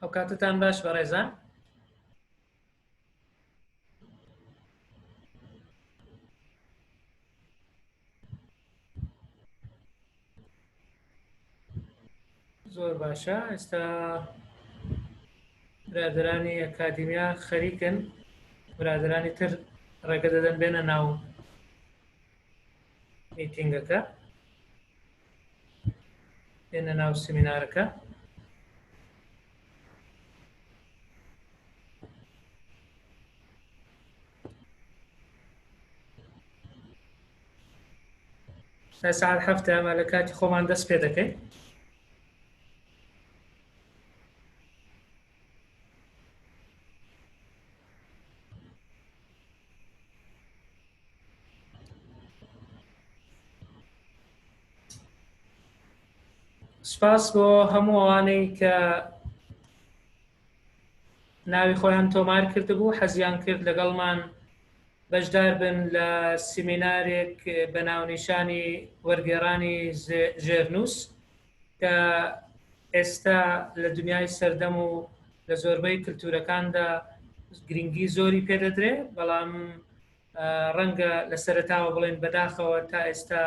ئەوکاتەتان باش بەڕێزان. زۆر باشە ئێستا برادرانی ئەکادیمیا خەریکن برادرانی تر ڕێگە دەدەن بێنە ناو میتینگەکە بێنە ناو سمینارەکە. تا ساعت هەفتە ئەمە لە کاتی خۆمان دەست پێ دەکەین. سپاس بۆ هەموو ئەوانەی کە ناوی خۆیان تۆمار کردبوو حەزیان کرد لەگەڵمان بەشدار بن لە سیمینارێک بە ناونیشانی وەرگێڕانی ژێرنووس کە ئێستا لە دنیای سەردەم و لە زۆربەی کللتورەکاندا گرنگی زۆری پێدەدرێ بەڵام ڕەنگە لە سەرتاوە بڵێن بەداخەوە تا ئێستا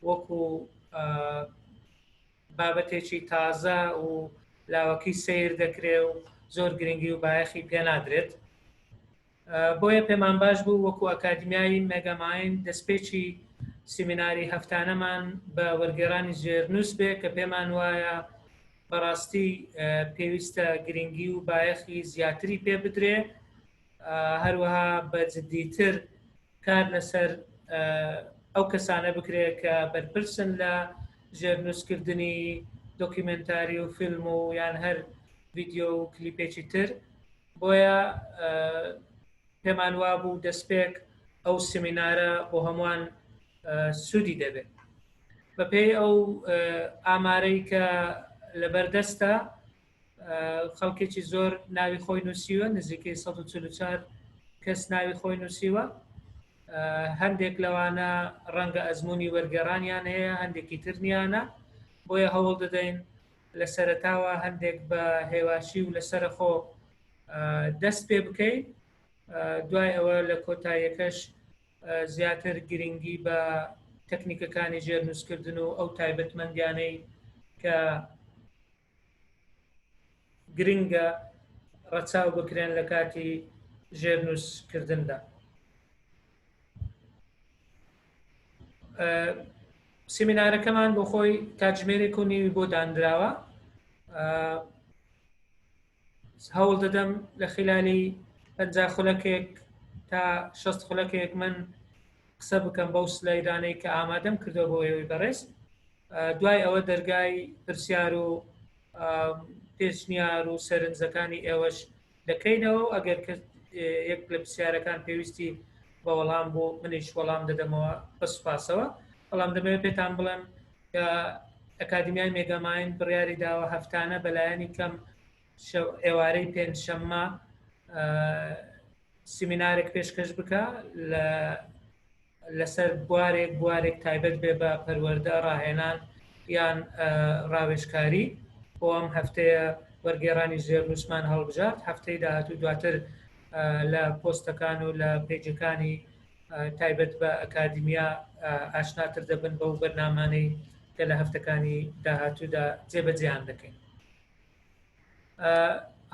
وەکو بابەتێکی تازە و لاوەکی سیر دەکرێ و زۆر گرنگی و بایەخی پێنادرێت بۆیە پێمان باش بوو وەکو ئەکادمیای مێگامایند دەستپێکی سیمیناری هەفتانەمان بە وەرگێرانی ژێرنووس بێ کە پێمان وایە بەڕاستی پێویستە گرنگی و بایەخی زیاتری پێ بدرێ هەروەها بە جددیتر کار لەسەر ئەو کەسانە بکرێت کە بەرپرسن لە ژێرنووسکردنی دۆکیومنتاری و فیلم و یان هەر ڤیددیو و کلیپێکی تر بۆیە پێمان وابوو دەستپێک ئەو سمینارە بۆ هەمووان سوودی دەبێت بەپێی ئەو ئامارەی کە لەبەردەستە خەڵکێکی زۆر ناوی خۆی نووسیوە نزیکەی 144 کەس ناوی خۆی نووسیوە هەندێک لەوانە ڕەنگە ئەزمموی وەرگێڕانیان هەیە هەندێکی ترنیانە بۆیە هەوڵ دەدەین لە سەرتاوە هەندێک بە هێواشی و لەسەر خۆ دەست پێ بکەین دوای ئەوە لە کۆتاییەکەش زیاتر گرنگی بە تەکنیکەکانی ژێرنووسکردن و ئەو تایبەتمەندیانەی کە گرنگە ڕەچاو بکرێن لە کاتی ژێرنووسکردندا. سیمینارەکەمان بۆ خۆی کاتژمێرێک و نیوی بۆ دانراوە هەوڵ دەدەم لە خلالی پ خولەکێک تا 6 خولەکێک من قسە بکەم بەو سلایدانەی کە ئامادەم کردەوە بۆ ئێوەی بەڕێز دوای ئەوە دەرگای پرسیار و پێشنیار و سەرنجەکانی ئێوەش دەکەینەوە و ئەگەر یەک لە پرسیارەکان پێویستی بە وەڵام بۆ منیش وەڵام دەدەمەوە بە سوپاسەوە بەڵام دەمەوێت پێتان بڵێم کە ئەکادمیای مێگاماین بڕیاری داوە هەفتانە بەلایەنی کەم ئێوارەی پێنجشەممە سیمینارێک پێشکەش بکە لە لەسەر بوارێک بوارێک تایبەت بێ بە پەروەردە ڕاهێنان یان ڕاوێژکاری بۆ ئەم هەفتەیە وەرگێڕانی ژێرنووسمان هەڵبژارد هەفتەی داهاتوو دواتر لە پۆستەکان و لە پەیجەکانی تایبەت بە ئەکادیمیا ئاشناتر دەبن بەو بەرنامانەی کە لە هەفتەکانی داهاتوودا جێبەجێیان دەکەین.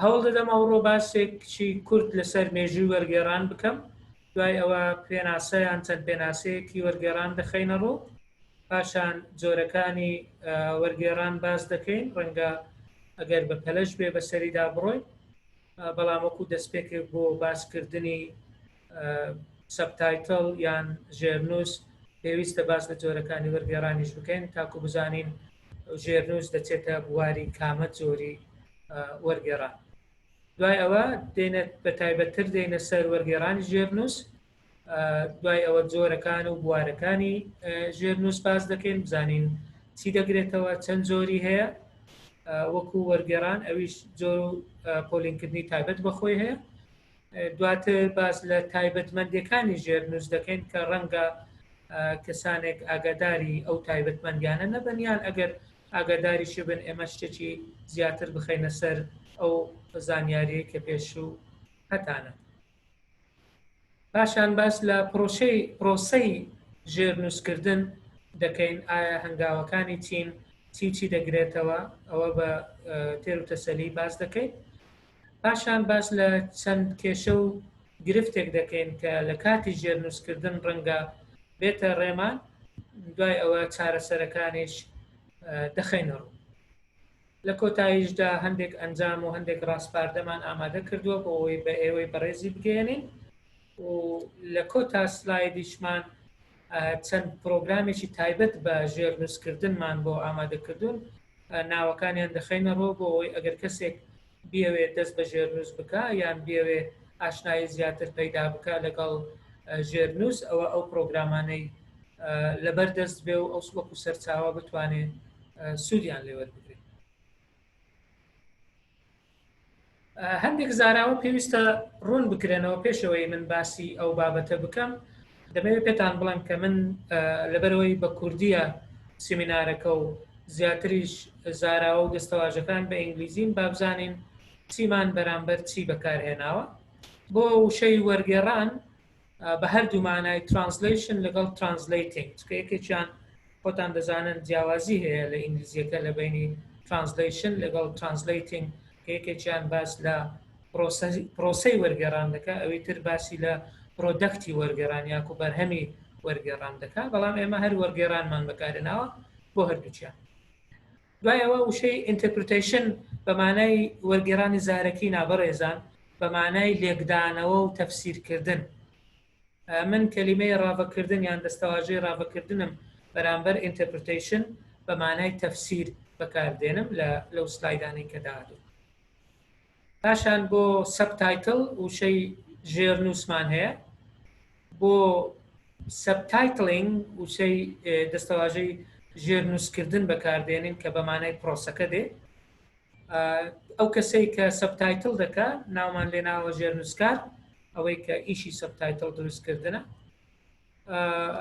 هەوڵ دەدەم ئەوڕۆ باسێکی کورت لەسەر مێژووی وەرگێڕان بکەم دوای ئەوە پێناسەیان چەند پێناسەیەکی وەرگێڕان دەخەینە ڕوو پاشان جۆرەکانی وەرگێڕان باس دەکەین ڕەنگە ئەگەر بە پەلەش بێ بەسەریدا بڕۆین بەڵام وەکو دەستپێکێک بۆ باسکردنی subtitle یان ژێرنووس پێویستە باس لە جۆرەکانی وەرگێڕانیش بکەین تاکو بزانین ژێرنووس دەچێتە بواری کامە جۆری وەرگێڕان دوای ئەوە دێنە بە تایبەتتر دێنە سەر وەرگێڕانی ژێرنووس دوای ئەوە جۆرەکان و بوارەکانی ژێرنووس باس دەکەین بزانین چی دەگرێتەوە چەند جۆری هەیە وەکو وەرگێڕان ئەویش جۆر و پۆلینکردنی تایبەت بەخۆی هەیە دواتر باس لە تایبەتمەندیەکانی ژێرنووس دەکەین کە ڕەنگە کەسانێک ئاگاداری ئەو تایبەتمەندیانە نەبن یان ئەگەر ئاگاداریشی بن ئێمە شتێکی زیاتر بخەینە سەر ئەو زانیاریەی کە پێشوو هەتانە. پاشان باس لە پرۆسەی پرۆسەی ژێرنووسکردن دەکەین، ئایا هەنگاوەکانی چین، چی چی دەگرێتەوە، ئەوە بە تێر و تەسەلی باس دەکەین. پاشان باس لە چەند کێشە و گرفتێک دەکەین کە لە کاتی ژێرنووسکردن ڕەنگە بێتە ڕێمان، دوای ئەوە چارەسەرەکانیش دەخەینە ڕوو. لە کۆتاییشدا هەندێک ئەنجام و هەندێک ڕاسپاردەمان ئامادە کردووە بۆ ئەوەی بە ئێوەی بەڕێزی بگەیەنین و لە کۆتا سلایدیشمان چەند پرۆگرامێکی تایبەت بە ژێرنووسکردنمان بۆ ئامادەکردوون، ناوەکانیان دەخەینە ڕوو بۆ ئەوەی ئەگەر کەسێک بیەوێت دەست بە ژێرنووس بکا یان بیەوێ ئاشنایی زیاتر پەیدا بکا لەگەڵ ژێرنووس، ئەوە ئەو پرۆگرامانەی لەبەر دەست بێ و ئەو وەکو سەرچاوە بتوانێ سوودیان لێ وەربگرێت. هەندێک زاراوە پێویستە ڕوون بکرێنەوە پێشەوەی من باسی ئەو بابەتە بکەم. دەمەوێت پێتان بڵێم کە من لەبەرەوەی بە کوردیە سیمینارەکە و زیاتریش زاراوە و دەستەواژەکان بە ئینگلیزین، بابزانین چیمان بەرامبەر چی بەکارهێناوە. بۆ وشەی وەرگێڕان بە هەردوو مانای translation لەگەڵ translating، چونکە یەکێکیان خۆتان دەزانن جیاوازی هەیە لە ئینگلیزیەکە لە بینی translation لەگەڵ translating، کە یەکێکیان باس لە پرۆسەی وەرگێڕان دەکا، ئەوی تر باسی لە product ی وەرگێڕان یاکو بەرهەمی وەرگێڕان دەکا، بەڵام ئێمە هەر وەرگێڕانمان بەکارهێناوە بۆ هەردووکیان. دوای ئەوە وشەی interpretation بە مانای وەرگێڕانی زارەکی نابەڕێزان، بە مانای لێکدانەوە و تەفسیرکردن. من کەلیمەی ڕاڤەکردن یان دەستەواژەی ڕاڤەکردنم بەرامبەر interpretation بە مانای تەفسیر بەکاردێنم لە لەو سلایدانەی کە داهاتوو. پاشان بۆ subtitle وشەی ژێرنووسمان هەیە، بۆ subtitling وشەی دەستەواژەی ژێرنووسکردن بەکاردێنین کە بە مانای پرۆسەکە دێ. ئەو کەسەی کە subtitle دەکا ناومان لێناوە ژێرنووسکار، ئەوەی کە ئیشی subtitle دروستکردنە.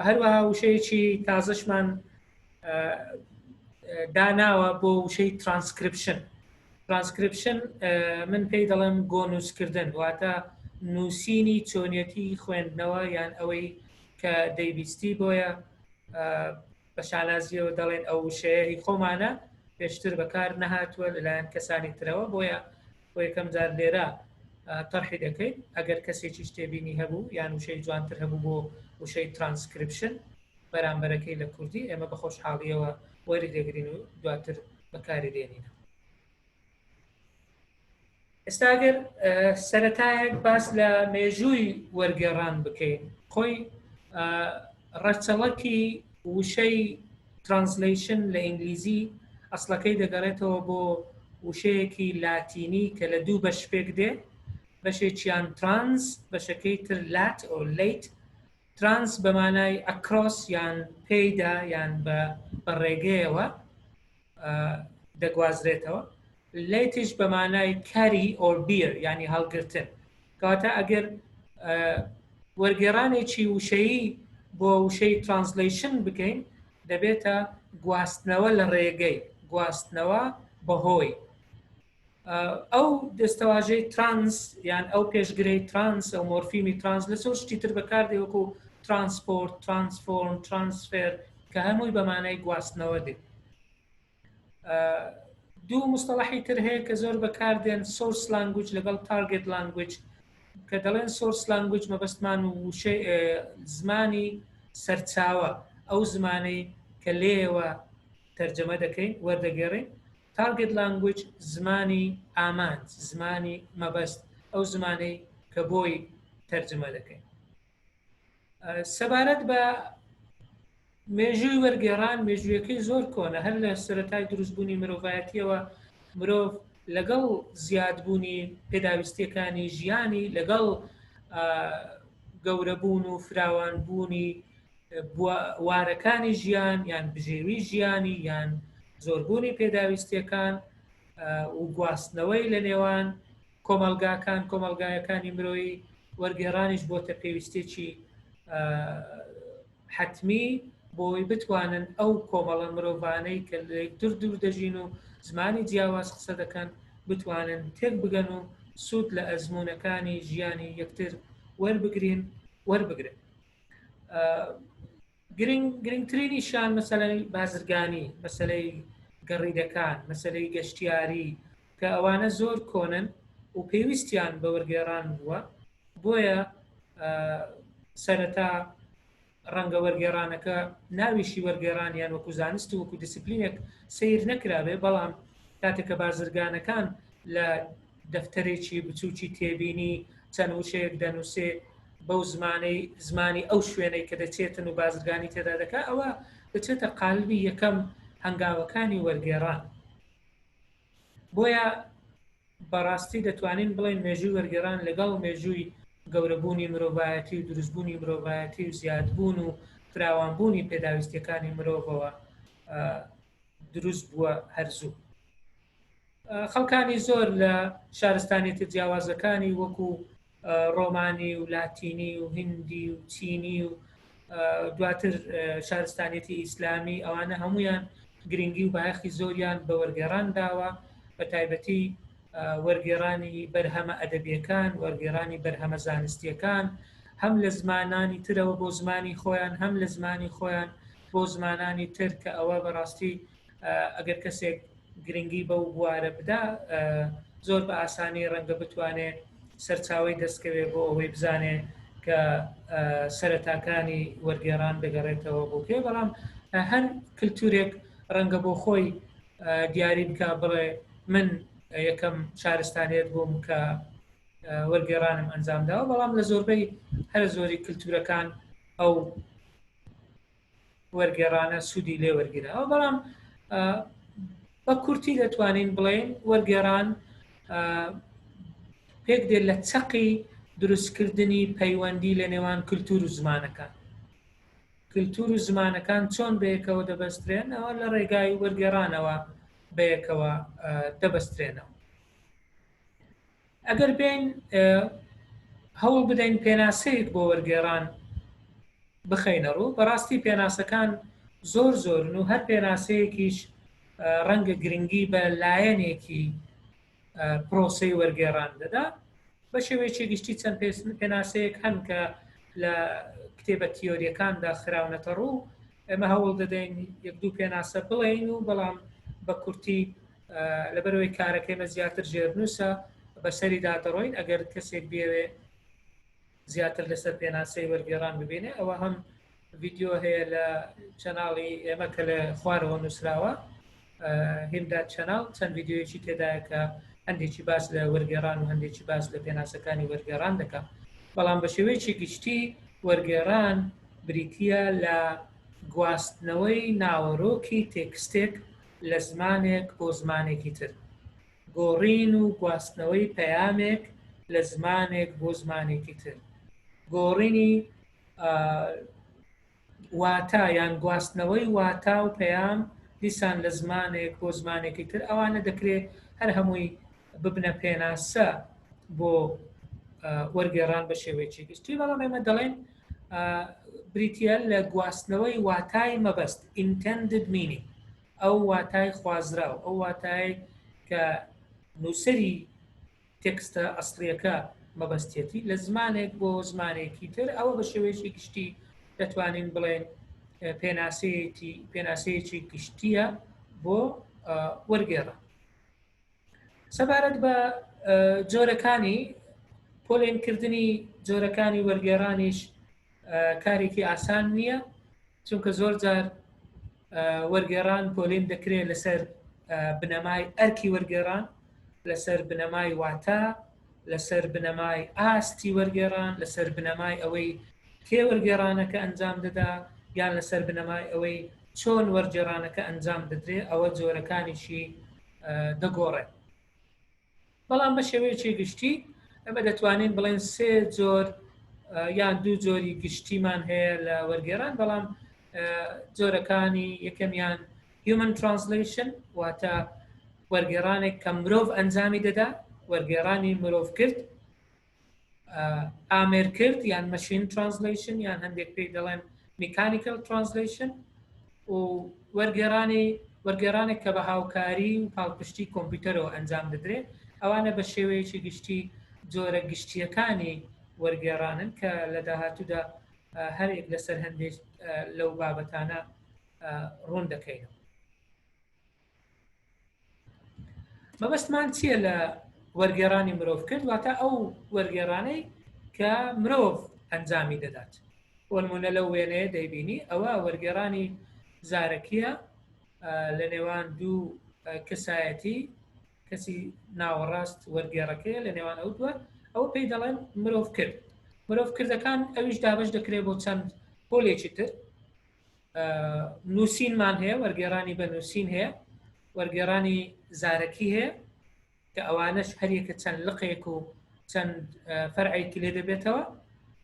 هەروەها وشەیەکی تازەشمان داناوە بۆ وشەی ترانسکریپشن. ترانسکریپشن من پێی دەڵێم گۆنووسکردن، واتە نووسینی چۆنیەتی خوێندنەوە یان ئەوەی کە دەیبیستی. بۆیە بە شانازیەوە دەڵێن ئەو وشەیە هی خۆمانە، پێشتر بەکار نەهاتووە لەلایەن کەسانی ترەوە، بۆیە بۆ یەکەم جار لێرە تەرحی دەکەین. ئەگەر کەسێکیش تێبینی هەبوو یان وشەی جوانتر هەبوو بۆ وشەی ترانسکریپشن بەرامبەرەکەی لە کوردی، ئێمە بە خۆشحاڵیەوە وەری دەگرین و دواتر بەکاری دێنین. ئێستا ئەگەر سەرەتایەک باس لە مێژووی وەرگێڕان بکەین، خۆی ڕەچەڵەکی وشەی translation لە ئینگلیزی ئەسڵەکەی دەگەڕێتەوە بۆ وشەیەکی لاتینی کە لە دوو بەش پێک دێ، بەشێکیان trans، بەشەکەی تر late or late. trans بە مانای across یان پێیدا یان بە ڕێگەیەوە دەگوازرێتەوە، late یش بە مانای carry or bear یعنی هەڵگرتن. کەواتە ئەگەر وەرگێڕانێکی وشەیی بۆ وشەی translation بکەین دەبێتە گواستنەوە لە ڕێگەی، گواستنەوە بەهۆی. ئەو دەستەواژەی trans یان ئەو پێشگرەی trans، ئەو مۆرفیمی trans لە زۆر شتی تر بەکاردێ وەکو transport، transform، transfer کە هەمووی بە مانای گواستنەوە دێت. دوو مستەڵحی تر هەیە کە زۆر بەکاردێن، source language لەگەڵ target language. کە دەڵێن source language مەبەستمان وشەی زمانی سەرچاوە، ئەو زمانەی کە لێیەوە تەرجەمە دەکەین وەردەگێڕین. target language زمانی ئامانج، زمانی مەبەست، ئەو زمانەی کە بۆی تەرجمە دەکەین. سەبارەت بە مێژووی وەرگێڕان، مێژوویەکەی زۆر کۆنە، هەر لە سەرەتای دروستبوونی مرۆڤایەتیەوە مرۆڤ لەگەڵ زیادبوونی پێداویستیەکانی ژیانی، لەگەڵ گەورەبوون و فراوانبوونی وارەکانی ژیان یان بژێوی ژیانی یان زۆربوونی پێداویستیەکان و گواستنەوەی لە نێوان کۆمەڵگاکان، کۆمەڵگایەکانی مرۆیی، وەرگێڕانیش بۆتە پێویستێکی حەتمی. بۆی بتوانن ئەو کۆمەڵە مرۆڤانەی کە لە یەکتر دوور دەژین و زمانی جیاواز قسە دەکەن بتوانن تێک بگەن و سوود لە ئەزموونەکانی ژیانی یەکتر وەربگرین وەربگرن. گرنگ گرنگترینیشان مەسەلەی بازرگانی، مەسەلەی گەڕیدەکان، مەسەلەی گەشتیاری کە ئەوانە زۆر کۆنن و پێویستیان بە وەرگێڕان بووە، بۆیە سەرەتا ڕەنگە وەرگێڕانەکە ناویشی وەرگێڕان یان وەکو زانست و وەکو دیسپلینێک سەیر نەکرابێ، بەڵام کاتێک کە بازرگانەکان لە دەفتەرێکی بچووکی تێبینی چەند وشەیەک دەنووسێ بەو زمانەی زمانی ئەو شوێنەی کە دەچێتن و بازرگانی تێدا دەکا ئەوە دەچێتە قالبی یەکەم هەنگاوەکانی وەرگێڕان. بۆیە بەڕاستی دەتوانین بڵێین مێژووی وەرگێڕان لەگەڵ مێژووی گەورەبوونی مرۆڤایەتی و دروستبوونی مرۆڤایەتی و زیادبوون و فراوانبوونی پێداویستیەکانی مرۆڤەوە دروست بووە هەر زوو. خەڵکانی زۆر لە شارستانیەتە جیاوازەکانی وەکو ڕۆمانی و لاتینی و هندی و چینی و دواتر شارستانیەتی ئیسلامی ئەوانە هەمویان گرنگی و بایەخی زۆریان بە وەرگێڕان داوە بە تایبەتی وەرگێڕانی بەرهەمە ئەدەبیەکان وەرگێڕانی بەرهەمە زانستیەکان هەم لە زمانانی ترەوە بۆ زمانی خۆیان هەم لە زمانی خۆیان بۆ زمانانی تر کە ئەوە بەڕاستی ئەگەر کەسێک گرنگی بەو بوارە بدا زۆر بە ئاسانی ڕەنگە بتوانێ سەرچاوی دەستکەوێ بۆ ئەوەی بزانێ کە سەرەتاکانی وەرگێڕان دەگەڕێتەوە بۆ کێ بەڵام هەر کللتورێک ڕەنگە بۆ خۆی دیاری بکە بڵێ من یەکەم شارستانیت بووم کە وەرگێڕانم ئەنجام داوە بەڵام لە زۆربەی هەرە زۆری کللتورەکان ئەو وەرگێڕانە سوودی لێ وەرگیراوە بەڵام بە کورتی دەتوانین بڵێین وەرگێڕان پێک دێت لە چەقی دروستکردنی پەیوەندی لە نێوان کللتور و زمانەکان کللتور و زمانەکان چۆن بەیەکەوە دەبەسترێن ئەوە لە ڕێگای وەرگێڕانەوە بەیەکەوە دەبەسترێنەوە ئەگەر بێین هەوڵ بدەین پێناسەیەک بۆ وەرگێڕان بخەینە ڕوو بەڕاستی پێناسەکان زۆر زۆرن و هەر پێناسەیەکیش ڕەنگە گرنگی بە لایەنێکی پرۆسەی وەرگێڕان دەدا بە شێوەیەکی گشتی چەند پێناسەیەک هەن کە لە کتێبە تیۆریەکاندا خراونەتە ڕوو ئێمە هەوڵ دەدەین یەک دوو پێناسە بڵێین و بەڵام بە کورتی لەبەرەوەی کارەکەی مە زیاتر ژێرنووسە بەسەریدا دەڕۆین ئەگەر کەسێک بێوێ زیاتر لەسەر پێناسەی وەرگێڕان ببینێ ئەوە هەم ڤیددیو هەیە لە channel ی ئێمە کە لە خوارەوە نووسراوە هیمدا channel چەند ڤیددیویەکی تێدایە کە هەندێکی باس لە وەرگێڕان و هەندێکی باس لە پێناسەکانی وەرگێڕان دەکات بەڵام بە شێوەیەکی گشتی وەرگێڕان بریتە لە گواستنەوەی ناوەرۆکی تێکستێک لە زمانێک بۆ زمانێکی تر، گۆڕین و گواستنەوەی پەیامێک لە زمانێک بۆ زمانێکی تر، گۆڕینی واتا یان گواستنەوەی واتا و پەیام دیسان لە زمانێک بۆ زمانێکی تر ئەوانە دەکرێت هەر هەمووی ببنە پێناسە بۆ وەرگێڕان بە شێوەیەکی گشتی بەڵام ئێمە دەڵێن بریتە لە گواستنەوەی واتای مەبەست intended meaning ئەو واتای خوازراو ئەو واتای کە نووسری تێکستە ئەسڵیەکە مەبەستێتی لە زمانێک بۆ زمانێکی تر ئەوە بە شێوەیەکی گشتی دەتوانین بڵێن پێناسەیەکی پێناسەیەکی گشتیە بۆ وەرگێڕە سەبارەت بە جۆرەکانی پۆلێنکردنی جۆرەکانی وەرگێڕانیش کارێکی ئاسان نییە چونکە زۆر جار وەرگێڕان پۆلێن دەکرێت لەسەر بنەمای ئەرکی وەرگێڕان لەسەر بنەمای واتا لەسەر بنەمای ئاستی وەرگێڕان لەسەر بنەمای ئەوەی کێ وەرگێڕانەکە ئەنجام دەدا یان لەسەر بنەمای ئەوەی چۆن وەرگێڕانەکە ئەنجام دەدرێت ئەوە جۆرەکانیشی دەگۆڕێت بەڵام بە شێوەیەکی گشتی ئەمە دەتوانین بڵێن سێ جۆر یان دوو جۆری گشتیمان هەیە لە وەرگێران بەڵام جۆرەکانی یەکەمیان Human Translation واتە وەرگێڕانێک کە مرۆڤ ئەنجامی دەدا وەرگێڕانی مرۆڤ کرد ئامێر کرد یان machine translation یان هەندێک پێی دەڵێن Mechanical Translation، و وەرگێڕانی وەرگێڕانێک کە بە هاوکاری و پاڵپشتی کۆمپیوتەرەوە ئەنجام دەدرێت. ئەوانە بە شێوەیەکی گشتی جۆرە گشتییەکانی وەرگێڕانن کە لە داهاتوودا هەرێک لەسەر هەندێک لەو بابەتانە ڕوون دەکەینەوە. مەبەستمان چییە لە وەرگێڕانی مرۆڤ کرد؟ واتە ئەو وەرگێڕانەی کە مرۆڤ ئەنجامی دەدات. بۆ نمونە لەو وێنەیە دەیبینی ئەوە وەرگێڕانی زارەکیە لە نێوان دوو کەسایەتی، کەسی ناوەڕاست وەرگێڕەکەیە لە نێوان ئەو دووە، ئەوە پێی دەڵێن مرۆڤ کرد. مرۆڤ کردەکان ئەویش دابەش دەکرێت بۆ چەند پۆلێکی تر. نووسینمان هەیە، وەرگێڕانی بە نووسین هەیە، وەرگێڕانی زارەکی هەیە کە ئەوانەش هەریەکە چەند لقێک و چەند فەرعێکی لێ دەبێتەوە.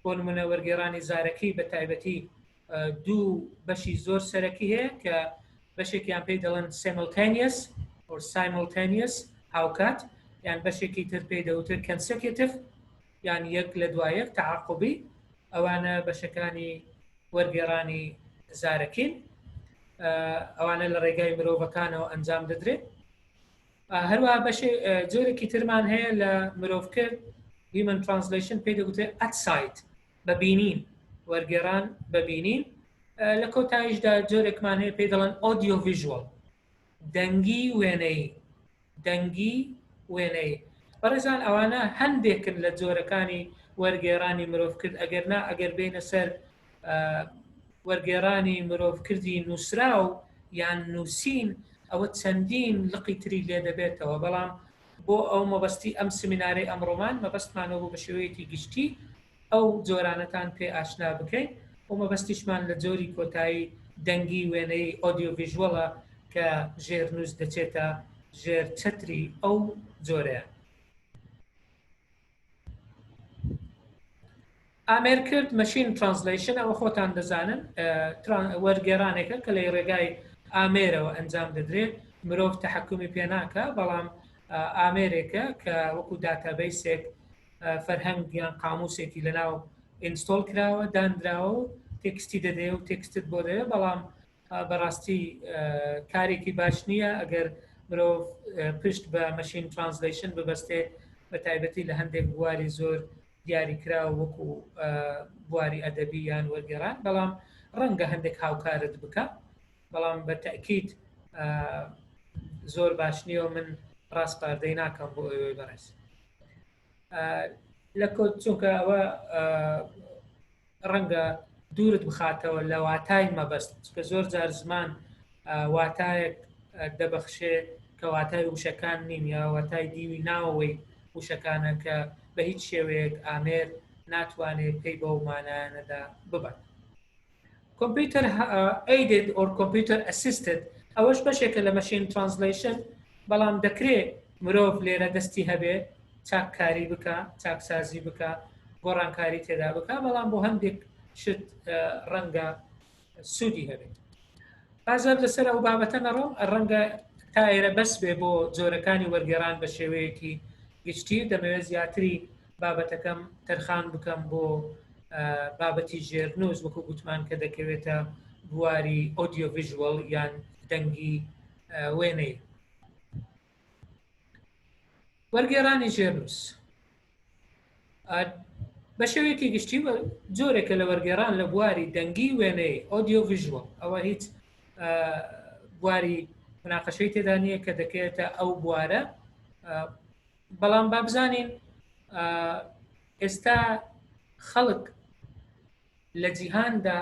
بۆ نمونە وەرگێڕانی زارەکی بە تایبەتی دوو بەشی زۆر سەرەکی هەیە کە بەشێکیان پێی دەڵێن simultaneous or simultaneous هاوکات، یان بەشێکی تر پێی دەوترێت consecutive یان یەک لە دوای یەک تعاقبی. ئەوانە بەشەکانی وەرگێڕانی زارەکین، ئەوانە لە ڕێگای مرۆڤەکانەوە ئەنجام دەدرێت. هەروە بەشێ جۆرێکی ترمان هەیە لە مرۆڤ کرد human translation پێی دەگوترێت at sight بە بینین، وەرگێڕان بە بینین. لە کۆتاییشدا جۆرێکمان هەیە پێی دەڵێن audio visual، دەنگی وێنەیی. دەنگی وێنەیی. بەڕێزان ئەوانە هەندێکن لە جۆرەکانی وەرگێڕانی مرۆڤ کرد. ئەگەر نا ئەگەر بینە سەر وەرگێڕانی مرۆڤ کردی نووسراو یان نووسین، ئەوە چەندین لقی تری لێ دەبێتەوە. بەڵام بۆ ئەو مەبەستی ئەم سمینارەی ئەمڕۆمان مەبەستمانەوە بۆ بە شێوەیەکی گشتی ئەو جۆرانەتان پێ ئاشنا بکەین و مەبەستیشمان لە جۆری کۆتایی دەنگی وێنەی audio visual ە کە ژێرنووس دەچێتە ژێر چەتری ئەو جۆرەیە. ئامێر کرد machine translation، ئەوە خۆتان دەزانن وەرگێڕانێکە کە لە ڕێگای ئامێرەوە ئەنجام دەدرێت، مرۆڤ تەحکومی پێ ناکە، بەڵام ئامێرێکە کە وەکو database ێک فەرهەنگ یان قاموسێکی لەناو install کراوە، دانراوە و تێکستی دەدەێ و تێکستت بۆ دەوێت. بەڵام بەڕاستی کارێکی باش نییە ئەگەر مرۆڤ پشت بە machine translation ببەستێ، بە تایبەتی لە هەندێک بواری زۆر دیاریکراو وەکو بواری ئەدەبی یان وەرگێڕان. بەڵام ڕەنگە هەندێک هاوکارت بکە، بەڵام بە تەکیید زۆر باش نییە و من ڕاسپاردەی ناکەم بۆ ئەوەی بەڕێز لە کۆت، چونکە ئەوە ڕەنگە دوورت بخاتەوە لە واتای مەبەست، چونکە زۆر جار زمان واتایەک دەبەخشێ کە واتای وشەکان نین یا واتای دیوی ناوەوەی وشەکانە کە بە هیچ شێوەیەک ئامێر ناتوانێت پێی بەو مانایانەدا ببات. Computer aided or computer assisted ئەوەش بەشێکە لە machine translation، بەڵام دەکرێ مرۆڤ لێرە دەستی هەبێ، چاککاری بکە، چاکسازی بکە، گۆڕانکاری تێدا بکە، بەڵام بۆ هەندێک شت ڕەنگە سوودی هەبێت. بازار لەسەر ئەو بابەتە نەڕۆم، ڕەنگە تا ئێرە بەس بێ بۆ جۆرەکانی وەرگێڕان بە شێوەیەکی گشتی. دەمەوێت زیاتری بابەتەکەم تەرخان بکەم بۆ بابەتی ژێرنووس، وەکو گوتمان کە دەکەوێتە بواری audio visual یان دەنگی وێنەی. وەرگێڕانی ژێرنووس بە شێوەیەکی گشتی جۆرێکە لە وەرگێڕان لە بواری دەنگی وێنەی audio visual. ئەوە هیچ بواری مناقەشەی تێدا نییە کە دەکەوێتە ئەو بوارە. بەڵام با بزانین ئێستا خەڵک لە جیهاندا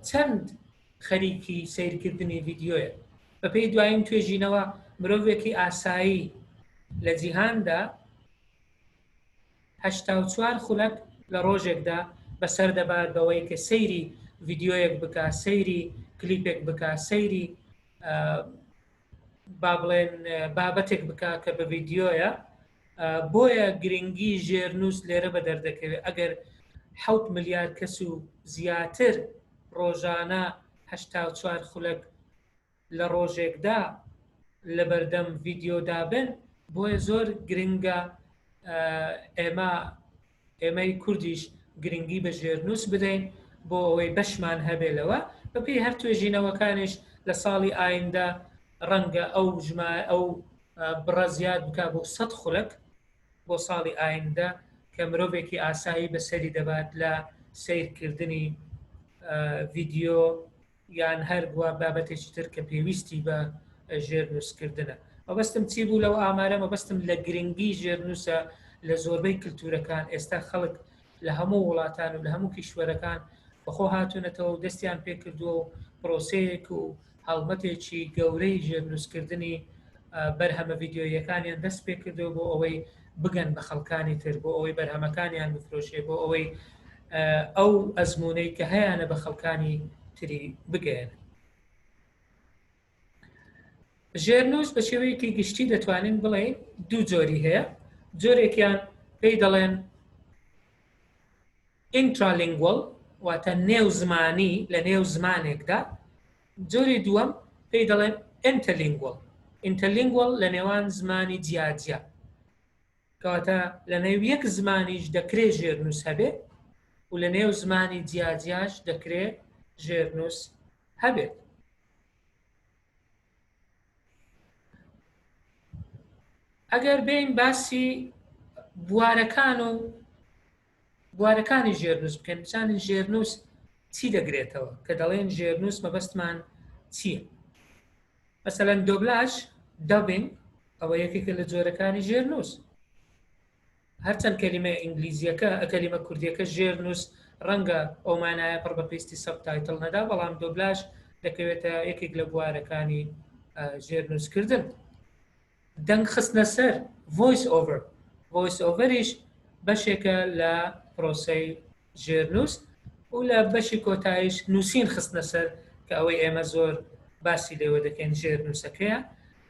چەند خەریکی سیرکردنی ڤیددیویە. بەپێی دوایین توێژینەوە مرۆڤێکی ئاسایی لە جیهاندا 84 خولەک لە ڕۆژێکدا بەسەر دەبات بەوەی کە سەیری ڤیددیویەک بکە، سەیری کلیپێک بکە، سەیری با بڵێن بابەتێک بکە کە بە ڤیددیۆیە. بۆیە گرنگی ژێرنووس لێرە بە دەردەکەوێت. ئەگەر 7 ملیار کەس و زیاتر ڕۆژانە 84 خولەک لە ڕۆژێکدا لە بەردەم ڤیددیۆدا بن، بۆیە زۆر گرنگە ئێمە ئێمەی کوردیش گرنگی بە ژێرنووس بدەین. بۆ ئەوەی بەشمان هەبێ لەوە. بەپێی هەر توێژینەوەکانیش لە ساڵی ئایندە ڕەنگە ئەو ژما ئەو بڕە زیاد بکا بۆ 100 خولەک بۆ ساڵی ئایندە کە مرۆڤێکی ئاسایی بەسەری دەبات لە سەیرکردنی ڤیدیۆ یان هەر بووە بابەتێکی تر کە پێویستی بە ژێرنووسکردنە. مەبەستم چی بوو لەو ئامارە؟ مەبەستم لە گرنگی ژێرنووسە لە زۆربەی کللتورەکان. ئێستا خەڵک لە هەموو وڵاتان و لە هەموو کیشوەرەکان بەخۆ هاتوونەتەوە و دەستیان پێکردووە و پرۆسەیەک و هەڵمەتێکی گەورەی ژێرنووسکردنی بەرهەمە ڤیدیۆییەکانیان دەست پێکردەوە بۆ ئەوەی بگەن بە خەڵکانی تر، بۆ ئەوەی بەرهەمەکانیان بفرۆشێ، بۆ ئەوەی ئەو ئەزموونەی کە هەیانە بە خەڵکانی تری بگەیەنن. ژێرنووس بە شێوەیەکی گشتی دەتوانین بڵێین دوو جۆری هەیە. جۆرێکیان پێی دەڵێن intralingual، واتە نێو زمانی، لە نێو زمانێکدا. جۆری دووەم پێی دەڵێن interlingual، interlingual لە نێوان زمانی جیاجیا. کەواتە لە نێو یەک زمانیش دەکرێ ژێرنووس هەبێ و لە نێو زمانی جیاجیاش دەکرێ ژێرنووس هەبێت. ئەگەر بێین باسی بوارەکان و بوارەکانی ژێرنووس بکەین، بزانین ژێرنووس چی دەگرێتەوە. کە دەڵێن ژێرنووس مەبەستمان چییە؟ مەسەلەن دۆبلاژ، dubbing، ئەوە یەکێکە لە جۆرەکانی ژێرنووس. هەرچەند کەلیمە ئینگلیزیەکە، کەلیمە کوردیەکە ژێرنووس ڕەنگە ئەو مانایە پڕ بە پێستی subtitle نەدا، بەڵام دۆبلاژ دەکەوێتە یەکێک لە بوارەکانی ژێرنووسکردن. دەنگ خستنە سەر، voice over، voice over یش بەشێکە لە پرۆسەی ژێرنووس و لە بەشی کۆتاییش نووسین خستنە سەر کە ئەوەی ئێمە زۆر باسی لێوە دەکەین ژێرنووسەکەیە.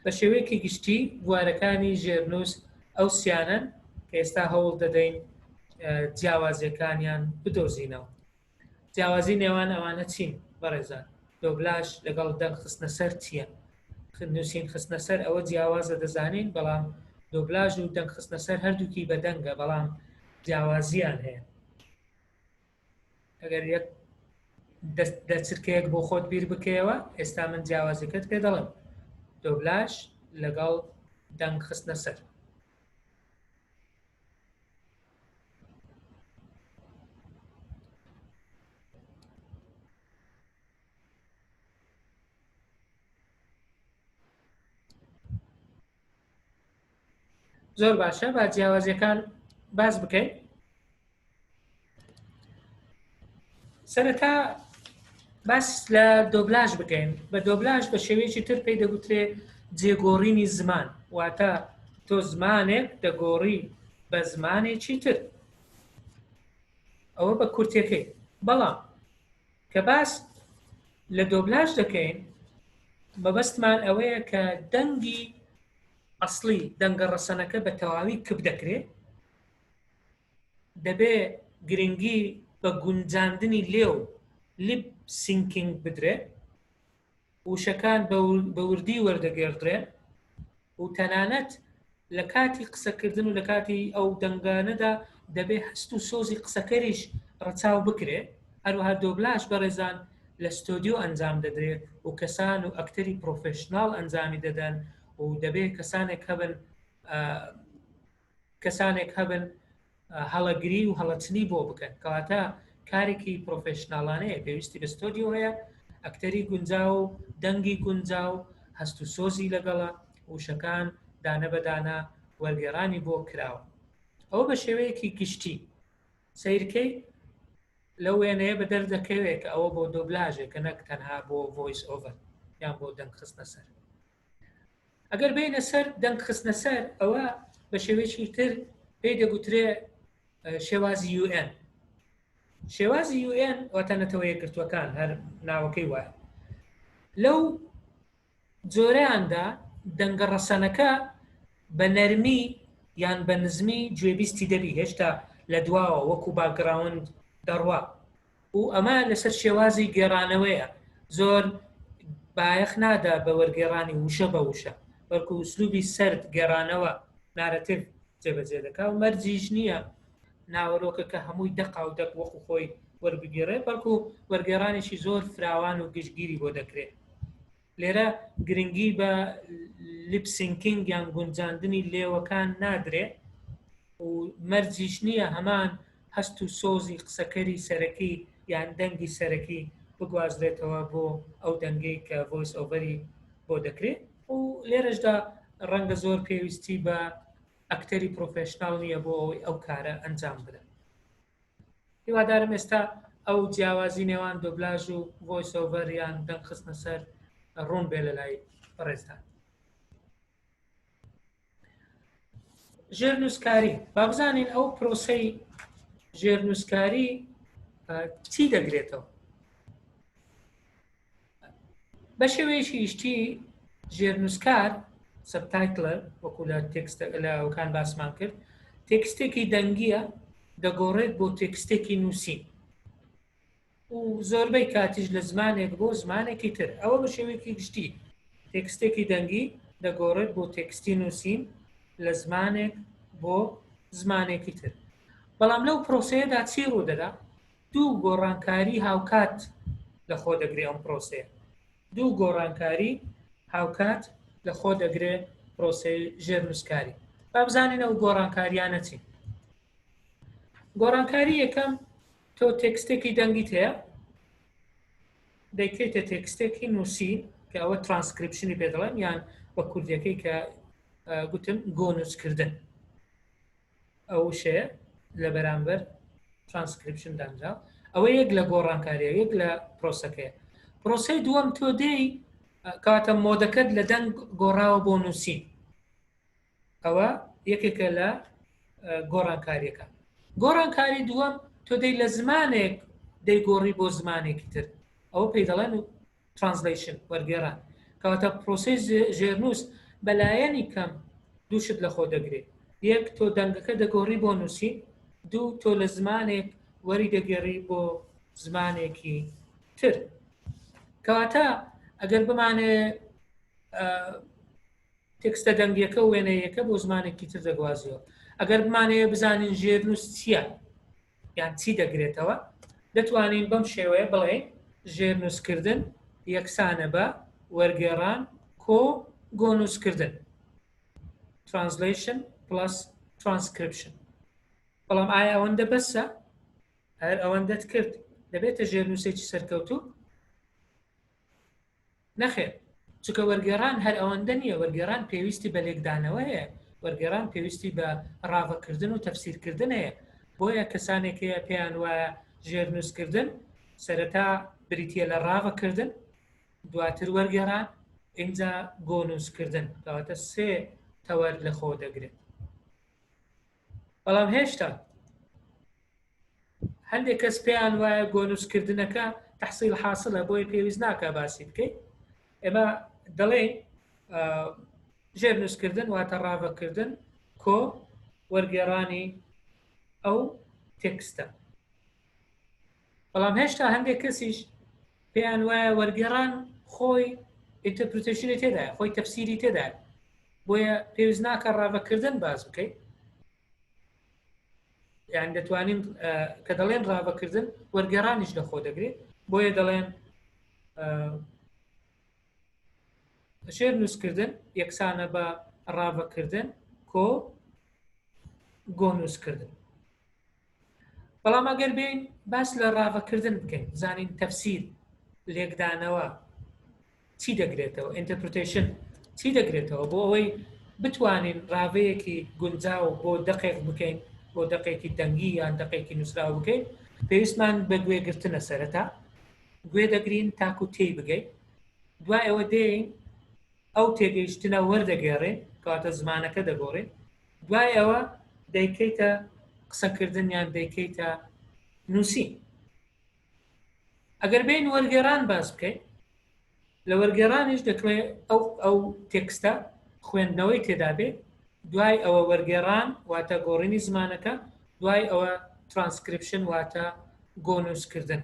بە شێوەیەکی گشتی بوارەکانی ژێرنووس ئەو سیانەن کە ئێستا هەوڵ دەدەین جیاوازیەکانیان بدۆزینەوە. جیاوازی نێوان ئەوانە چین بەڕێزان؟ دۆبلاژ لەگەڵ دەنگ خستنە سەر چییە؟ نووسین خستنە سەر ئەوە جیاوازە دەزانین، بەڵام دۆبلاژ و دەنگ خستنە سەر هەردووکی بەدەنگە، بەڵام جیاوازیان هەیە. ئەگەر یەک دەچرکەیەک بۆ خۆت بیر بکەیەوە، ئێستا من جیاوازیەکەت پێ دەڵێم. دۆبلاژ لەگەڵ دەنگ خستنە سەر. زۆر باشە، با جیاوازیەکان باس بکەین. سەرەتا باس لە دۆبلاژ بکەین. بە دۆبلاژ بە شێوەیەکی تر پێی دەگوترێ جێگۆڕینی زمان، واتە تۆ زمانێک دەگۆڕی بە زمانێکی تر. ئەوە بە کورتەکەی. بەڵام کە باس لە دۆبلاژ دەکەین مەبەستمان ئەوەیە کە دەنگی ئەسڵی، دەنگە ڕەسەنەکە بە تەواوی کپ دەکرێت. دەبێ گرنگی بە گونجاندنی لێو، lip syncing، بدرێ، وشەکان بە وردی وەردەگێڕدرێن و تەنانەت لە کاتی قسەکردن و لە کاتی ئەو دەنگانەدا دەبێ هەست و سۆزی قسەکەریش ڕەچاو بکرێ. هەروەها دۆبلاژ بەڕێزان لە ستۆدیۆ ئەنجام دەدرێ و کەسان و ئەکتەری پرۆفێشناڵ ئەنجامی دەدەن و دەبێ کەسانێک هەبن کەسانێک هەبن هەڵەگری و هەڵەچنی بۆ بکەن. کەواتە کارێکی پرۆفێشناڵانەیە، پێویستی بە ستۆدیۆ هەیە، ئەکتەری گونجاو و دەنگی گونجاو، هەست و سۆزی لەگەڵە، وشەکان دانە بە دانە وەرگێڕانی بۆ کراوە. ئەوە بە شێوەیەکی گشتی سەیرکەی لەو وێنەیە بە دەردەکەوێت کە ئەوە بۆ دۆبلاژێکە نەک تەنها بۆ voice over یان بۆ دەنگ خستنە سەر. ئەگەر بێینە سەر دەنگ خستنە سەر، ئەوە بە شێوەیەکی تر پێی دەگوترێ شێوازی UN. شێوازی UN واتە نەتەوە یەکگرتووەکان، هەر ناوەکەی وایە. لەو جۆرەیاندا دەنگە ڕەسەنەکە بە نەرمی یان بە نزمی گوێبیستی دەبی، هێشتا لە دواوە وەکو background دەڕوا و ئەمە لەسەر شێوازی گێڕانەوەیە، زۆر بایەخ نادا بە وەرگێڕانی وشە بە وشە، بەڵکو ئوسلوبی سەرد گێڕانەوە narrative جێبەجێ دەکا و مەرجیش نییە ناوەرۆکەکە هەمووی دەقا و دەق وەکو خۆی وەربگێڕێ، بەڵکو وەرگێڕانێکی زۆر فراوان و گشتگیری بۆ دەکرێت. لێرە گرنگی بە lip syncing یان گونجاندنی لێوەکان نادرێ و مەرجیش نییە هەمان هەست و سۆزی قسەکەری سەرەکی یان دەنگی سەرەکی بگوازرێتەوە بۆ ئەو دەنگەی کە voice over ی بۆ دەکرێت و لێرەشدا ڕەنگە زۆر پێویستی بە ئەکتەری professional نییە بۆ ئەوەی ئەو کارە ئەنجام بدەن. هیوادارم ئێستا ئەو جیاوازی نێوان دۆبلاژ و voice over یان دەنگ خستنە سەر ڕوون بێ لە لای بەڕێزتان. ژێرنووسکاری با بزانین ئەو پرۆسەی ژێرنووسکاری چی دەگرێتەوە بە شێوەیەکی گشتی ژێرنووسکار subtitler وەکو لە تێکستە لە ئەوکان باسمان کرد تێکستێکی دەنگیە دەگۆڕێت بۆ تێکستێکی نووسین و زۆربەی کاتیش لە زمانێک بۆ زمانێکی تر ئەوە بە شێوەیەکی گشتی تێکستێکی دەنگی دەگۆڕێت بۆ تێکستی نووسین لە زمانێک بۆ زمانێکی تر بەڵام لەو پرۆسەیەدا چی ڕوودەدا دوو گۆڕانکاری هاوکات لەخۆ دەگرێ ئەم پرۆسەیە. دوو گۆڕانکاری هاوکات لەخۆ دەگرێ پرۆسەی ژێرنووسکاری. با بزانین ئەو گۆڕانکاریانە چین. گۆڕانکاری یەکەم تۆ تێکستێکی دەنگیت هەیە دەیکەیتە تێکستێکی نووسین کە ئەوە ترانسکریپشنی پێ دەڵێن یان بە کوردیەکەی کە گوتم گۆنووسکردن ئەو وشەیە لە بەرامبەر ترانسکریپشن دانرا ئەوە یەک لە گۆڕانکاریە یەک لە پرۆسەکەیە پرۆسەی دووەم تۆ دێی کاتە مۆدەکەت لە دەنگ گۆڕاوە بۆ نووسین ئەوە یەکێکە لە گۆڕانکاریەکە گۆڕانکاری دووەم تۆ دەی لە زمانێک دەیگۆڕی بۆ زمانێکی تر ئەوە پێی دەڵێن translation، وەرگێڕان. کەواتە پرۆسەی ژێرنووس بەلایەنی کەم دوو شت لەخۆ دەگرێت، یەک تۆ دەنگەکە دەگۆڕی بۆ نووسین، دوو تۆ لە زمانێک وەری دەگێڕی بۆ زمانێکی تر. کەواتە ئەگەر بمانێ تێکستە دەنگیەکە و وێنەیەکە بۆ زمانێکی تر دەگوازیەوە، ئەگەر بمانەوێ بزانین ژێرنووس چییە، یان چی دەگرێتەوە دەتوانین بەم شێوەیە بڵێین ژێرنووسکردن یەکسانە بە وەرگێڕان کۆ گۆنووسکردن Translation plus Transcription بەڵام ئایا ئەوەندە بەسە؟ هەر ئەوەندەت کرد دەبێتە ژێرنووسێکی سەرکەوتوو؟ نەخێر، چونکە وەرگێڕان هەر ئەوەندە نییە، وەرگێڕان پێویستی بە لێکدانەوە هەیە، وەرگێڕان پێویستی بە ڕاڤەکردن و تەفسیرکردن هەیە، بۆیە کەسانێک هەیە پێیان وایە ژێرنووسکردن سەرەتا بریتییە لە ڕاڤەکردن، دواتر وەرگێڕان، ئینجا گۆنووسکردن، کەواتە سێ تەوەر لەخۆ دەگرێت. بەڵام هێشتا هەندێک کەس پێیان وایە گۆنووسکردنەکە تحصیل حاصلە بۆیە پێویست ناکە باسی بکەیت ئێمە دەڵێن ژێرنووسکردن واتە ڕاڤەکردن کۆ وەرگێڕانی ئەو تێکستە بەڵام هێشتا هەندێک کەسیش پێیان وایە وەرگێڕان خۆی interpretation ی تێدایە خۆی تەفسیری تێدایە بۆیە پێویست ناکە ڕاڤەکردن باس بکەیت یان دەتوانین کە دەڵێن ڕاڤەکردن وەرگێڕانیش لە خۆ دەگرێت بۆیە دەڵێن ژێر نووسکردن یەکسانە بە ڕاڤەکردن کۆ گۆنووسکردن بەڵام ئەگەر بێین باس لە ڕاڤەکردن بکەین بزانین تەفسیر لێکدانەوە چی دەگرێتەوە interpretation چی دەگرێتەوە بۆ ئەوەی بتوانین ڕاڤەیەکی گونجاو بۆ دەقێک بکەین بۆ دەقێکی دەنگی یان دەقێکی نووسراو بکەین پێویستمان بە گوێگرتنە سەرەتا گوێ دەگرین تاکو تێی بگەین دوای ئەوە دێین ئەو تێگەیشتنە وەردەگێڕێ کەواتە زمانەکە دەگۆڕێ دوای ئەوە دەیکەیتە قسەکردن یان دەیکەیتە نووسین ئەگەر بین وەرگێران باس بکەین لە وەرگێرانیش دەکرێت ئەو ئەو تێکستە خوێندنەوەی تێدا بێ دوای ئەوە وەرگێڕان واتە گۆڕینی زمانەکە دوای ئەوە ترانسکریپشن واتە گۆنووسکردن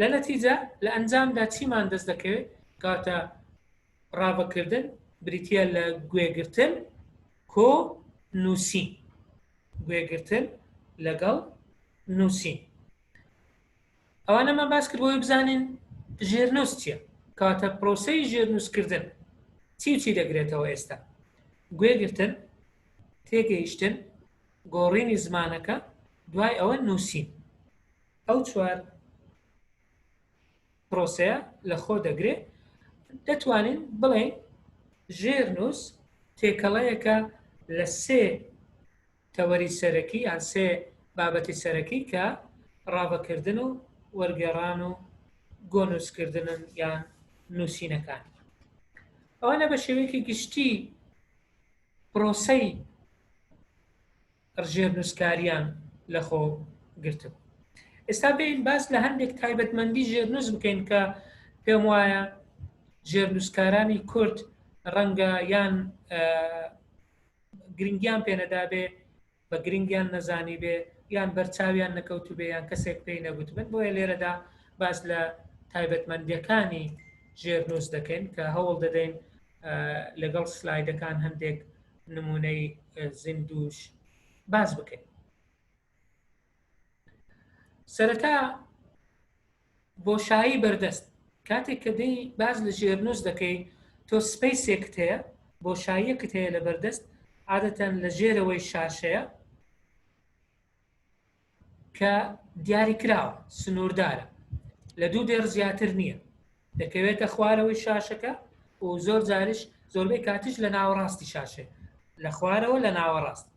لە نەتیجە لە ئەنجامدا چیمان دەست دەکەوێت کاتە ڕاڤەکردن بریتییە لە گوێگرتن کۆ نووسین گوێگرتن لەگەڵ نووسین. ئەوانەمان باس کرد بۆی بزانین ژێرنووس چییە. کەواتە پرۆسەی ژێرنووسکردن چی و چی دەگرێتەوە؟ ئێستا گوێگرتن، تێگەیشتن، گۆڕینی زمانەکە، دوای ئەوە نووسین. ئەو چوار پرۆسەیە لە خۆ دەگرێ. دەتوانین بڵێین ژێرنووس تێکەڵەیەکە لە سێ تەوەری سەرەکی یان سێ بابەتی سەرەکی کە ڕاڤەکردن و وەرگێڕان و گۆنووسکردنن یان نووسینەکان. ئەوانە بە شێوەیەکی گشتی پرۆسەی ژێرنووسکاریان لەخۆ گرتبوو. ئێستا بێین باس لە هەندێک تایبەتمەندی ژێرنووس بکەین کە پێم وایە ژێرنووسکارانی کورد ڕەنگە یان گرنگیان پێنەدابێ، بە گرنگیان نەزانیبێ، یان بەرچاویان نەکەوتبێ، یان کەسێک پێی نەگوتبن. بۆیە لێرەدا باس لە تایبەتمەندیەکانی ژێرنووس دەکەین کە هەوڵ دەدەین لەگەڵ سلایدەکان هەندێک نمونەی زیندوش باس بکەین. سەرەتا بۆشایی بەردەست، کاتێک کە دێی باس لە ژێرنووس دەکەی تۆ space ێکت هەیە، بۆشاییەکت هەیە لە بەردەست، عادەتەن لە ژێرەوەی شاشەیە کە دیاریکراوە، سنووردارە، لە دوو دێڕ زیاتر نییە، دەکەوێتە خوارەوەی شاشەکە و زۆر جاریش زۆربەی کاتیش لە ناوەڕاستی شاشەیە، لە خوارەوە لە ناوەڕاست.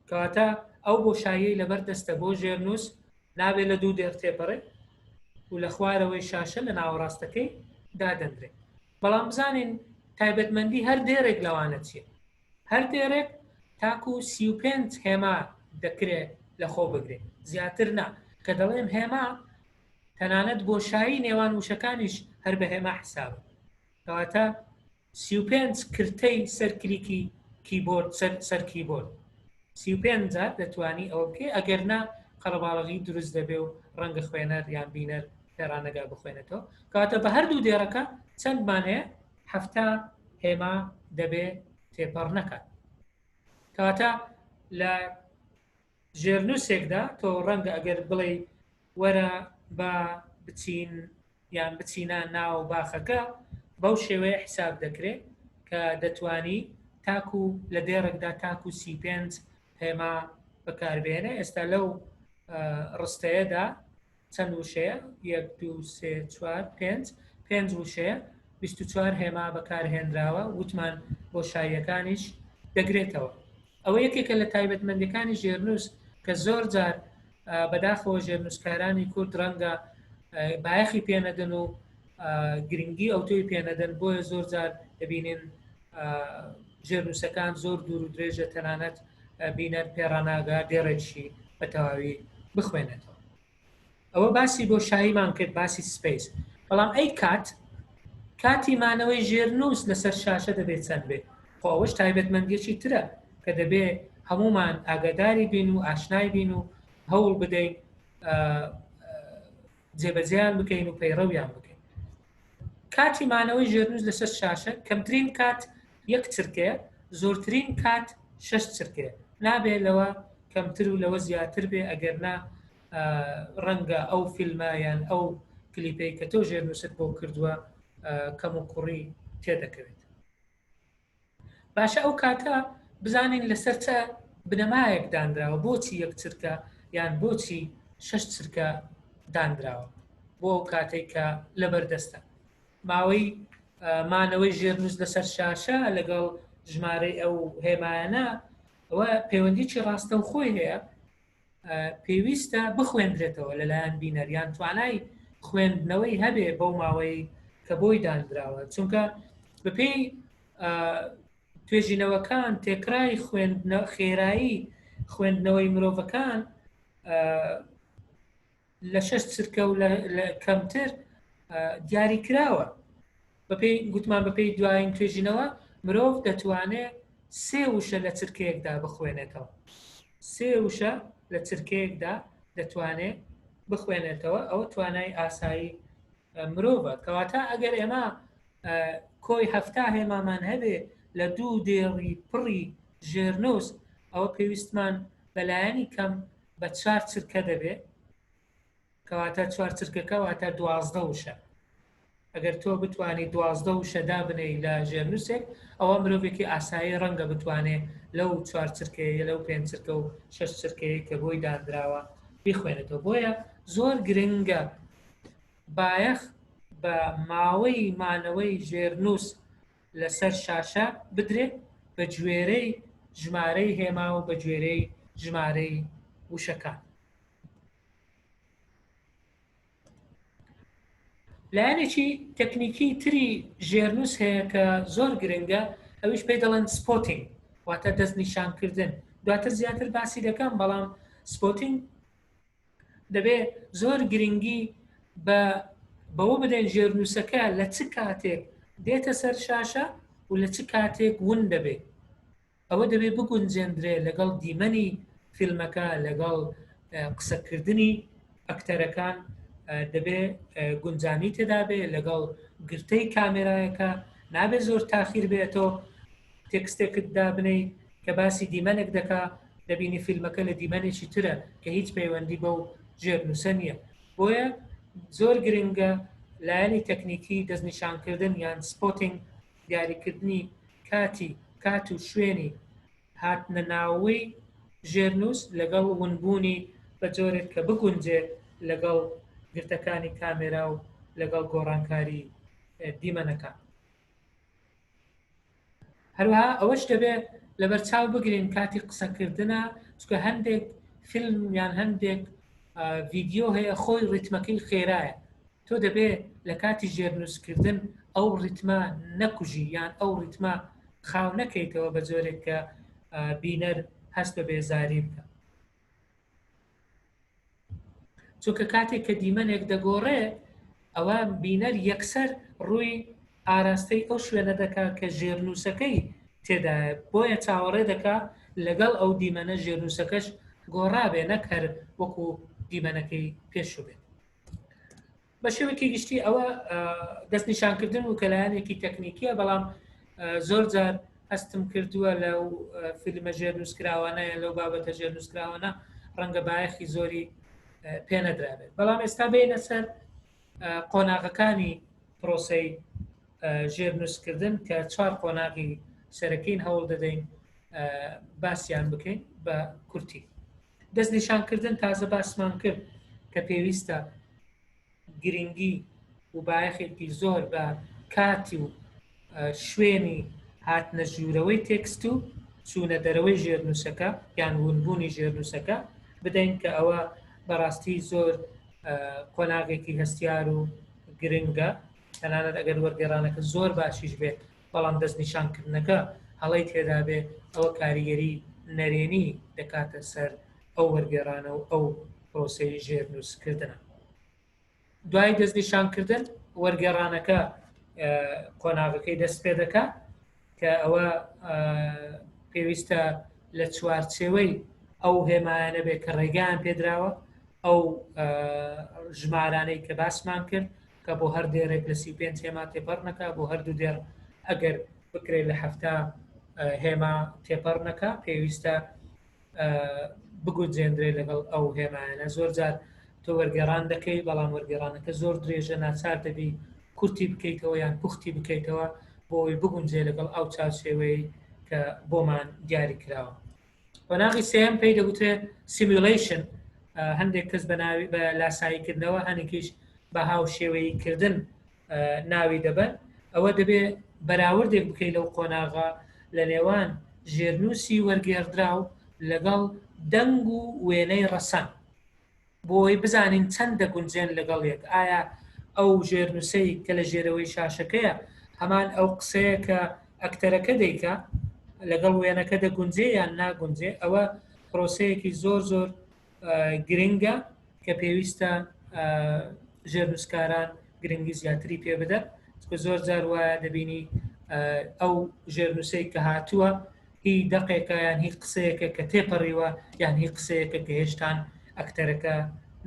کەواتە ئەو بۆشاییەی لەبەر دەستە بۆ ژێرنووس نابێت لە دوو دێڕ تێپەڕێ و لە خوارەوەی شاشە لە ناوەڕاستەکەی دادەندرێ. بەڵام بزانین تایبەتمەندی هەر دێڕێک لەوانە چییە. هەر دێڕێک تاکو 35 هێما دەکرێ لە خۆ بگرێ، زیاتر نا. کە دەڵێم هێما تەنانەت بۆشایی نێوان وشەکانیش هەر بە هێما حسابە. کەواتە 35 کرتەی سەر کلیکی کیبۆرد سەر سەر کیبۆرد 35 جار دەتوانی ئەوە بکەی ئەگەر نا قەرەباڵغی دروست دەبێ و ڕەنگە خوێنەر یان بینەر پێڕانەگا بخوێنێتەوە. کەواتە بە هەردوو دێڕەکە چەندمان هەیە؟ 70 هێما دەبێ تێپەڕ نەکات. کەواتە لە ژێرنووسێکدا تۆ ڕەنگە ئەگەر بڵێی وەرە با بچین یان بچینە ناو باخەکە بەو شێوەیە حیساب دەکرێ کە دەتوانی تاکو لە دێڕێکدا تاکو 35 هێما بەکاربێنێ. ئێستا لەو ڕستەیەدا چەند وشەیە؟ یەک دوو سێ چوار پێنج، پێنج وشەیە، 24 هێما بەکارهێنراوە، وتمان بۆشاییەکانیش دەگرێتەوە. ئەوە یەکێکە لە تایبەتمەندیەکانی ژێرنووس کە زۆر جار بەداخەوە ژێرنووسکارانی کورد ڕەنگە بایەخی پێنەدەن و گرنگی ئەوتۆی پێنەدەن، بۆیە زۆر جار دەبینین ژێرنووسەکان زۆر دوور و درێژە، تەنانەت بینەر پێڕاناگا دێڕێکشی بە تەواوی بخوێنێتەوە. ئەوە باسی بۆشاییمان کرد، باسی space. بەڵام ئەی کات، کاتی مانەوەی ژێرنووس لەسەر شاشە دەبێت چەند بێت؟ خۆ ئەوەش تایبەتمەندیەکی ترە کە دەبێ هەمومان ئاگاداری بین و ئاشنای بین و هەوڵ بدەین جێبەجێیان بکەین و پەیڕەویان بکەین. کاتی مانەوەی ژێرنووس لەسەر شاشە کەمترین کات یەک چرکەیە، زۆرترین کات شەش چرکەیە، نابێ لەوە کەمتر و لەوە زیاتر بێ، ئەگەر نا ڕەنگە ئەو فیلمە یان ئەو کلیپەی کە تۆ ژێرنووست بۆ کردووە کەم و کوڕی تێدەکەوێت. باشە ئەو کاتە بزانین لەسەر چە بنەمایەک دانراوە، بۆچی یەک چرکە یان بۆچی شەش چرکە دانراوە بۆ ئەو کاتێک کە لەبەردەستە. ماوەی مانەوەی ژێرنووس لەسەر شاشە لەگەڵ ژمارەی ئەو هێمایانە ئەوە پەیوەندیی ڕاستەوخۆی هەیە، پێویستە بخوێندرێتەوە لەلایەن بینەر یان توانای خوێندنەوەی هەبێ بەو ماوەی کە بۆی دانراوە، چونکە بەپێی توێژینەوەکان تێکرای خوێندنە خێرایی خوێندنەوەی مرۆڤەکان لە شەش چرکە و لە کەمتر دیاری کراوە. بەپێی گوتمان بەپێی دوایین توێژینەوە مرۆڤ دەتوانێت سێ وشە لە چرکەیەکدا بخوێنێتەوە، سێ وشە لە چرکەیەکدا دەتوانێت بخوێنێتەوە. ئەوە توانای ئاسایی مرۆڤە. کەواتە ئەگەر ئێمە کۆی 70 هێمامان هەبێ لە دوو دێڕی پڕی ژێرنووس، ئەوە پێویستمان بەلایەنی کەم بە چوار چرکە دەبێ. کەواتە چوار چرکەکە واتە 12 وشە. ئەگەر تۆ بتوانی 12 وشە دابنێی لە ژێرنووسێک، ئەوە مرۆڤێکی ئاسایی ڕەنگە بتوانێ لەو چوار چرکەیە، لەو پێنج چرکە و شەش چرکەیە کە بۆی دانراوە بیخوێنێتەوە. بۆیە زۆر گرنگە بایەخ بە ماوەی مانەوەی ژێرنووس لەسەر شاشە بدرێت بە گوێرەی ژمارەی هێما و بە گوێرەی ژمارەی وشەکان. لایەنێکی تەکنیکی تری ژێرنووس هەیە کە زۆر گرنگە، ئەویش پێی دەڵێن spotting، واتە دەستنیشانکردن. دواتر زیاتر باسی دەکەم، بەڵام spotting دەبێ زۆر گرنگی بە بەوە بدەین ژێرنووسەکە لە چ کاتێک دێتە سەر شاشە و لە چ کاتێک ون دەبێت. ئەوە دەبێ بگونجێندرێ لەگەڵ دیمەنی فیلمەکە، لەگەڵ قسەکردنی ئەکتەرەکان دەبێ گونجانی تێدا بێ، لەگەڵ گرتەی کامێرایەکە نابێ زۆر تاخیر بێتەوە. تێکستێکت دابنەی کە باسی دیمەنێک دەکا، دەبینی فیلمەکە لە دیمەنێکی ترە کە هیچ پەیوەندی بەو ژێرنووسە نییە. بۆیە زۆر گرنگە لایەنی تەکنیکی دەستنیشانکردن یان spotting، دیاریکردنی کاتی کات و شوێنی هاتنە ناوەی ژێرنووس لەگەڵ ونبوونی بە جۆرێک کە بگونجێ لەگەڵ گرتەکانی کامێرا و لەگەڵ گۆڕانکاری دیمەنەکان. هەروەها ئەوەش دەبێ لەبەرچاو بگرین کاتی قسەکردنە، چونکە هەندێک فیلم یان هەندێک ڤیدیۆ هەیە خۆی ڕیتمەکەی خێرایە، تۆ دەبێ لە کاتی ژێرنووسکردن ئەو ڕیتمە نەکوژی یان ئەو ڕیتمە خاو نەکەیتەوە بە جۆرێک کە بینەر هەست بە بێزاری بکە. چونکە کاتێک کە دیمەنێک دەگۆڕێ ئەوە بینەر یەکسەر ڕووی ئاراستەی ئەو شوێنە دەکا کە ژێرنووسەکەی تێدایە، بۆیە چاوەڕێ دەکا لەگەڵ ئەو دیمەنە ژێرنووسەکەش گۆڕابێ نەک هەر وەکو دیمەنەکەی پێشوو بێت. بە شێوەیەکی گشتی ئەوە دەستنیشانکردن و کە لایەنێکی تەکنیکیە، بەڵام زۆر جار هەستم کردووە لە فیلمە ژێرنووسکراوانە یان لەو بابەتە ژێرنووسکراوانە ڕەنگە بایەخی زۆری پێنەدرابێت. بەڵام ئێستا بێنە سەر قۆناغەکانی پرۆسەی ژێرنووسکردن کە چوار قۆناغی سەرەکین، هەوڵ دەدەین باسییان بکەین بە کورتی. دەستنیشانکردن تازە باسمان کرد کە پێویستە گرنگی و بایەخێکی زۆر بە کاتی و شوێنی هاتنە ژوورەوەی تێکست و چوونە دەرەوەی ژێرنووسەکە یان ونبوونی ژێرنووسەکە بدەین کە ئەوە بەڕاستی زۆر قۆناغێکی هەستیار و گرنگە. تەنانەت ئەگەر وەرگێڕانەکە زۆر باشیش بێت بەڵام دەستنیشانکردنەکە هەڵەی تێدابێ ئەوە کاریگەری نەرێنی دەکاتە سەر ئەو وەرگێڕانە و ئەو پرۆسەی ژێرنووسکردنە. دوای دەستنیشانکردن وەرگێڕانەکە قۆناغەکەی دەست پێ دەکا کە ئەوە پێویستە لە چوارچێوەی ئەو هێمایانە بێ کە ڕێگەیان پێدراوە، ئەو ژمارانەی کە باسمان کرد کە بۆ هەر دێڕێک لە 35 هێما تێپەڕ نەکا، بۆ هەردوو دێڕ ئەگەر بکرێت لە 70 هێما تێپەڕ نەکا، پێویستە بگونجێندرێ لەگەڵ ئەو هێمایانە. زۆر جار تۆ وەرگێڕان دەکەی بەڵام وەرگێڕانەکە زۆر درێژە، ناچار دەبی کورتی بکەیتەوە یان پوختی بکەیتەوە بۆ ئەوەی بگونجێ لەگەڵ ئەو چارچێوەی کە بۆمان دیاری کراوە. قۆناغی سێیەم پێی دەگوترێت simulation، هەندێک کەس بە ناوی بە لاساییکردنەوە، هەندێکیش بە هاوشێوەییکردن ناوی دەبەن. ئەوە دەبێ بەراوردێک بکەیت لەو قۆناغە لە نێوان ژێرنووسی وەرگێڕدراو لەگەڵ دەنگ و وێنەی ڕەسەن، بۆ ئەوەی بزانین چەند دەگونجێن لەگەڵ یەک. ئایا ئەو ژێرنووسەی کە لە ژێرەوەی شاشەکەیە هەمان ئەو قسەیە کە ئەکتەرەکە دەیکا لەگەڵ وێنەکە دەگونجێ یان ناگونجێ؟ ئەوە پرۆسەیەکی زۆر زۆر گرنگە کە پێویستە ژێرنووسکاران گرنگی زیاتری پێ بدەن، چونکە زۆر جار وایە دەبینی ئەو ژێرنووسەی کە هاتووە هی دەقێکە یان هی قسەیەکە کە تێپەڕیوە یان هی قسەیەکە کە هێشتان ئەکتەرەکە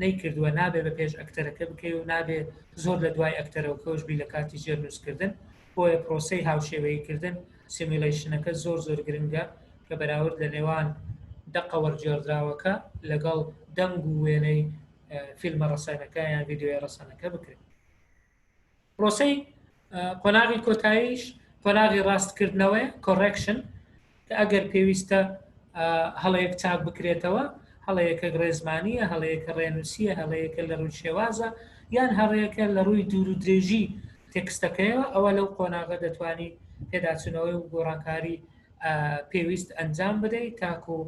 نەیکردووە. نابێ بە پێش ئەکتەرەکە بکەی و نابێ زۆر لە دوای ئەکتەرەوەکەوش بی لە کاتی ژێرنووسکردن. بۆیە پرۆسەی هاوشێوەییکردن simulation ەکە زۆر زۆر گرنگە کە بەراورد لە نێوان دەقە وەرگێڕدراوەکە لەگەڵ دەنگ و وێنەی. فیلمە ڕەسەنەکە یان ڤیدیۆی ڕەسەنەکە بکرێت. پرۆسەی قۆناغی کۆتاییش قۆناغی ڕاستکردنەوەیە correction کە ئەگەر پێویستە هەڵەیەک چاک بکرێتەوە هەڵەیەکە ڕێزمانیە هەڵەیەکە ڕێنووسیە هەڵەیەکە لە ڕووی شێوازە یان هەڵەیەکە لە ڕووی دوور و درێژی تێکستەکەیەوە ئەوە لەو قۆناغە دەتوانی پێداچوونەوەی و گۆڕانکاری پێویست ئەنجام بدەیت تاکو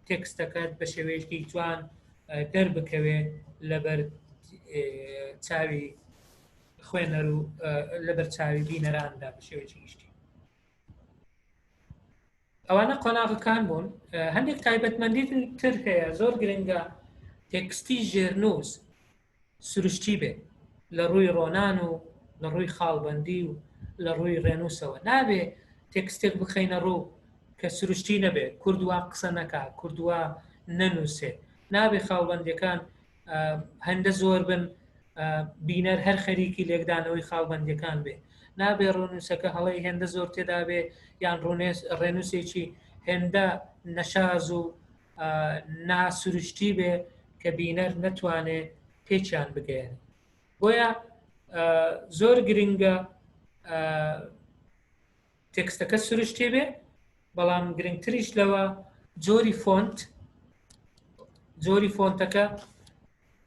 تێکستەکەت بە شێوەیەکی جوان دەربکەوێ لەبەر چاوی خوێنەر و لەبەر چاوی بینەراندا بە شێوەیەکی گشتی. ئەوانە قۆناغەکان بوون. هەندێک تایبەتمەندی تر هەیە زۆر گرنگە تێکستی ژێرنووس سروشتی بێ لە ڕووی ڕۆنان و لە ڕووی خاڵبەندی و لە ڕووی ڕێنووسەوە. نابێ تێکستێک بخەینە ڕوو کە سروشتی نەبێ، کورد وا قسە نەکا، کورد وا نەنووسێ. نابێ خاڵبەندیەکان هەندە زۆر بن بینەر هەر خەریکی لێکدانەوەی خاڵبەندیەکان بێ. نابێ ڕوونووسەکە هەڵەی هێندە زۆر تێدا بێ یان ڕێنووسێکی هێندە نەشاز و ناسروشتی بێ کە بینەر نەتوانێ پێکیان بگەیەنێ. بۆیە زۆر گرنگە تێکستەکە سروشتی بێ، بەڵام گرنگتریش لەوە جۆری فۆنت، جۆری فۆنتەکە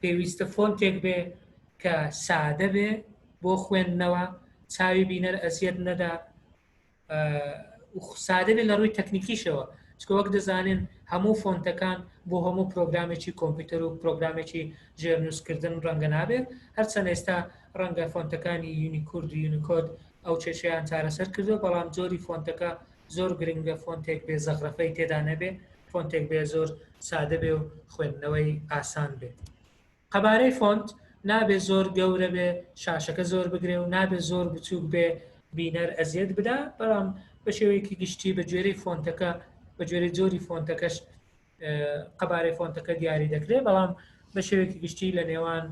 پێویستە فۆنتێک بێ کە سادە بێ بۆ خوێندنەوە، چاوی بینەر ئەزیەت نەدا، سادە بێت لە ڕووی تەکنیکیشەوە، چکە وەک دەزانین هەموو فۆنتەکان بۆ هەموو پرۆگرامێکی کۆمپیوتەر و پرۆگرامێکی ژێرنووسکردن ڕەنگە نابێت، هەرچەند ئێستا ڕەنگە فۆنتەکانی یونیکورد و یونیکۆد ئەو کێشەیان چارەسەر کردووە، بەڵام جۆری فۆنتەکە زۆر گرنگە، فۆنتێک بێ زەخرەفەی تێدا نەبێ، فۆنتێک بێ زۆر سادە بێ و خوێندنەوەی ئاسان بێ. قەبارەی فۆنت نابێ زۆر گەورە بێ شاشەکە زۆر بگرێ و نابێ زۆر بچووک بێ بینەر ئەزیەت بدا، بەڵام بە شێوەیەکی گشتی بە گوێرەی فۆنتەکە بە گوێرەی جۆری فۆنتەکەش قەبارەی فۆنتەکە دیاری دەکرێت، بەڵام بە شێوەیەکی گشتی لە نێوان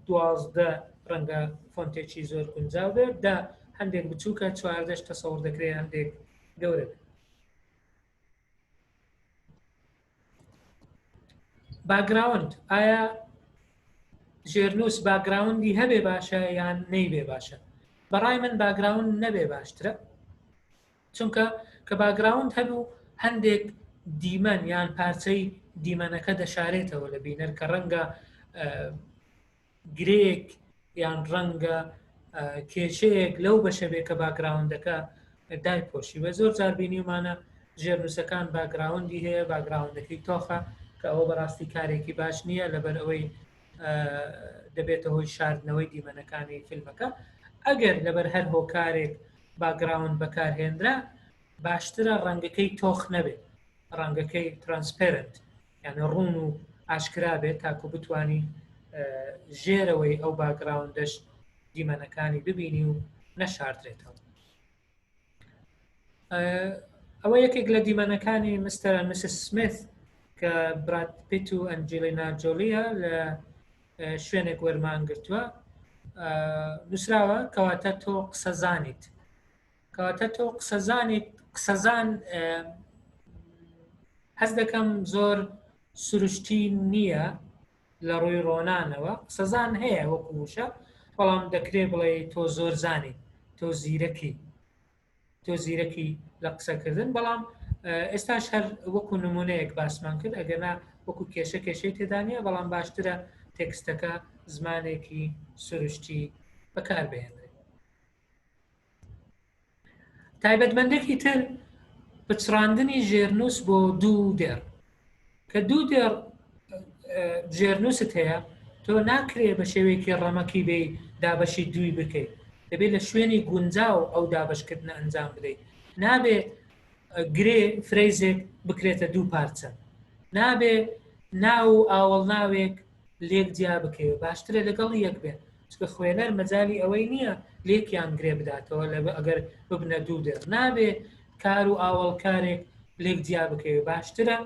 12 ڕەنگە فۆنتێکی زۆر گونجاو بێت، دە هەندێک بچووکە، چواردەش تەسەور دەکرێت هەندێک گەورە بێت. باگراوند، ئایا ژێرنووس باگراوندی هەبێ باشە یان نەیبێ باشە؟ بەڕای من باگراوند نەبێ باشترە، چونکە کە باگراوند هەبوو هەندێک دیمەن یان پارچەی دیمەنەکە دەشارێتەوە لە بینەر کە ڕەنگە گرێیەک یان ڕەنگە کێشەیەک لەو بەشە بێ کە باکگراوندەکە دایپۆشی وە زۆر جار بینیومانە ژێرنووسەکان باکگراوندی هەیە باکگراوندەکەی تۆخە کە ئەوە بەڕاستی کارێکی باش نییە لەبەر ئەوەی دەبێتە هۆی شاردنەوەی دیمەنەکانی فیلمەکە ئەگەر لەبەر هەر هۆکارێک باکگراوند بەکارهێنرا باشترە ڕەنگەکەی تۆخ نەبێت ڕەنگەکەی transparent یعنی ڕوون و ئاشکرا بێت تاکو بتانی ژێرەوەی ئەو باگراوندەش دیمەنەکانی ببینی و نەشاردرێتەوە. ئەوە یەکێک لە دیمەنەکانی Mr. Mrs. Smith کە براد پیت و ئەنجلینا جۆلیە لە شوێنێک وەرمان گرتووە نووسراوە کەواتە تۆ قسەزانیت کەواتە تۆ قسەزانیت قسەزان هەست دەکەم زۆر سروشتی نییە لە ڕووی ڕۆنانەوە قسەزان هەیە وەکو وشە بەڵام دەکرێ بڵێ تۆ زۆر زانیت تۆ زیرەکی تۆ زیرەکی لە قسەکردن بەڵام ئێستاش هەر وەکو نمونەیەک باسمان کرد ئەگەرنا وەکو کێشە کێشەی تێدانە بەڵام باشترە تێکستەکە زمانێکی سروشتی بەکاربهێنرێت تایبەتمەندێکی تر پچڕاندنی ژێرنووس بۆ دوو دێڕ کە دوو دێڕ ژێرنووست هەیە تۆ ناکرێ بە شێوەیەکی ڕەمەکی بێ دابەشی دووی بکەیت دەبێت لە شوێنی گونجاو ئەو دابشکردنە ئەنجام بدەیت نابێ گرێ phrase ێک بکرێتە دوو پارچە نابێ ناو و ئاوەڵ ناوێک لێک جیا بکەوێت باشترە لەگەڵ یەک بێن چکە خوێنەر مەجای ئەوەی نییە لێکیان گرێ بداتەوە لە ئەگەر ببنە دوو دێڕ نابێ کار و ئاوەڵ کارێک لێک جیا بکەوێت باشترە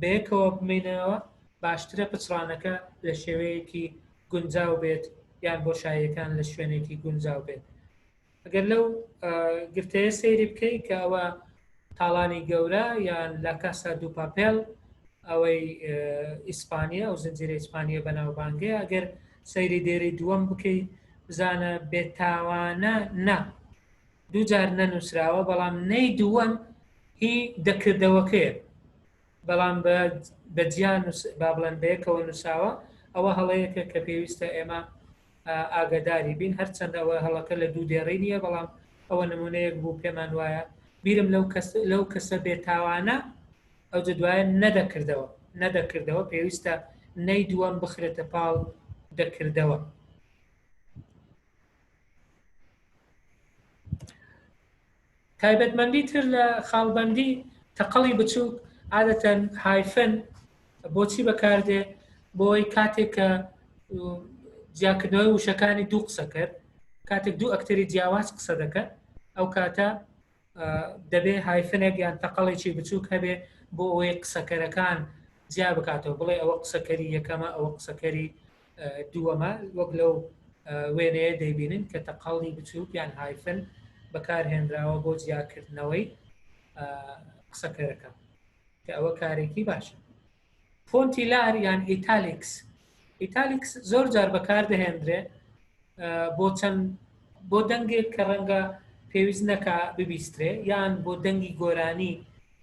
بەیەکەوە بمێنەوە باشترە پچڕانەکە لە شێوەیەکی گونجاو بێت یان بۆشاییەکان لە شوێنێکی گونجاو بێت ئەگەر لەو گرتەیە سەیری بکەی کە ئەوە تاڵانی گەورە یان لا کاسا دو پاپێل. ئەوەی ئیسپانیا ئەو زنجیرە ئیسپانیە بەناوبانگەیە ئەگەر سەیری دێری دووەم بکەی بزانە بێتاوانە نا دووجار نەنووسراوە بەڵام نەی دووەم هی دەکردەوەکەیە بەڵام بە جیا با بڵێن بەیەکەوە نووساوە ئەوە هەڵەیەکە کە پێویستە ئێمە ئاگاداری بین هەرچەند ئەوە هەڵەکە لە دوو دێڕی نییە بەڵام ئەوە نمونەیەک بوو پێمان وایە بیرم لەو کەس لەو کەسە بێتاوانە ئەو دوایە نەدەکردەوە نەدەکردەوە پێویستە نەی دووەم بخرێتە پاڵ دەکردەوە. تایبەتمەندی تر لە خاڵبەندی تەقەڵی بچووک عادەتەن hyphen بۆچی بەکاردێ بۆی کاتێک کە جیاکردنەوەی وشەکانی دوو قسە کرد کاتێک دوو ئەکتەری جیاواز قسە دەکەن ئەو کاتە دەبێ hyphen ێک یان تەقەڵێکی بچووک هەبێ بۆ ئەوەی قسەکەرەکان جیا بکاتەوە بڵێ ئەوە قسەکەری یەکەمە ئەوە قسەکەری دووەمە وەک لەو وێنەیە دەیبینن کە تەقەڵی بچووک یان hyphen بەکارهێنراوە بۆ جیاکردنەوەی قسەکەرەکە کە ئەوە کارێکی باشە. فۆنتی لار یان italics italics زۆر جار بەکاردەهێنرێ بۆ چەند بۆ دەنگێک کە ڕەنگە پێویست نەکا ببیسترێ یان بۆ دەنگی گۆرانی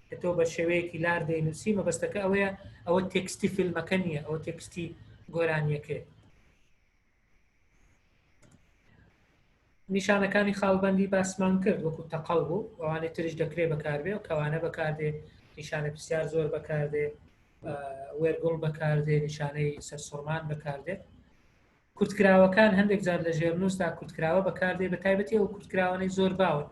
کە تۆ بە شێوەیەکی لار دەینووسی مەبەستەکە ئەوەیە ئەوە تێکستی فیلمەکە نییە ئەوە تێکستی گۆرانیەکەی نیشانەکانی خاڵبەندی باسمان کرد وەکو تەقەڵ بوو ئەوانەی ترش دەکرێت بەکاربێ و کەوانە بەکاردێ نیشانە پرسیار زۆر بەکاردێ وێرگوڵ بەکاردێ نیشانەی سەرسوڕمان بەکاردێت کورتکراوەکان هەندێک جار لە ژێرنووسدا کورتکراوە بەکاردێ بە تایبەتی ئەو کورتکراوانەی زۆر باون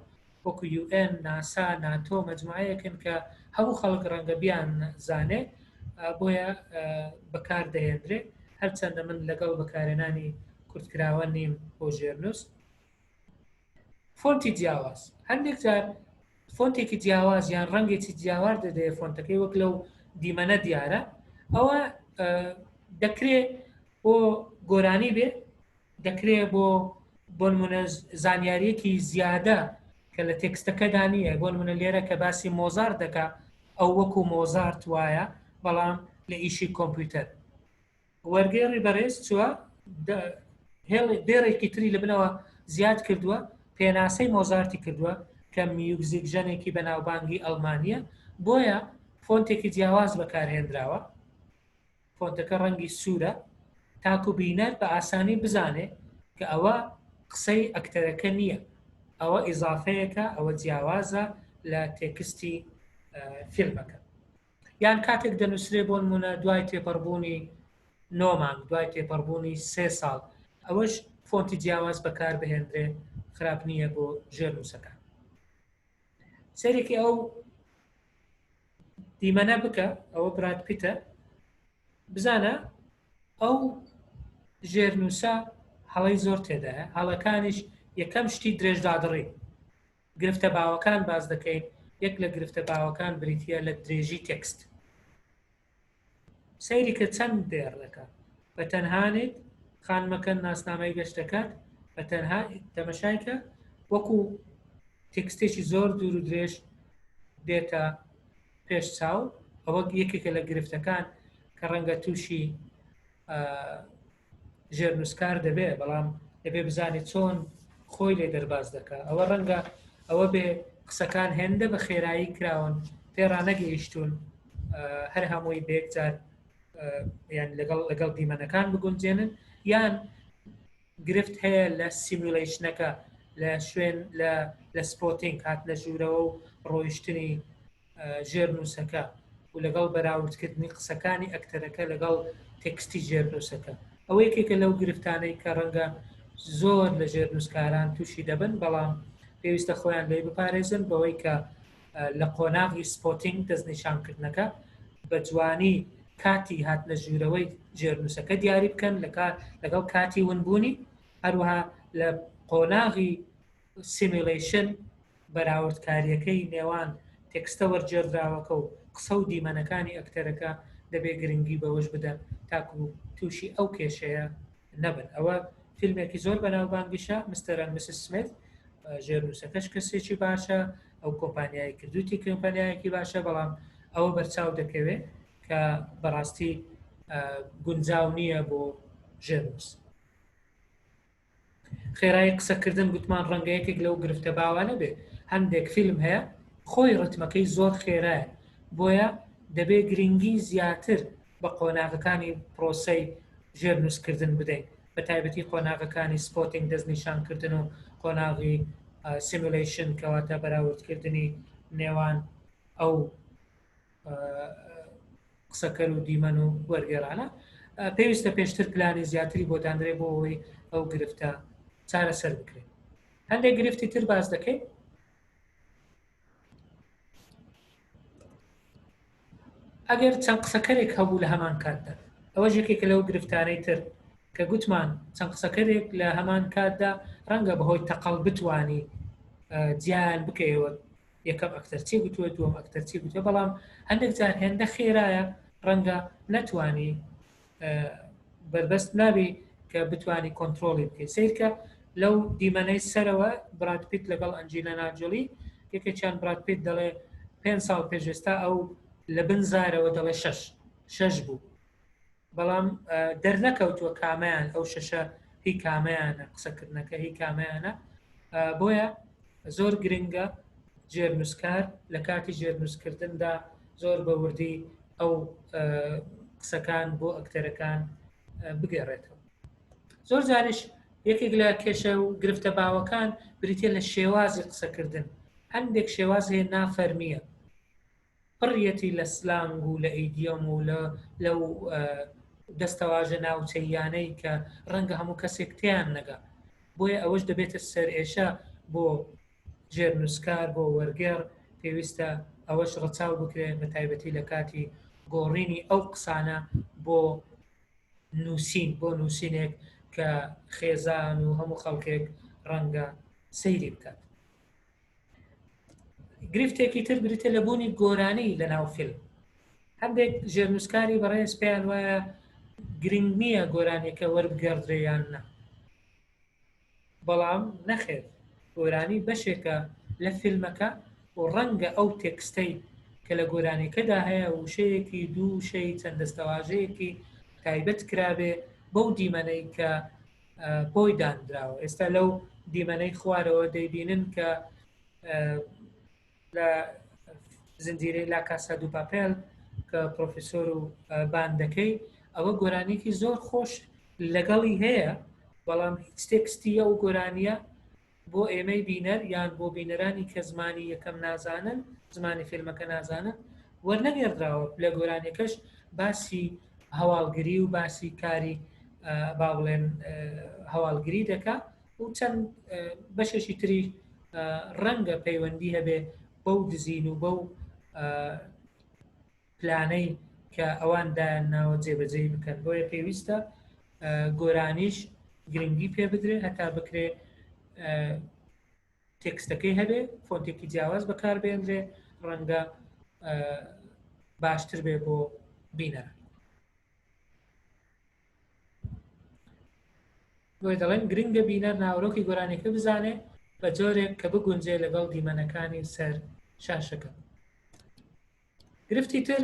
وەکو UN، ناسا، ناتۆ مەجموعەیەکن کە هەموو خەڵک ڕەنگە بیان زانێ بۆیە بەکار دەهێنرێ هەرچەندە من لەگەڵ بەکارهێنانی کورتکراوە نیم بۆ ژێرنووس. فۆنتی جیاواز هەندێک جار فۆنتێکی جیاواز یان ڕەنگێکی جیاوار دەدەیە فۆنتەکەی وەک لەو دیمەنە دیارە ئەوە دەکرێ بۆ گۆرانی بێ دەکرێ بۆ بۆنمونە زانیاریەکی زیادە کە لە تێکستەکەدا نییە بۆنمونە لێرە کە باسی مۆزارت دەکا ئەو وەکو مۆزارت وایە بەڵام لە ئیشی کۆمپیوتەر وەرگێڕی بەڕێز چووە دێڕێکی تری لە بنەوە زیاد کردووە پێناسەی مۆزارتی کردووە کە میوزیک ژەنێکی بەناوبانگی ئەڵمانیە بۆیە فۆنتێکی جیاواز بەکارهێنراوە فۆنتەکە ڕەنگی سوورە تاکو بینەر بە ئاسانی بزانێ کە ئەوە قسەی ئەکتەرەکە نییە ئەوە ئیزافەیەکە ئەوە جیاوازە لە تێکستی فیلمەکە یان کاتێک دەنووسرێ بۆ نمونە دوای تێپەڕبوونی نۆ مانگ دوای تێپەڕبوونی سێ ساڵ ئەوەش فۆنتی جیاواز بەکار بهێنرێ خراپ نییە بۆ ژێرنووسەکان سەیرێکی ئەو دیمەنە بکە ئەوە براد پیتە بزانە ئەو ژێرنووسە هەڵەی زۆر تێدایە هەڵەکانیش یەکەم شتی درێژدادڕی گرفتە باوەکان باز دەکەین یەک لە گرفتە باوەکان بریتە لە درێژی تێکست سەیری کە چەند دێڕ دەکات بە تەنها نیت خانمەکە ناسنامەی گەشت دەکات بە تەنها تەمەشای کە وەکو تێکستێکی زۆر دوور و درێژ دێتە پێش چاو ئەوە یەکێکە لە گرفتەکان کە ڕەنگە تووشی ژێرنووسکار دەبێ بەڵام دەبێ بزانێت چۆن خۆی لێ دەرباز دەکا ئەوە ڕەنگە ئەوە بێ قسەکان هێندە بە خێرایی کراون پێڕانەگەیشتون هەر هەمووی بێکجار یان لەگەڵ لەگەڵ دیمەنەکان بگونجێنن یان گرفت هەیە لە simulation ەکە لە شوێن لە لە spotting هاتنە ژوورەوە و ڕۆیشتنی ژێرنووسەکە و لەگەڵ بەراوردکردنی قسەکانی ئەکتەرەکە لەگەڵ تێکستی ژێرنووسەکە ئەوە یەکێکە لەو گرفتانەی کە ڕەنگە زۆر لە ژێرنووسکاران تووشی دەبن بەڵام پێویستە خۆیان لێی بپارێزن بەوەی کە لە قۆناغی spotting دەستنیشانکردنەکە بە جوانی کاتی هاتنە ژوورەوەی ژێرنووسەکە دیاری بکەن لەگەڵ کاتی ونبوونی هەروەها لە قۆناغی simulation بەراوردکارییەکەی نێوان تێکستە وەرگێڕدراوەکە و قسە و دیمەنەکانی ئەکتەرەکە دەبێ گرنگی بەوەش بدەن تاکو تووشی ئەو کێشەیە نەبن. ئەوە فیلمێکی زۆر بەناوبانگیشە، Mr and Mrs Smith، ژێرنووسەکەش کەسێکی باشە، ئەو کۆمپانیای کردووتی کۆمپانیایەکی باشە، بەڵام ئەوە بەرچاو دەکەوێ. کە بەڕاستی گونجاو نییە بۆ ژێرنووس. خێرایی قسەکردن گوتمان ڕەنگە یەکێک لەو گرفتە باوانە بێ هەندێک فیلم هەیە خۆی ڕتمەکەی زۆر خێرایە بۆیە دەبێ گرنگی زیاتر بە قۆناغەکانی پرۆسەی ژێرنووسکردن بدەین بە تایبەتی قۆناغەکانی spotting دەستنیشانکردن و قۆناغی simulation کەواتە بەراوردکردنی نێوان ئەو قسەکەر و دیمەن و وەرگێرانە پێویستە پێشتر پلانی زیاتری بۆ دانرێ بۆ ئەوەی ئەو گرفتە چارەسەر بکرێت. هەندێک گرفتی تر باس دەکەین. ئەگەر چەند قسەکەرێک هەبوو لە هەمان کاتدا ئەوە یەکێکە لەو گرفتانەی تر کە گوتمان چەند قسەکەرێک لە هەمان کاتدا ڕەنگە بەهۆی تەقەڵ بتانی جیان بکەیەوە یەکەم ئەکتەر چی گوتووە دووەم ئەکتەر چی گوتووە بەڵام هەندێک جار هێندە خێرایە ڕەنگە نەتوانی بەربەست نابی کە بتانی کۆنتترۆلی بکەیت سیرکە لەو دیمەنەی سەرەوە براد پیت لەگەڵ ئەنجیلە ناجۆلی یەکێکیان براد پیت دەڵێ پێ ساڵ پێشێستا ئەو لە بن زارەوە دەڵێ شەش شەش بوو بەڵام دەرنەکەوتووە کامەیان ئەو شەشە هی کامەیانە قسەکردنەکە هی کامەیانە بۆیە زۆر گرنگە ژێرنووسکار لە کاتی ژێرنووسکردندا زۆر بە وردی ئەو قسەکان بۆ ئەکتەرەکان بگەڕێتەوە. زۆر جاریش یەکێک لە کێشە و گرفتە باوەکان بریتە لە شێوازی قسەکردن. هەندێک شێواز هەیە نافەرمیە، پڕیەتی لە slang و لە idiom و لە لەو دەستەواژە ناوچەییانەی کە ڕەنگە هەموو کەسێک تێیان نەگا. بۆیە ئەوەش دەبێتە سەرئێشە بۆ ژێرنووسکار، بۆ وەرگێڕ، پێویستە ئەوەش ڕەچاو بکرێ بە تایبەتی لە کاتی گۆڕینی ئەو قسانە بۆ نووسین، بۆ نووسینێک کە خێزان و هەموو خەڵکێک ڕەنگە سەیری بکات. گرفتێکی تر بریتە لە بوونی گۆرانی لە ناو فیلم. هەندێک ژێرنووسکاری بەڕێز پێیان وایە گرنگ نییە گۆرانیەکە وەربگێڕدرێ یان نا، بەڵام نەخێر گۆرانی بەشێکە لە فیلمەکە و ڕەنگە ئەو تێکستەی کە لە گۆرانیەکەدا هەیە وشەیەکی دوو وشەی چەند دەستەواژەیەکی تایبەت کرابێ بەو دیمەنەی کە بۆی دانراوە. ئێستا لەو دیمەنەی خوارەوە دەیبینن کە لە زنجیرەی لا کاسا دو پاپێل کە پرۆفیسۆر و باندەکەی ئەوە گۆرانیکی زۆر خۆش لەگەڵی هەیە بەڵام هیچ تێکستی ئەو گۆرانیە بۆ ئێمەی بینەر یان بۆ بینەرانی کە زمانی یەکەم نازانن زمانی فیلمەکە نازانن وەرنەگێڕدراوە لە گۆرانیەکەش باسی هەواڵگری و باسی کاری با بڵێن هەواڵگری دەکا و چەند بەشێکی تری ڕەنگە پەیوەندی هەبێ بەو دزین و بەو پلانەی کە ئەوان دایان ناوە جێبەجێی بکەن. بۆیە پێویستە گۆرانیش گرنگی پێ بدرێ هەتا بکرێ تێکستەکەی هەبێ فۆنتێکی جیاواز بەکاربێنرێ ڕەنگە باشتر بێ بۆ بینەر. بۆیە دەڵێن گرنگە بینەر ناوەرۆکی گۆرانیەکە بزانێ بە جۆرێک کە بگونجێ لەگەڵ دیمەنەکانی سەر شاشەکە. گرفتی تر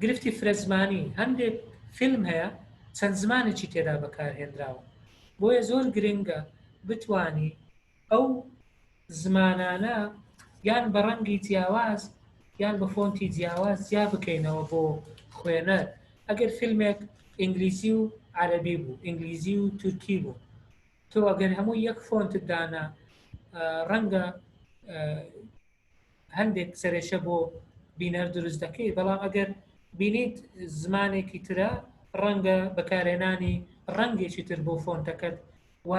گرفتی فرەزمانی، هەندێک فیلم هەیە چەند زمانێکی تێدا بەکارهێنراوە بۆیە زۆر گرنگە بتانی ئەو زمانانە یان بە ڕەنگی جیاواز یان بە فۆنتی جیاواز جیا بکەینەوە بۆ خوێنەر. ئەگەر فیلمێک ئینگلیزی و عەرەبی بوو، ئینگلیزی و تورکی بوو، تۆ ئەگەر هەموو یەک فۆنتت دانا ڕەنگە هەندێک سەرێشە بۆ بینەر دروست دەکەی، بەڵام ئەگەر بینیت زمانێکی ترە ڕەنگە بەکارهێنانی ڕەنگێکی تر بۆ فۆنتەکەت و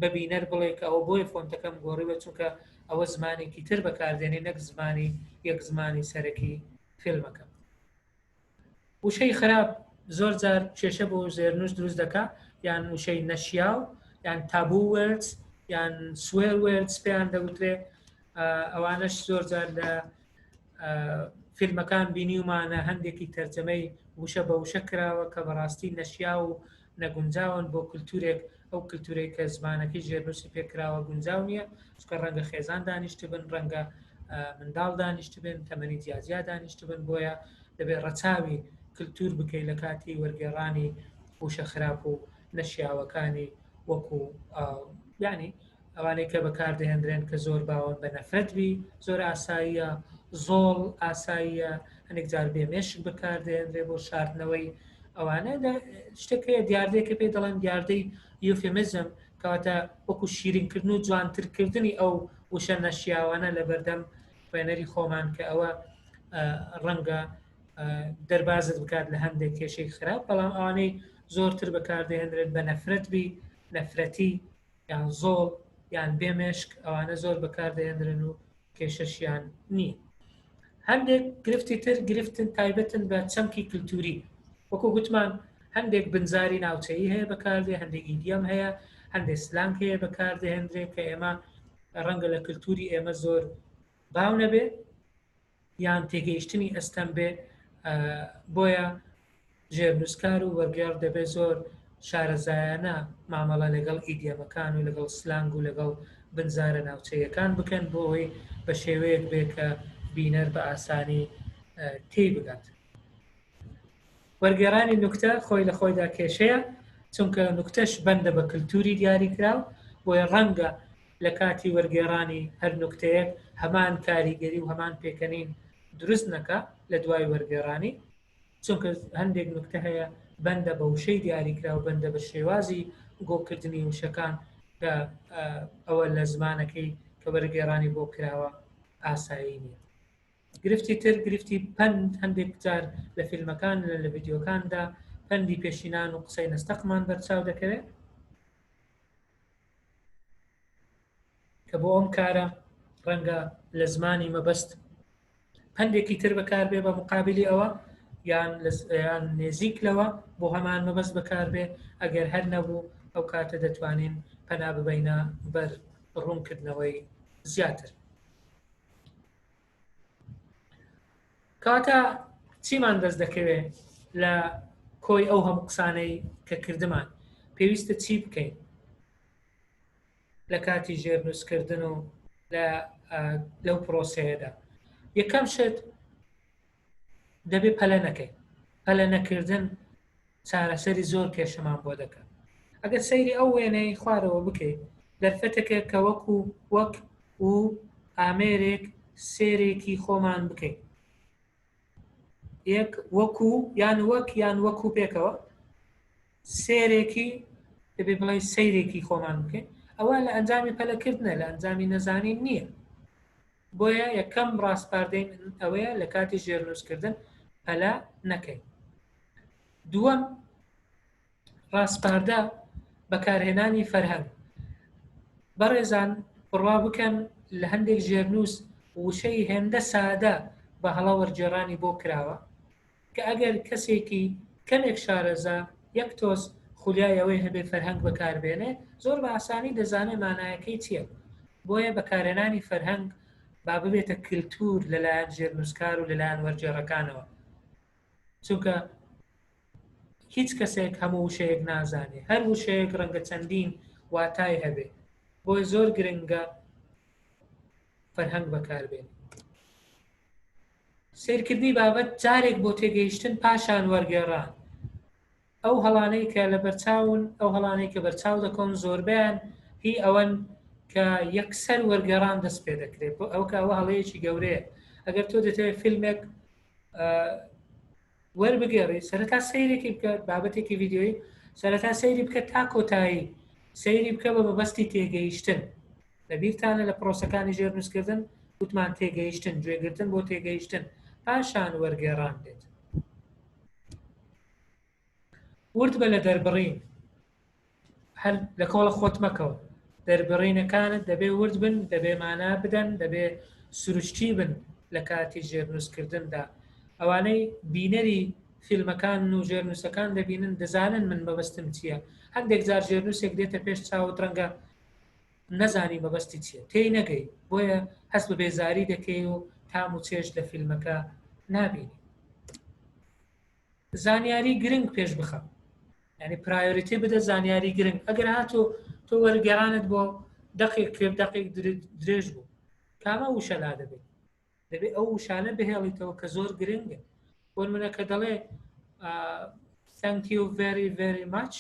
بە بینەر بڵێ کە ئەوە بۆیە فۆنتەکەم گۆڕیوە چونکە ئەوە زمانێکی تر بەکاردێنێ نەک زمانی یەک زمانی سەرەکی فیلمەکە. وشەی خراپ زۆر جار کێشە بۆ ژێرنووس دروست دەکا، یان وشەی نەشیاو یان taboo words یان swear words پێیان دەگوترێ. ئەوانەش زۆر جار لە فیلمەکان بینیومانە هەندێکی تەرجەمەی وشە بە وشە کراوە کە بەڕاستی نەشیاو و نەگونجاون بۆ کللتورێک، ئەو کللتورێک کە زمانەکەی ژێرنووسی پێکراوە گونجاو نییە، چونکە ڕەنگە خێزان دانیشتبن، ڕەنگە منداڵ دانیشتبن، تەمەنی جیاجیا دانیشتبن، بۆیە. دەبێت ڕەچاوی کلتور بکەیت لە کاتی وەرگێڕانی وشە خراپ و نەشیاوەکانی وەکو یعنی ئەوانەی کە بەکاردەهێنرێن کە زۆر باون بە نەفرەت بی زۆر ئاساییە، زۆڵ ئاساییە، هەندێک جار بێ مێشک بەکاردەهێنرێ بۆ شاردنەوەی ئەوانە. شتێک هەیە دیاردەیە کە پێی دەڵێن دیاردەی euphemism، کەواتە وەکو شیرینکردن و جوانترکردنی ئەو وشە نەشیاوانە لە بەردەم خوێنەری خۆمان کە ئەوە ڕەنگە دەربازت بکات لە هەندێک کێشەی خراپ، بەڵام ئەوانەی زۆرتر بەکاردەهێنرێت بە نەفرەت بی، نەفرەتی یان زۆڵ یان بێ مێشک ئەوانە زۆر بەکاردەهێنرن و کێشەشیان نییە. هەندێک گرفتی تر گرفتن تایبەتن بە چەمکی کللتوری، وەکو گوتمان هەندێک بنزاری ناوچەیی هەیە بەکاردێ، هەندێک idiom هەیە، هەندێک slang هەیە بەکاردەهێنرێ کە ئێمە ڕەنگە لە کللتوری ئێمە زۆر باو نەبێ یان تێگەیشتنی ئەستەم بێ. بۆیە ژێرنووسکار و وەرگێڕ دەبێت زۆر شارەزایانە مامەڵە لەگەڵ idiom ەکان و لەگەڵ slang و لەگەڵ بنزارە ناوچەیەکان بکەن بۆ ئەوەی بە شێوەیەک بێ کە بینەر بە ئاسانی تێی بگات. وەرگێڕانی نوکتە خۆی لە خۆیدا کێشەیە، چونکە نوکتەش بەندە بە کلتوری دیاریکراو، بۆیە ڕەنگە لە کاتی وەرگێڕانی هەر نوکتەیەک هەمان کاریگەری و هەمان پێکەنین دروست نەکا لە دوای وەرگێڕانی، چونکە هەندێک نوکتە هەیە بەندە بە وشەی دیاریکراو، بەندە بە شێوازی گۆکردنی وشەکان کە ئەوە لە زمانەکەی کە وەرگێڕانی بۆ کراوە ئاسایی نییە. گرفتی تر گرفتی پەند، هەندێک جار لە فیلمەکان لە ڤیدیۆکاندا پەندی پێشینان و قسەی نەستەقمان بەرچاو دەکەوێت کە بۆ ئەم کارە ڕەنگە لە زمانی مەبەست پەندێکی تر بەکاربێ بە مقابلی ئەوە یان یان نێزیک لەوە بۆ هەمان مەبەست بەکاربێ. ئەگەر هەر نەبوو ئەو کاتە دەتوانین پەنا ببینە بەر ڕوونکردنەوەی زیاتر. کەواتە چیمان دەست دەکەوێت لە کۆی ئەو هەموو قسانەی کە کردمان؟ پێویستە چی بکەین لە کاتی ژێرنووسکردن و لە لەو پرۆسەیەدا؟ یەکەم شت دەبێ پەلە نەکەین. پەلە نەکردن چارەسەری زۆر کێشەمان بۆ دەکات. ئەگەر سەیری ئەو وێنەی خوارەوە بکەیت، دەرفەتێکە کە وەکو وەک و ئامێرێک سێرێکی خۆمان بکەین. یەک وەکو یان وەک یان وەکو پێکەوە سێرێکی دەبێ بڵێ سەیرێکی خۆمان بکەین. ئەوە لە ئەنجامی پەلەکردنە، لە ئەنجامی نەزانین نییە. بۆیە یەکەم ڕاسپاردەی من ئەوەیە لە کاتی ژێرنووسکردن پەلە نەکەین. دووەم ڕاسپاردە بەکارهێنانی فەرهەنگ. بەڕێزان بڕوا بکەن لە هەندێک ژێرنووس وشەی هێندە سادە بە هەڵە وەرگێڕانی بۆ کراوە کە ئەگەر کەسێکی کەمێک شارەزا یەک تۆز خولیای ئەوەی هەبێ فەرهەنگ بەکاربێنێ زۆر بە ئاسانی دەزانێ مانایەکەی چییە. بۆیە بەکارهێنانی فەرهەنگ با ببێتە کلتور لەلایەن ژێرنووسکار و لەلایەن وەرگێڕەکانەوە، چونکە هیچ کەسێک هەموو وشەیەک نازانێ، هەر وشەیەک ڕەنگە چەندین واتای هەبێ، بۆیە زۆر گرنگە فەرهەنگ بەکاربێنی. سەیرکردنی بابەت جارێک بۆ تێگەیشتن پاشان وەرگێڕان. ئەو هەڵانەی کە لەبەرچاون، ئەو هەڵانەی کە بەرچاو دەکەون زۆربەیان هی ئەوەن کە یەکسەر وەرگێڕان دەست پێ دەکرێت. بۆ ئەو کە ئەوە هەڵەیەکی گەورەیە. ئەگەر تۆ دەتەوێت فیلمێک وەربگێڕی، سەرەتا سەیرێکی بکە، بابەتێکی ڤیدیۆیی سەرەتا سەیری بکە تا کۆتایی سەیری بکە بە مەبەستی تێگەیشتن. لەبیرتانە لە پرۆسەکانی ژێرنووسکردن وتمان تێگەیشتن، گوێگرتن بۆ تێگەیشتن، پاشان وەرگێڕان دێت. ورد بە لە دەربڕین، هەر لە کۆڵە خۆت مەکەوە. دەربڕینەکانت دەبێ ورد بن، دەبێ مانا بدەن، دەبێ سروشتی بن لە کاتی ژێرنووسکردندا. ئەوانەی بینەری فیلمەکان و ژێرنووسەکان دەبینن دەزانن من مەبەستم چییە. هەندێک جار ژێرنووسێک دێتە پێش چاوت ڕەنگە نەزانی مەبەستی چییە، تێی نەگەی، بۆیە هەست بە بێزاری دەکەی و تام و چێژ لە فیلمەکە نابینی. زانیاری گرنگ پێش بخە، یعنی priority بدە زانیاری گرنگ. ئەگەر هاتوو تۆ وەرگێڕانت بۆ دەقێک کرد، دەقێک درێژ بوو، کامە وشە لا دەبێت؟ دەبێت ئەو وشانە بهێڵیتەوە کە زۆر گرنگن. بۆ نمونە کە دەڵێ thank you very very much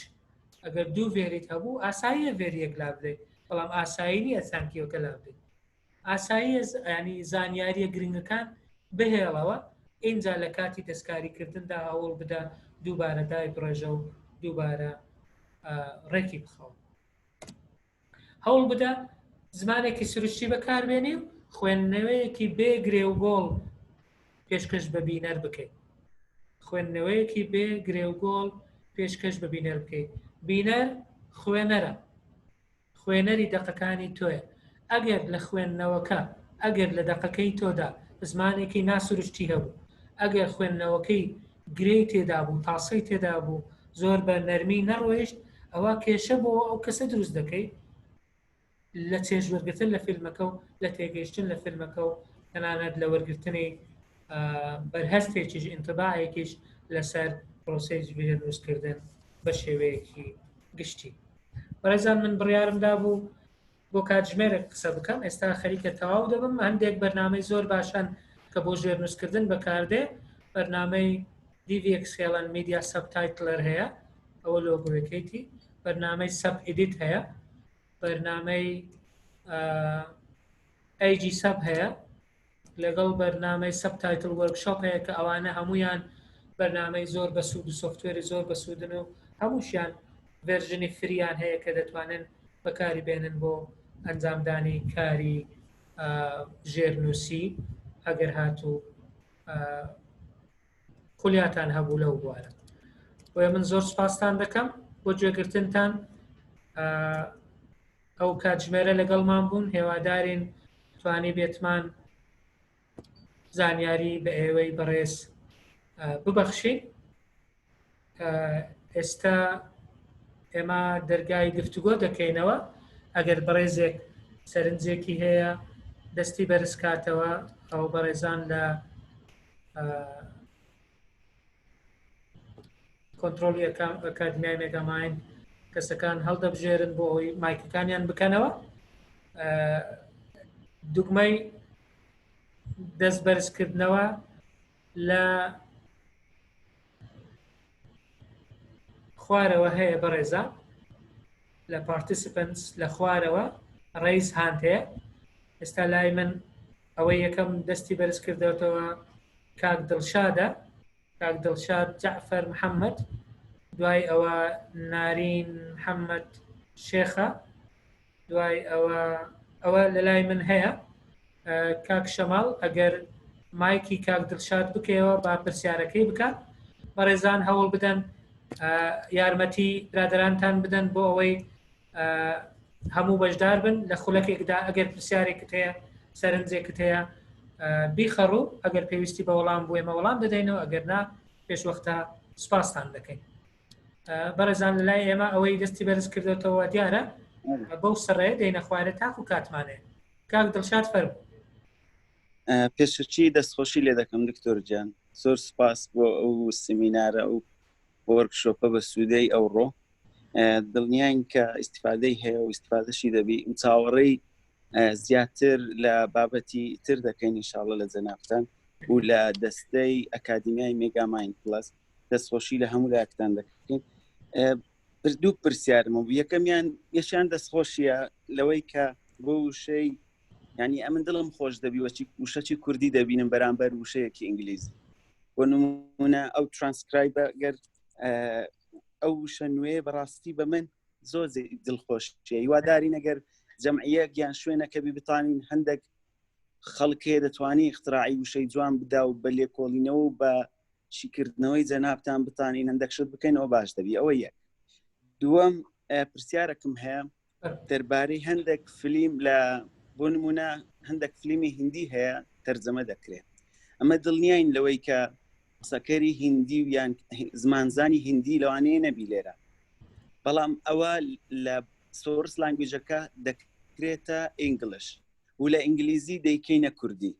ئەگەر دوو very ت هەبوو ئاساییە very یەک لا بدەیت بەڵام ئاسایی نییە thank you ەکە لا بدەیت ئاساییە ینی زانیاریە گرنگەکان بهێڵەوە ئینجا لە کاتی دەستکاریکردندا هەوڵ بدە دووبارە دای بڕێژە و دووبارە ڕێکی بخەوە هەوڵ بدە زمانێکی سروشتی بەکاربێنی و خوێندنەوەیەکی بێ گرێ و گۆڵ پێشکەش بە بینەر بکەیت خوێندنەوەیەکی بێ گرێ و گۆڵ پێشکەش بە بینەر بکەیت بینەر خوێنەرە خوێنەری دەقەکانی تۆیە ئەگەر لە خوێندنەوەکە ئەگەر لە دەقەکەی تۆدا زمانێکی ناسروشتی هەبوو ئەگەر خوێندنەوەکەی گرێی تێدا بوو تاسەی تێدا بوو زۆر بە نەرمی نەڕۆیشت ئەوە کێشە بۆ ئەو کەسە دروست دەکەی لە چێژ وەرگتن لە فیلمەکە و لە تێگەیشتن لە فیلمەکە و تەنانەت لە وەرگرتنی بەرهەستێکیش ئینتباعێکیش لەسەر پرۆسەی ژێرنووسکردن بە شێوەیەکی گشتی. بەڕێزان من بڕیارم دابوو بۆ کاتژمێرێک قسە بکەم ئێستا خەریکە تەواو دەبم هەندێک بەرنامەی زۆر باشن کە بۆ ژێرنووسکردن بەکاردێ بەرنامەی DVXLN Media Subtitler هەیە ئەوە لۆگۆیەکەیتی بەرنامەی SubEdit هەیە بەرنامەی Aegisub هەیە لەگەڵ بەرنامەی Subtitle Workshop هەیە کە ئەوانە هەمویان بەرنامەی زۆر بەسوود و software ی زۆر بەسوودن و هەمووشیان version ی free یان هەیە کە دەتوانن بەکاری بێنن بۆ ئەنجامدانی کاری ژێرنووسی ئەگەر هاتوو خولیاتان هەبوو لەو بوارە بۆیە من زۆر سپاستان دەکەم بۆ گوێگرتنتان ئەو کاتژمێرە لەگەڵمان بوون هێوادارین توانی بێتمان زانیاری بە ئێوەی بەڕێز ببەخشین ئێستا ئێمە دەرگای گفتوگۆ دەکەینەوە ئەگەر بەڕێزێک سەرنجێکی هەیە دەستی بەرزکاتەوە ئەو بەڕێزان لە کۆنترۆڵی ئەکادمیای مێگامایند کەسەکان هەڵدەبژێرن بۆ ئەوەی مایکەکانیان بکەنەوە دوگمەی دەست بەرزکردنەوە لە خوارەوە هەیە بەڕێزە لە participants لە خوارەوە raise hand هەیە ئێستا لای من ئەوەی یەکەم دەستی بەرز کردوتەوە کاک دڵشادە کاک دڵشاد جەعفەر محەممەد دوای ئەوە نارین محەممەد شێخە دوای ئەوە ئەوە لە لای من هەیە کاک شەماڵ ئەگەر مایکی کاک دڵشاد بکەیەوە با پرسیارەکەی بکات بەڕێزان هەوڵ بدەن یارمەتی برادرانتان بدەن بۆ ئەوەی هەموو بەشدار بن لە خولەکێکدا ئەگەر پرسیارێکت هەیە سەرنجێکت هەیە بیخەڕوو ئەگەر پێویستی بە وەڵام بوو ئێمە وەڵام دەدەینەوە ئەگەر نا پێشوەختە سپاستان دەکەین بەڕێزان لە لای ئێمە ئەوەی دەستی بەرز کردێتەوە دیارە بەو سڕێ دەینە خوارێ تاکو کاتمانێ کاک دڵشاد فەرموو پێشەکی دەستخۆشی لێ دەکەم دکتۆر گیان زۆر سپاس بۆ ئەو سمینارە و workshop ە بە سوودەی ئەوڕۆ دڵنیاین کە ئیسیفادەی هەیە و ئیسیفادەشی دەبی چاوەڕێی زیاتر لە بابەتی تر دەکەین ئینشاءاللە لە جەنابتان و لە دەستەی ئەکادیمیای مێگاماین پلس دەستخۆشی لە هەموو لایەکتان دەکەین دوو پرسیارمە بوو یەکەمیان یەکیان دەستخۆشیە لەوەی کە بۆ وشەی ینی ئەمن دڵم خۆش دەبی وەچی وشەی کوردی دەبینم بەرامبەر وشەیەکی ئینگلیزی بۆ نمونە ئەو ترانسکرایبە گەر ئەو وشە نوێ بەڕاستی بە من زۆر دڵخۆشیە هیوادارین ئەگەر جەمعیەک یان شوێنەکە بی بتانین هەندێک خەڵکێ دەتوانی اختراعی وشەی جوان بدا و بە لێکۆڵینەوە و بە شیکردنەوەی جەنابتان بتانین هەندێک شت بکەینەوە باش دەبی ئەوە یەک دووەم پرسیارێکم هەیە دەربارەی هەندێک فلیم لە بۆ نمونە هەندێک فلیمی هندی هەیە تەرجەمە دەکرێت ئەمە دڵنیاین لەوەی کە قسەکەری هندی و یان زمانزانی هندی لەوانەیە نەبی لێرە بەڵام ئەوە لە source language ەکە دەکرێتە English و لە ئینگلیزی دەیکەینە کوردی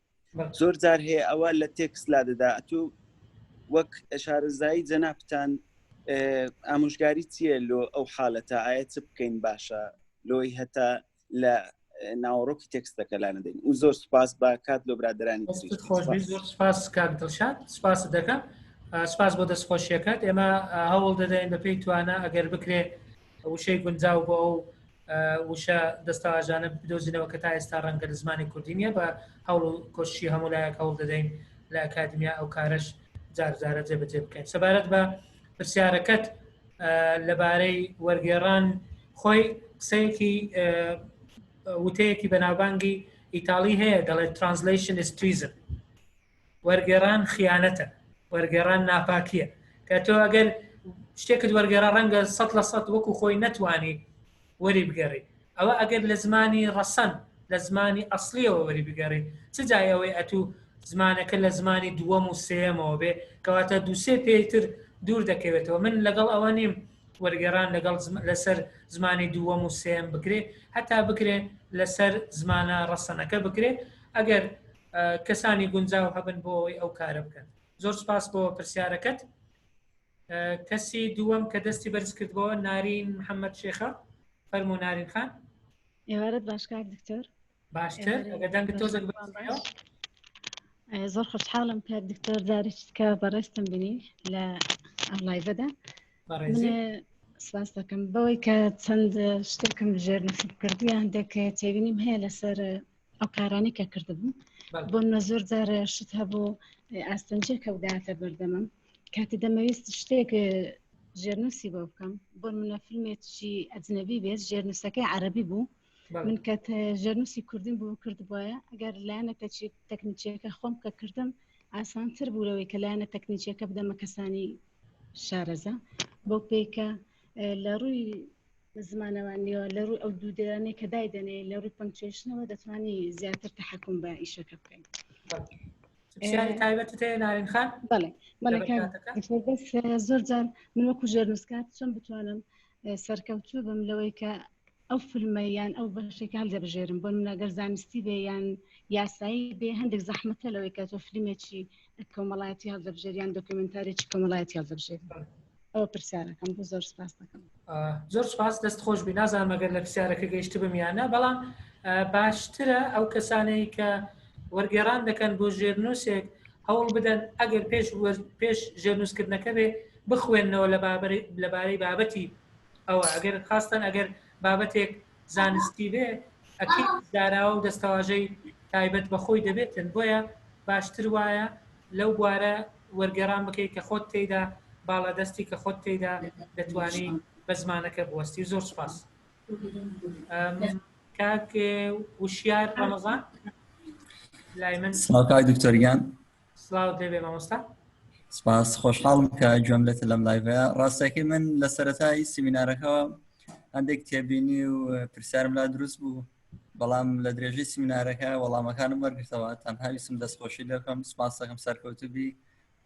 زۆر جار هەیە ئەوە لە text لا دەدا ئەتوو وەک شارەزایی جەنابتان ئامۆژگاری چییە لۆ ئەو حالەتە ئایا چ بکەین باشە لۆی هەتا لە ناوەڕۆکی تێکستەکە لا نەدەین و زۆر سپاس بە کات لۆ برادرانی خۆش زۆر سپاس کاک دڵشاد سپاس دەکەم. سپاس بۆ دەستخۆشیەکەت. ئێمە هەوڵ دەدەین بە پێی توانا ئەگەر بکرێ وشەی گونجاو بۆ ئەو وشە دەستەواژانە بدۆزینەوە کە تا ئێستا ڕەنگە لە زمانی کوردی نییە بە هەوڵ و کۆششی هەموو لایەک هەوڵ دەدەین لە ئەکادیمیا ئەو کارەش جار جارە جێبەجێ بکەین. سەبارەت بە پرسیارەکەت لەبارەی وەرگێڕان خۆی قسەیەکی وتەیەکی بەناوبانگی ئیتاڵی هەیە دەڵێت translation is treason وەرگێڕان خیانەتە وەرگێڕان ناپاکیە کە تۆ ئەگەر شتێکت وەرگێڕا ڕەنگە سە لە سە وەکو خۆی نەتوانی وەری بگەڕی ئەوە ئەگەر لە زمانی ڕەسەن لە زمانی ئەسلیەوە وەری بگەڕی چ جای ئەوەی ئەتوو زمانەکە لە زمانی دووەم و سێیەمەوە بێ کەواتە دووسێ پێیتر دوور دەکەوێتەوە من لەگەڵ ئەوە نیم وەرگێڕان لەگەڵ لەسەر زمانی دووەم و سێم بکرێ هەتا بکرێ لەسەر زمانە ڕەسەنەکە بکرێ ئەگەر کەسانی گونجاو هەبن بۆ ئەوەی ئەو کارە بکەن زۆر سپاس بۆ پرسیارەکەت کەسی دووەم کە دەستی بەرز کردبەوە نارین محەممەد شێخە فەرمو نارین خان ئێوارت باش کاک دکتۆر باشتر ئەگە دەنگ تۆزێک زۆر خۆشحاڵم کاک دکتۆر جارێکی کە بەڕێزتم بینی لە ئەم لایڤەدا سپاس دەکەم بەوەی کە چەند شتێکم ژێرنووسم کردی هەندێک تێبینیم هەیە لەسەر ئەو کارانەی کە کردبوو بۆ منە زۆر جار شت هەبوو ئاستەنجێک هەوداتە بەردەمم کاتی دەمەویست شتێک ژێرنووسی بۆ بکەم بۆ منە فیلمێکی ئەجنەبی بێت ژێرنووسەکەی عەربی بوو من کە ژێرنووسی کوردیم بوو کرد بواە ئەگەر لایەنە تەکنیچیەکە خۆم کە کردم ئاسانتر بوو لەوەی کە لایەنە تەکنیچیەکە بدەمە کەسانی شارەزا بۆ پێکە لە ڕووی زمانەوانیەوە لە ڕووی ئەو دوو دێرانەی کە دایدەنێ لە ڕووی punctuation ەوە دەتوانی زیاتر تحکم بە ئیشەکە بکەین. پرسیاری تایبەتت هەیە نارین خان؟ بەڵێ بەڵێ بەس زۆر جار من وەکو ژێرنووسکار چۆن بتوانم سەرکەوتوو بم لەوەی کە ئەو فیلمە یان ئەو بەشێک هەڵدەبژێرم بۆ من ئەگەر زانستی بێ یان یاسایی بێ هەندێک زەحمەتە لەوەی کە تۆ فیلمێکی کۆمەڵایەتی هەڵدەبژێر یان دۆکیومنتارێکی کۆمەڵایەتی هەڵدەبژێر ئەوە پرسیارەکەم بوو زۆر سپاس دەکەم. زۆر سپاس دەست خۆش بی نازانم ئەگەر لە پرسیارەکە گەیشتبم یان نا بەڵام باشترە ئەو کەسانەی کە وەرگێڕان دەکەن بۆ ژێرنووسێک هەوڵ بدەن ئەگەر پێش پێش ژێرنووسکردنەکە بێ بخوێننەوە لەبارەی بابەتی ئەوە ئەگەر خاستن ئەگەر بابەتێک زانستی بێ ئەکید زاراوە و دەستەواژەی تایبەت بە خۆی دەبێتن بۆیە باشتر وایە لەو بوارە وەرگێڕان بکەیت کە خۆت تێیدا باڵادەستی کە خۆت تێیدا دەتوانی بە زمانەکە بوەستی زۆر سپاس کاک وشیار ڕەمەزان لای من سڵاو کاک دکتۆر گیان سڵاوت لێبێ مامۆستا. سپاس خۆشحاڵم کە گوێم لێتە لەم live ەیە ڕاستەکەی من لە سەرەتای سیمینارەکەەوە هەندێک تێبینی و پرسیارم لا دروست بوو بەڵام لە درێژەی سیمینارەکە وەڵامەکانم وەرگرتەوە تەنها ویستم دەستخۆشی لێ بکەم سپاس دەکەم سەرکەوتوبی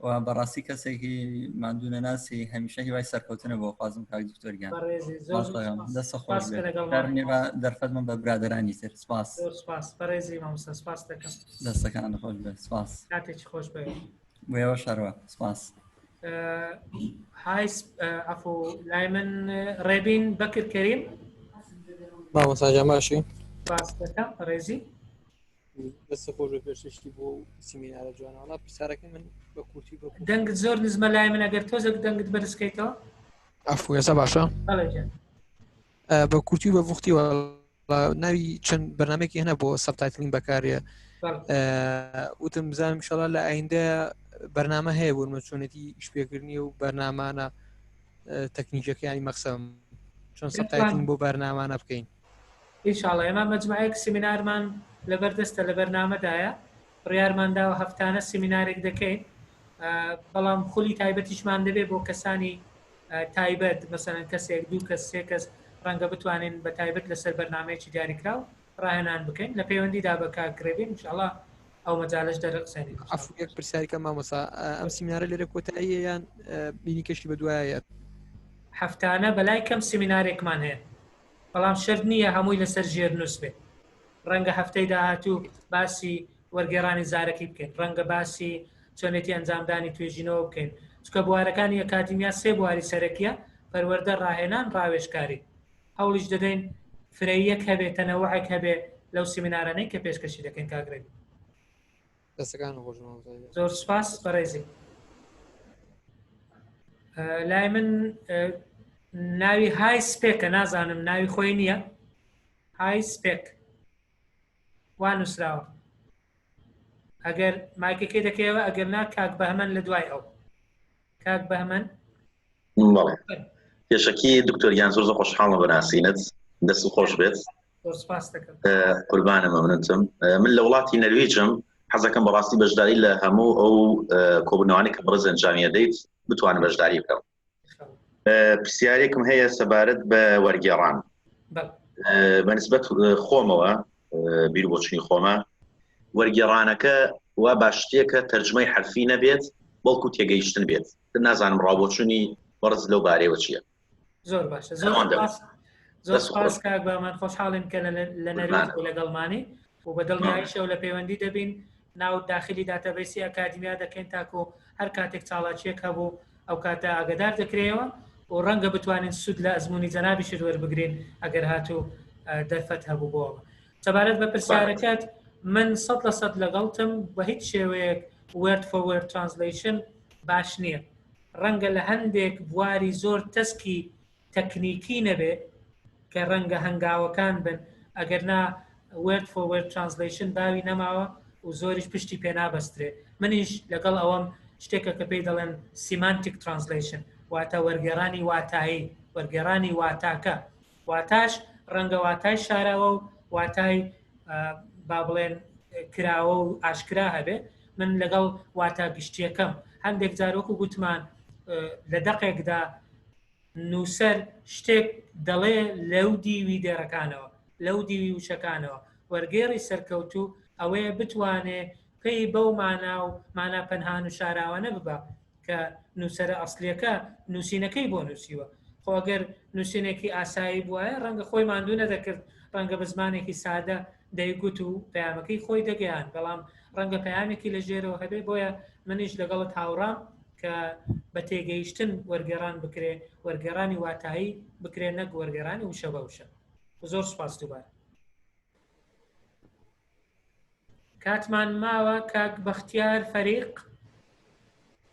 و بەڕاستی کەسێکی ماندوو نەناسی هەمیشە هیوای سەرکەوتنە بۆ خوازم کاک دکتۆر گیان بەڕێزی زۆر سپاس دەکەم سپاس دەستە خۆش سپاس کە بێت لەگەڵمان کارم نییە با دەرفەت من بە برادەرانی تر سپاس زۆر سپاس بەڕێزی مامۆستا سپاس دەکەم دەستەکان خۆش بێت سپاس کاتێکی خۆش بێت بۆ ئێوەش هەروە سپاس های عفو لای من ڕێبین بەکر کەریم مامۆستا گیان باشی سپاس دەکەم بەڕێزی دەست خۆش بێ پێشکەشی بۆ سیمینارە جوانە وەڵا پرسیارەکەی من بە کورتی بە کورتی دەنگت زۆر نزمە لای من ئەگەر تۆزێک دەنگت بەرزکەیتەوە عفو ئێستا باشە بەڵێ گیان بە کورتی و بە پوختی وەڵا ناوی چەند بەرنامەیەکی هەنە بۆ subtitling بەکارێ بەڵێ وتم بزانم ئینشاڵڵا لە ئایندە بەرنامە هەیە بۆ نمونە چۆنێتی ئیشپێکردنی و بەرنامانە تەکنیکەکانی مەقسەم چۆن subtitling بۆ بەرنامانە بکەین ئینشاڵڵا ئێمە مەجموعەیەک سیمینارمان لەبەر دەستە لە بەرنامەدایە بڕیارمان داوە هەفتانە سیمینارێک دەکەین بەڵام خولی تایبەتیشمان دەبێت بۆ کەسانی تایبەت مەسەلەن کەسێک دوو کەس سێ کەس ڕەنگە بتوانین بە تایبەت لەسەر بەرنمەیەکی دیاریکراو ڕاهێنان بکەین لە پەیوەندیدا بە کاک ڕێبین ئینشاڵڵا ئەو مەجالەش دەرەخسێنین عەفو یەک پرسیاری کەم مامۆستا ئەم سیمینارە لێرە کۆتاییە یان بینی کەشی بەدوایە هەفتانە بەلای کەم سیمینارێکمان هەیە بەڵام شەرت نییە هەمووی لەسەر ژێرنووس بێت ڕەنگە هەفتەی داهاتوو باسی وەرگێڕانی زارەکی بکەین ڕەنگە باسی چۆنێتی ئەنجامدانی توێژینەوە بکەین چکە بوارەکانی ئەکادیمیا سێ بواری سەرەکیە پەروەردە ڕاهێنان ڕاوێژکاری هەوڵیش دەدەین فرەیەک هەبێ تەنەوعێک هەبێ لەو سیمینارانەی کە پێشکەشی دەکەین کاک ڕێبین دەستەکان خۆش زۆر سپاس بەڕێزی. لای من ناوی های سپێکە نازانم ناوی خۆی نییە های سپێک وا نووسراوە ئەگەر مایکەکەی دەکەیەوە ئەگەر نا کاک بەهمەن لە دوای ئەو کاک بەهمەن پێشەکی دکتۆر گیان زۆر زۆر خۆشحاڵم بە ناسینت دەست خۆش بێت قوربانە مەمنونتم من لە وڵاتی نەرویجم حەزەکەم بەڕاستی بەشداری لە هەموو ئەو کۆبوونەوەی کە بەڕێز ئەنجامیە دەیت بتوانم بەشداری بکەم پرسیارێکم هەیە سەبارەت بە وەرگێڕان بەنسبەت خۆمەوە بیر بۆچنی خۆمە وەرگێڕانەکە وا باشتێکە تەرجمەی حرفی نەبێت بەڵکو تێگەیشتن بێت نازانم ڕاوبۆچوونی بەڕز لەو بارەیەوە چییە زۆر باشە زۆر زۆر سپاس کاک بامان خۆشحاڵین کە لە نەرویج بوو لەگەڵمانی و بە دڵنیاییشەوە لە پەیوەندی دەبین ناو داخلی database ی ئەکادیمیا دەکەین تاکو هەر کاتێک چاڵاکیەک هەبوو ئەو کاتە ئاگدار دەکرێەوە و ڕەنگە بتوانین سوود لە ئەزمموی جەنابیشت وەربگرین ئەگەر هاتوو دەرفەت هەبوو بۆ سەبارەت بە پرسیارەکەت من سە لە سەد لەگەڵتم بە هیچ شێوەیەک word for word translation باش نییە ڕەنگە لە هەندێک بواری زۆر تەسکی تەکنیکی نەبێ کە ڕەنگە هەنگاوەکان بن ئەگەر نا word for word translation باوی نەماوە و زۆریش پشتی پێ نابەسترێ منیش لەگەڵ ئەوەم شتێکە کە پێی دەڵێن semantic translation واتە وەرگێڕانی واتایی وەرگێڕانی واتاکە واتاش ڕەنگە واتای شاراوە و واتای با بڵێن کراوە و ئاشکرا هەبێ من لەگەڵ واتا گشتیەکەم هەندێک جار وەکو گوتمان لە دەقێکدا نووسەر شتێک دەڵێ لەو دیوی دێڕەکانەوە لەو دیوی وشەکانەوە وەرگێڕی سەرکەوتوو ئەوەیە بتوانێ پێی بەو مانا و مانا پەنهان و شاراوانە ببا کە نووسەرە ئەسلیەکە نووسینەکەی بۆ نووسیوە خۆ ئەگەر نووسینێکی ئاسایی بوایە ڕەنگە خۆی ماندوو نەدەکرد ڕەنگە بە زمانێکی سادە دەیگوت و پەیامەکەی خۆی دەگەیان بەڵام ڕەنگە پەیامێکی لە ژێرەوە هەبێ بۆیە منیش لەگەڵت هاوڕام کە بە تێگەیشتن وەرگێڕان بکرێ وەرگێڕانی واتایی بکرێ نەک وەرگێڕانی وشە بە وشە زۆر سپاس دووبارە کاتمان ماوە کاک بەختیار فەریق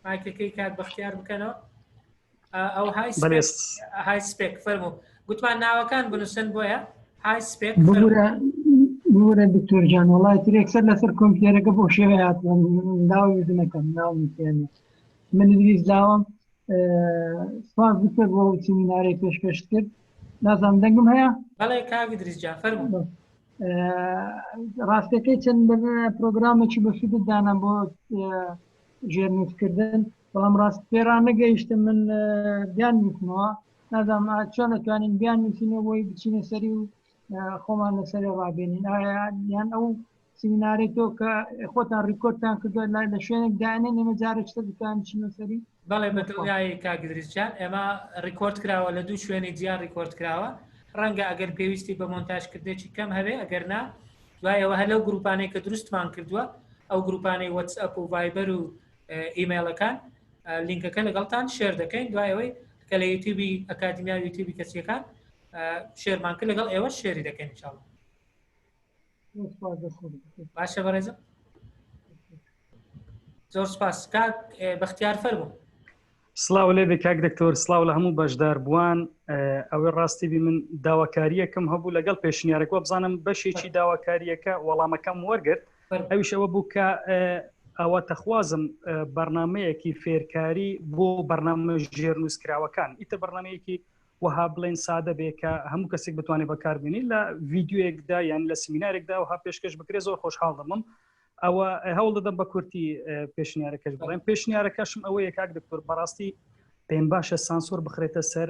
مایکەکەی کاک بەختیار بکەنەوە ئەو های سپێک فەرموو گوتمان ناوەکان بنووسن بۆیە های سپێک بورە دکتۆر جان وڵای ترێکسەر لەسەر کۆمپیوتەرەکە بۆ شێوە هات ناوی ژنەکەم ناوم تێنێ من ئیدریس لاوم سپاس دکتۆر بۆ سیمینارەی پێشکەشت کرد نازانم دەنگم هەیە بەڵێ کاک ئیدریس جان فەرموو ڕاستەکەی چەند پرۆگرامێکی بەسوودت دانا بۆ ژێرنووسکردن بەڵام ڕاست پێران نەگەیشتم من بیان نووسمەوە نازانم چۆن ئەتوانین بیان نووسینەوە بۆی بچینە سەری و خۆمان لەسەری ڕابێنین ئایا یان ئەو سیمینارەی تۆ کە خۆتان ڕیکۆردتان کردووە لای لە شوێنێک دانێن ئێمە جارێک شتە بتوانین بچینە سەری بەڵێ بە دڵنیایی کاک ئیدریس جان ئێمە ڕیکۆرد کراوە لە دوو شوێنی جیا ڕیکۆرد کراوە ڕەنگە ئەگەر پێویستی بە مۆنتاژکردنێکی کەم هەبێ ئەگەر نا دوای ئەوە هەر لەو گروپانەی کە دروستمان کردووە ئەو گروپانەی وەتسئەپ و ڤایبەر و ئیمەیڵەکان لینکەکە لەگەڵتان share دەکەین دوای ئەوەی کە لە یوتیوبی ئەکادیمیا و یوتیوبی کەسیەکان share مان کرد لەگەڵ ئێوە share ی دەکەین ئینشاءاللە باشە بەڕێزم زۆر سپاس کاک بەختیار فەرموو سڵاو لێ بێ کاک دکتۆر سڵاو لە هەموو بەشدار بووان ئەوەی ڕاستی بی من داواکاریەکەم هەبوو لەگەڵ پێشنیارەکە بزانم بەشێکی داواکاریەکە وەڵامەکەم وەرگرت ئەویش ئەوە بوو کە ئاواتەخوازم بەرنمەیەکی فێرکاری بۆ بەرنامە ژێرنووسکراوەکان ئیتر بەرنمەیەکی وەها بڵێن سادە بێ کە هەموو کەسێک بتوانێت بەکاربێنی لە ڤیددیوەکدا یان لە سمینارێکدا وها پێشکەش بکرێت زۆر خۆشحاڵ دەبم ئەوە هەوڵ دەدەم بە کورتی پێشنیارەکەش بڵێم پێشنیارەکەشم ئەوەیە کاک دکتۆر بەڕاستی پێم باشە سانسۆر بخرێتە سەر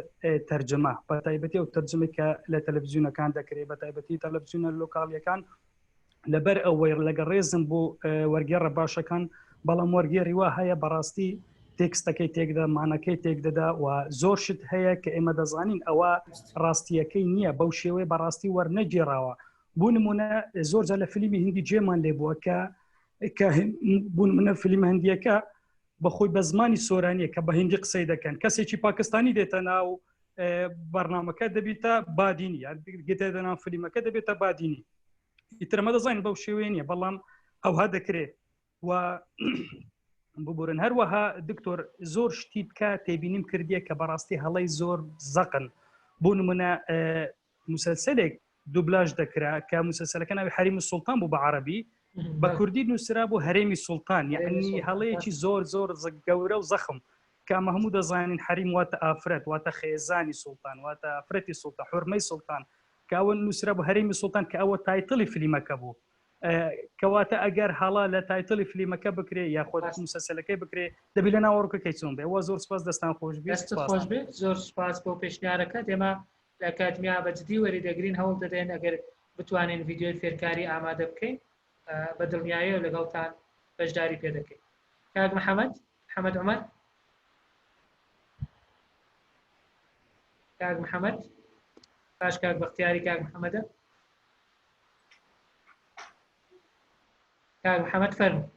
تەرجمە بە تایبەتی ئەو تەرجمەی کە لە تەلەڤزیۆنەکان دەکرێت بە تایبەتی تەلەڤزیۆنە لۆکاڵیەکان لەبەر ئەوەی لەگە ڕێزم بۆ وەرگێڕە باشەکان بەڵام وەرگێڕی وا هەیە بەڕاستی تێکستەکەی تێکدا مانەکەی تێکدەدا و زۆر شت هەیە کە ئێمە دەزانین ئەوە ڕاستیەکەی نییە بەو شێوەیە بەڕاستی وەرنەگێڕاوە بۆ نمونە زۆر جار لە فیلمی هندی جێمان لێ بووە کە کە بوون منە فیلم هندیەکە بەخۆی بە زمانی سۆرانیە کە بە هندی قسەی دەکەن کەسێکی پاکستانی دێتە ناو بەرنمەکە دەبیتە بادینی یان گێتە ناو فیلمەکە دەبێتە بادینی ئیترمە دەزانین بەو شێوەیە نیە بەڵام ئەوها دەکرێت و ببورن هەروەها دکتۆر زۆر شتی بکە تێبینیم کردیە کە بەڕاستی هەڵەی زۆر زەقن بۆ نمونە مسلسلێک دوبلاژ دەکرا کە مسلسلەکە ناوی حریم سوڵتان بوو بە عربی بە کوردی نووسرا بۆ هەرێمی سوڵتان یعنی هەڵەیەکی زۆر زۆر گەورە و زەخم کە ئەمە هەموو دەزانین حریم واتە ئافرەت واتە خێزانی سوڵتان واتە ئافرەتی سوڵتان حرمەی سوڵتان کە ئەوە نووسرا بۆ هەرێمی سوڵتان کە ئەوە title ی فلیمەکە بوو کەواتە ئەگەر هەڵە لە title ی فلیمەکە بکرێ یاخۆ مسەسەلەکەی بکرێ دەبی لە ناوەڕۆکەکەی چۆن بێ وە زۆر سپاس دەستان خۆش بێت خۆش بێت زۆر سپاس بۆ پێشنیارەکە ئێمە لە ئەکادمیا بە جدی وەری دەگرین هەوڵ دەدەین ئەگەر بتوانین ڤیدیۆی فێرکاری ئامادە بکەین بە دڵنیایەوە لەگەڵتان بەشداری پێ دەکەین کاک محەممەد محەممەد عمر کاک محەممەد پاش کاک بەختیاری کاک محەممەدە کاک محەممەد فەرموو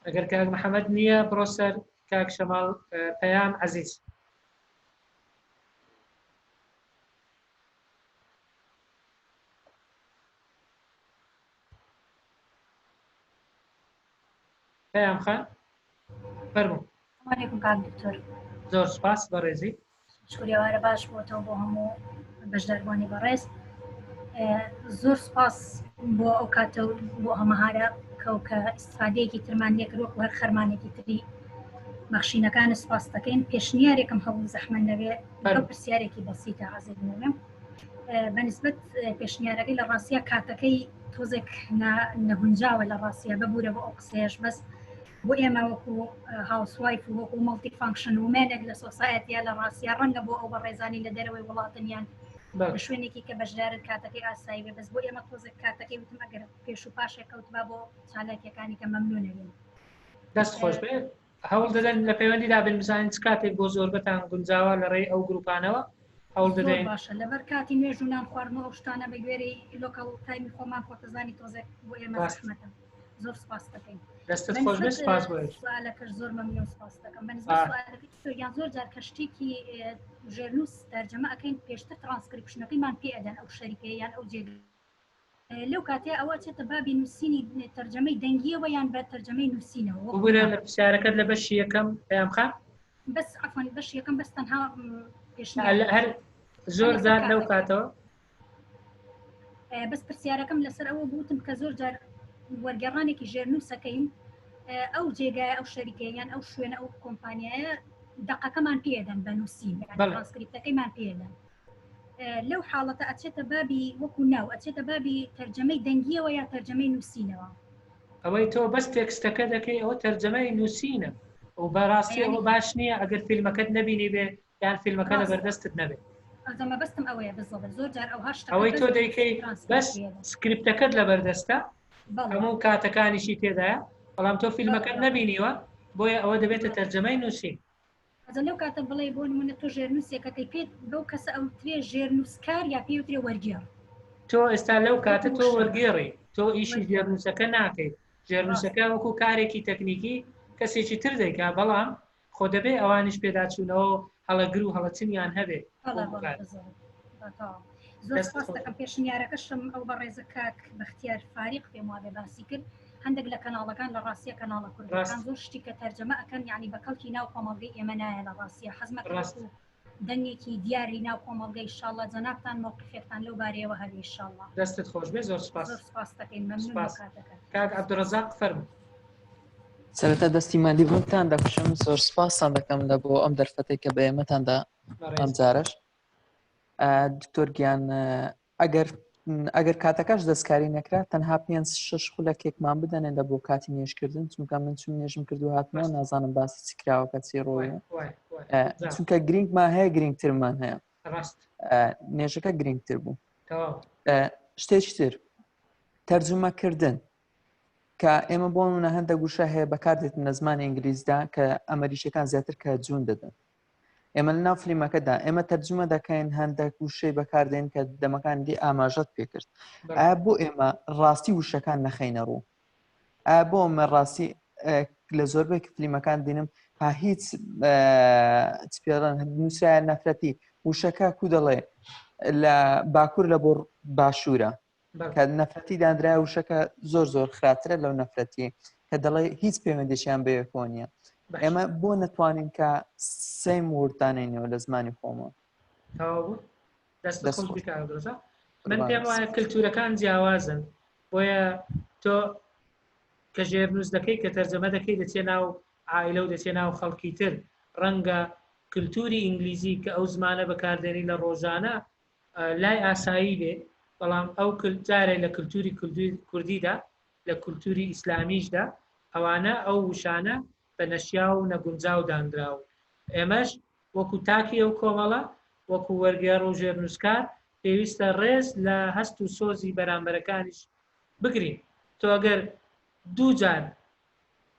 ئەگەر کاک محەممەد نییە بڕۆ سەر کاک شەماڵ پەیام عەزیز پەیام خان فەرموو. سلام علیکم کاک دکتۆر. زۆر سپاس بەڕێزی. شکر ئێوارە باش بۆتەوە بۆ هەموو بەشداربووانی بەڕێز. زۆر سپاس بۆ ئەو کاتە و بۆ هەمەهارە کە و کە ئیسفادەیەکی ترمان لێکرد وەکو هەر خەرمانێکی تری بەخشینەکان سپاس دەکەین پێشنیارێکم هەبوو زەحمەت نەبێ لەگەڵ پرسیارێکی بەسیتە عەزیز نەبێ بەنسبەت پێشنیارەکەی لە ڕاستیا کاتەکەی تۆزێک نەگونجاوە لە ڕاستیا ببوورە بۆ ئەو قسەیەش بەس بۆ ئێمە وەکو housewife و وەکو multi function woman ێک لە society یا لە ڕاستیا ڕەنگە بۆ ئەو بەڕێزانی لە دەرەوەی وڵاتن یان لە شوێنێکی کە بەشدارن کاتەکەی ئاسایی بێ بەس بۆ ئێمە تۆزێک کاتەکەی وتم ئەگەر پێش و پاشێک کەوتبا بۆ چالاکیەکانی کە مەمنونەوین دەست خۆش بێت هەوڵ دەدەن لە پەیوەندیدا بن بزانین چ کاتێک بۆ زۆربەتان گونجاوە لە ڕێی ئەو گروپانەوە هەوڵ دەدەین باشە لەبەر کاتی نوێژ و نان خواردن و ئەو شتانە بە گوێرەی local time ی خۆمان خۆتەزانی تۆزێک بۆ ئێمە زەحمەتە زۆر سپاس دەکەین دەستت خۆش بێت سپاس بۆ سوالەکەش زۆر مەمنون سپاس دەکەم بەنسبەت سوالەکەی دکتۆر گیان زۆر جار کە شتێکی ژێرنووس تەرجەمە ئەکەین پێشتر ترانسکریپشنەکەیمان پێ ئەدەن ئەو شەریکەیە یان ئەو جێگە لەو کاتەیە ئەوە چێتە بابی نووسینی تەرجەمەی دەنگیەوە یان بە تەرجەمەی نووسینەوە ببورە لە پرسیارەکەت لە بەشی یەکەم پەیام خان بەس عەفوەن بەشی یەکەم بەس تەنها پێشنیار هەر زۆر جار لەو کاتەوە بەس پرسیارەکەم لەسەر ئەوە بوتم کە زۆر جار وەرگێڕانێکی ژێرنووسەکەین ئەو جێگای ئەو شەریکە یان ئەو شوێنە ئەو کۆمپانیایە دەقەکەمان پێدەن بە نووسین ترانسکریپتەکەیمان پێدەن لەو حاڵەتە ئەچێتە بابی وەکو ناو ئەچێتە بابی تەرجەمەی دەنگیەوە یا تەرجەمەی نووسینەوە ئەوەی تۆ بەس تێکستەکە دەکەی ئەوە تەرجەمەی نووسینە و بەڕاستی ئەوە باش نییە ئەگەر فیلمەکەت نەبینی بێ یان فیلمەکە لە بەردەستت نەبێت مەبەستم ئەوەیە بزڵ زۆر جار ئەو هەشت ئەوەی تۆ دەیکەی بەس سکریپتەکەت لە بەردەستە هەموو کاتەکانیشی تێدایە بەڵام تۆ فیلمەکەت نەبینیوە بۆیە ئەوە دەبێتە تەرجەمەی نووسین ئەجا لەو کاتە بڵێ بۆ نمونە تۆ ژێرنووسێکەکەی پێت بەو کەسە ئەوترێ ژێرنووسکار یا پێوترێ وەرگێڕ؟ تۆ ئێستا لەو کاتە تۆ وەرگێڕی تۆ ئیشی ژێرنووسەکە ناکەیت ژێرنووسەکە وەکو کارێکی تەکنیکی کەسێکی تر دەیکا بەڵام خۆ دەبێ ئەوانیش پێداچوونەوە هەڵەگر و هەڵەچنیان هەبێ زۆر سپاس دەکەم پێشنیارەکەشم ئەو بەڕێزە کاک بەختیار فاریق پێم وابێ باسی کرد هەندێک لە کەناڵەکان لە ڕاستیە کەناڵە کوردەکان زۆر شتی کە تەرجەمە ئەکەن یعنی بە کەڵکی ناو کۆمەڵگەی ئێمە نایە لە ڕاستیە حەزمە ڕاست دەنگێکی دیاری ناو کۆمەڵگەی شاءاللە جەنابتان مەوقفێکتان لەو بارەیەوە هەبێ ان شاءاللە. دەستت خۆش بێ زۆر سپاس. زۆر سپاس دەکەین مەمنون بۆ کاتەکەت. کاک عەبدولڕەزاق فەرموو. سەرەتا دەستی ماندیبوونتان دەکوشم زۆر سپاستان دەکەم لە بۆ ئەم دەرفەتێک کە بە ئێمەتاندا ئەم جارەش دکتۆر گیان ئەگەر ئەگەر کاتەکەش دەستکاری نەکرا تەنها پێ شش خولەکێکمان بدەنێ لە بۆ کاتی نوێژکردن چونکە من چون نوێژم کردو هاتمەوە نازانم باسی چی کراوە کە چی ڕۆیە چونکە گرنگمان هەیە گرنگترمان هەیە نێژەکە گرنگتر بوو شتێکی تر تەرجمەکردن کە ئێمە بۆ نمونە هەندێک وشە هەیە بەکاردێتن لە زمانی ئینگلیزدا کە ئەمریکیەکان زیاتر کە جوون دەدەن ئێمە لە ناو فلیمەکەدا ئێمە تەرجمە دەکەین هەندێک وشەی بەکاردێن کە دەمەکان دی ئاماژەت پێکرد ئایا بۆ ئێمە ڕاستی وشەکان نەخەینە ڕوو ئایا بۆ ئەمە ڕاستی لە زۆربەی فلیمەکان دینم ها هیچ پێڵەن نووسرایە نەفرەتی وشەکە کو دەڵێ لە باکوور لە بۆ باشوورە کە نەفرەتی دانرا وشەکە زۆر زۆر خراپترە لەو نەفرەتی کە دەڵێ هیچ پەیوەندێکیان بەیەکەوە نییە ئێمە بۆ نەتوانین کە same word دانێنەوە لە زمانی خۆمە دەست من پێم وایە کللتورەکان جیاوازن بۆیە تۆ کە ژێرنووس دەکەی کە تەرجەمە دەکەی دەچێ ناو عائلە و دەچێ ناو خەڵکی تر ڕەنگە کللتوری ئینگلیزی کە ئەو زمانە بەکاردێنی لە ڕۆژانە لای ئاسایی بێ بەڵام ئەو جارێ لە کللتوری کوردیدا لە کللتوری ئیسلامیشدا ئەوانە ئەو وشانە بە نەشیا و نەگونجاو دانراون ئێمەش وەکو تاکی ئەو کۆمەڵە وەکو وەرگێڕ و ژێرنووسکار پێویستە ڕێز لە هەست و سۆزی بەرامبەرەکانیش بگرین تۆ ئەگەر دووجار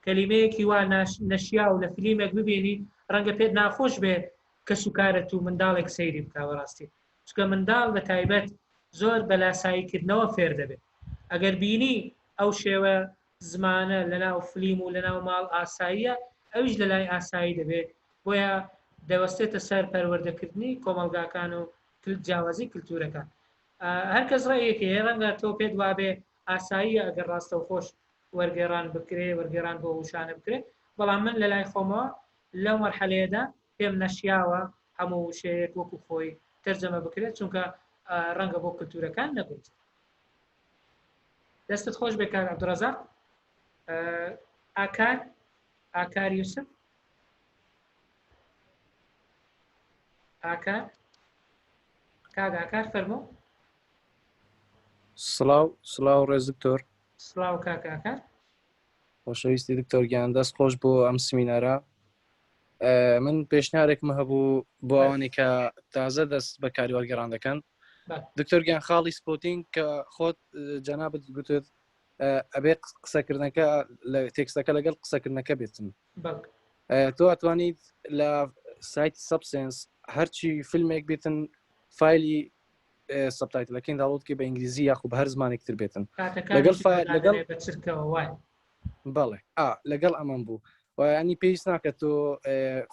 کەلیمەیەکی وا نەشیاو لە فلیمێک ببینی ڕەنگە پێت ناخۆش بێ کەسوکارت و منداڵێک سەیری بکا بەڕاستی چونکە منداڵ بە تایبەت زۆر بە لاساییکردنەوە فێر دەبێت ئەگەر بینی ئەو شێوە زمانە لەناو فلیم و لەناو ماڵ ئاساییە ئەویش لەلای ئاسایی دەبێت بۆیە دەوەستێتە سەر پەروەردەکردنی کۆمەڵگاکان و جیاوازی کللتورەکان هەر کەس ڕێیەکی هەیە ڕەنگە تۆ پێت وابێ ئاساییە ئەگەر ڕاستەوخۆش وەرگێڕان بکرێ وەرگێڕان بۆ وشانە بکرێ بەڵام من لە لای خۆمەوە لەو مەرحەلەیەدا پێم نەشیاوە هەموو وشەیەک وەکو خۆی تەرجەمە بکرێت چونکە ڕەنگە بۆ کللتورەکان نەگونجێت دەستت خۆش بێ کاک عبدالرزاق ئاکار ئاکار یوسف ئاکار کاک ئاکار فەرموو سڵاو سڵاو ڕێز دکتۆر سڵاو کاک ئاکار خۆشەویستی دکتۆر گیان دەست خۆش بۆ ئەم سمینارە من پێشنیارێکم هەبوو بۆ ئەوانەی کە تازە دەست بە کاری وەرگێڕان دەکەن دکتۆر گیان خاڵی spotting کە خۆت جەنابت گوتت ئەبێ قسەکردنەکە لە تێکستەکە لەگەڵ قسەکردنەکە بێتن تۆ ئەتوانیت لە سایتی سەبسێنس هەرچی فیلمێک بێتن فایلی subtitle ەکەین download کەی بە ئینگلیزی یاخو بە هەر زمانێک تر بێتن لەگەڵ لەگەڵ بەچرکەوە وای بەڵێ ئا لەگەڵ ئەمەم بوو ینی پێویست ناکە تۆ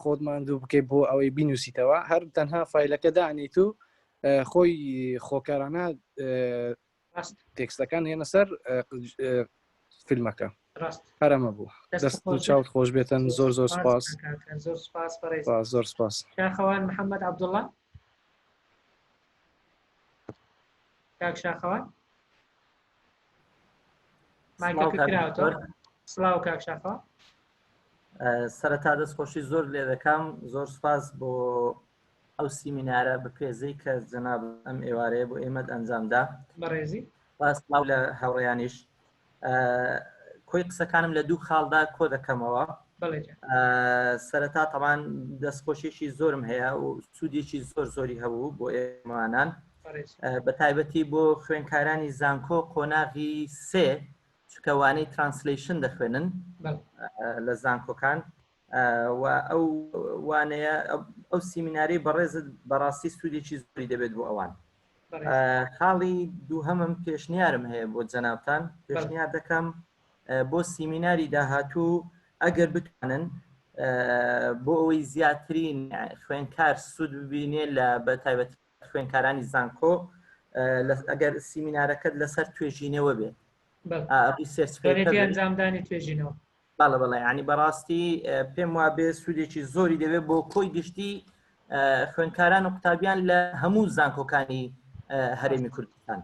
خۆت ماندوو بکەیت بۆ ئەوەی بینوسیتەوە هەر تەنها فایلەکە دانیت و خۆی خۆکارانە تێکستەکان هێنە سەر فیلمەکە هەرەمە بوو دەست و چاوت خۆش بێتن زۆر زۆر سپاس زۆر سپاس زۆر سپاس شاخەوان محەممەد عەبدوڵڵا کاک شاخەوان مایکەکە کراوەتەوە سڵاو کاک شاخەوان سەرەتا دەستخۆشی زۆر لێ دەکەم زۆر سپاس بۆ ئەو سیمینارە بەپێزەی کە جەناب ئەم ئێوارەیە بۆ ئێمەت ئەنجامدا بەڕێزی سڵاو لە هاوڕێیانیش کۆی قسەکانم لە دوو خاڵدا کۆ دەکەمەوە سەرەتا تەمان دەستخۆشیی زۆرم هەیە و سوودێکی زۆر زۆری هەبوو بۆ ئێمانان بە تایبەتی بۆ خوێنکارانی زانکۆ قۆناغی سێ چکە وانەی translation دەخوێنن لە زانکۆکان و ئەو وانەیە ئەو سیمیناری بەڕێزت بەڕاستی سوودێکی زۆری دەبێت بۆ ئەوان خاڵی دووهەمم پێشنیارم هەیە بۆ جەنابتان پێشنیار دەکەم بۆ سیمیناری داهاتوو ئەگەر بتوانن بۆ ئەوەی زیاترین خوێنکار سوود ببینێ لە بە تایبەتی خوێنکارانی زانکۆ ئەگەر سیمینارەکەت لەسەر توێژینەوە بێت ئەنجامدانی توێژینەوە بەڵێ بەڵێ ینی بەڕاستی پێم وابێ سوودێکی زۆری دەبێت بۆ کۆی گشتی خوێندکاران و قوتابیان لە هەموو زانکۆکانی هەرێمی کوردستان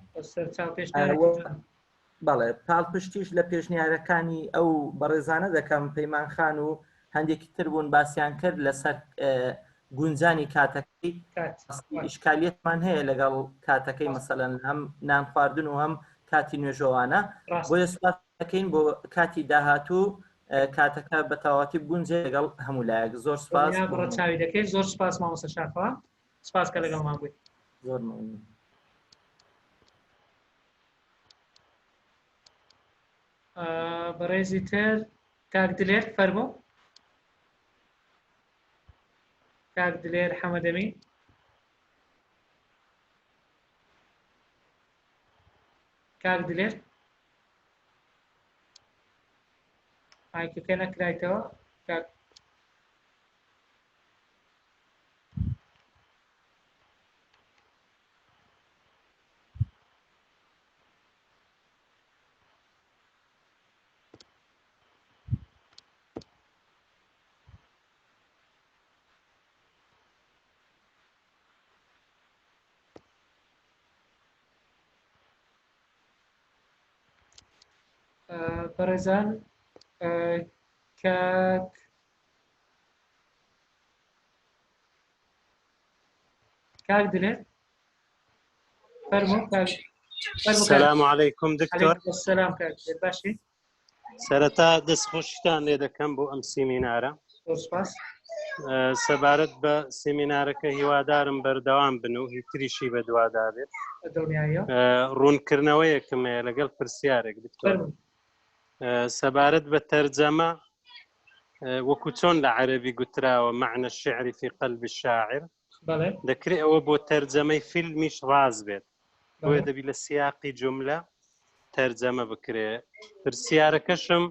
بەڵێ پاڵپشتیش لە پێشنیارەکانی ئەو بەڕێزانە دەکەم پەیمان خان و هەندێکی تر بوون باسیان کرد لەسەر گونجانی کاتەکەی ئیشکالیەتمان هەیە لەگەڵ کاتەکەی مەسەلەن هەم نان خواردن و هەم کاتی نوێژەوانە بۆیە سوپاس دەکەین بۆ کاتی داهاتوو کاتەکە بە تەواوەتی بگونجێ لەگەڵ هەموو لایەک زۆر سپاس ڕەچاوی دەکەین زۆر سپاس مامۆستا شاخەوان سپاس کە لەگەڵمان بووی زۆر مەمنون. بەڕێزی تر کاک دلێر فەرموو کاک دلێر حەمەدەمین کاک دلێر مایکەکە ، نەکرایتەوە کاک. بەڕێزان کاک کاک دلێر فەرموو کاک سلام علیکم دکتۆر سلام کاک دلێر باشی سەرەتا دەست خۆشتان لێ دەکەم بۆ ئەم سیمینارە سەبارەت بە سیمینارەکە هیوادارم بەردەوام بن و هیتریشی بەدوادا بێت ڕوونکردنەوەیەکم هەیە لەگەڵ پرسیارێک دکتۆر سەبارەت بە تەرجەمە وەکو چۆن لە عەربی گوتراوە معنى الشعر في قلب الشاعر دەکرێت ئەوە بۆ تەرجەمەی فیلمیش ڕاست بێت بۆیە دەبی لە سیاقی جملە تەرجەمە بکرێ پرسیارەکەشم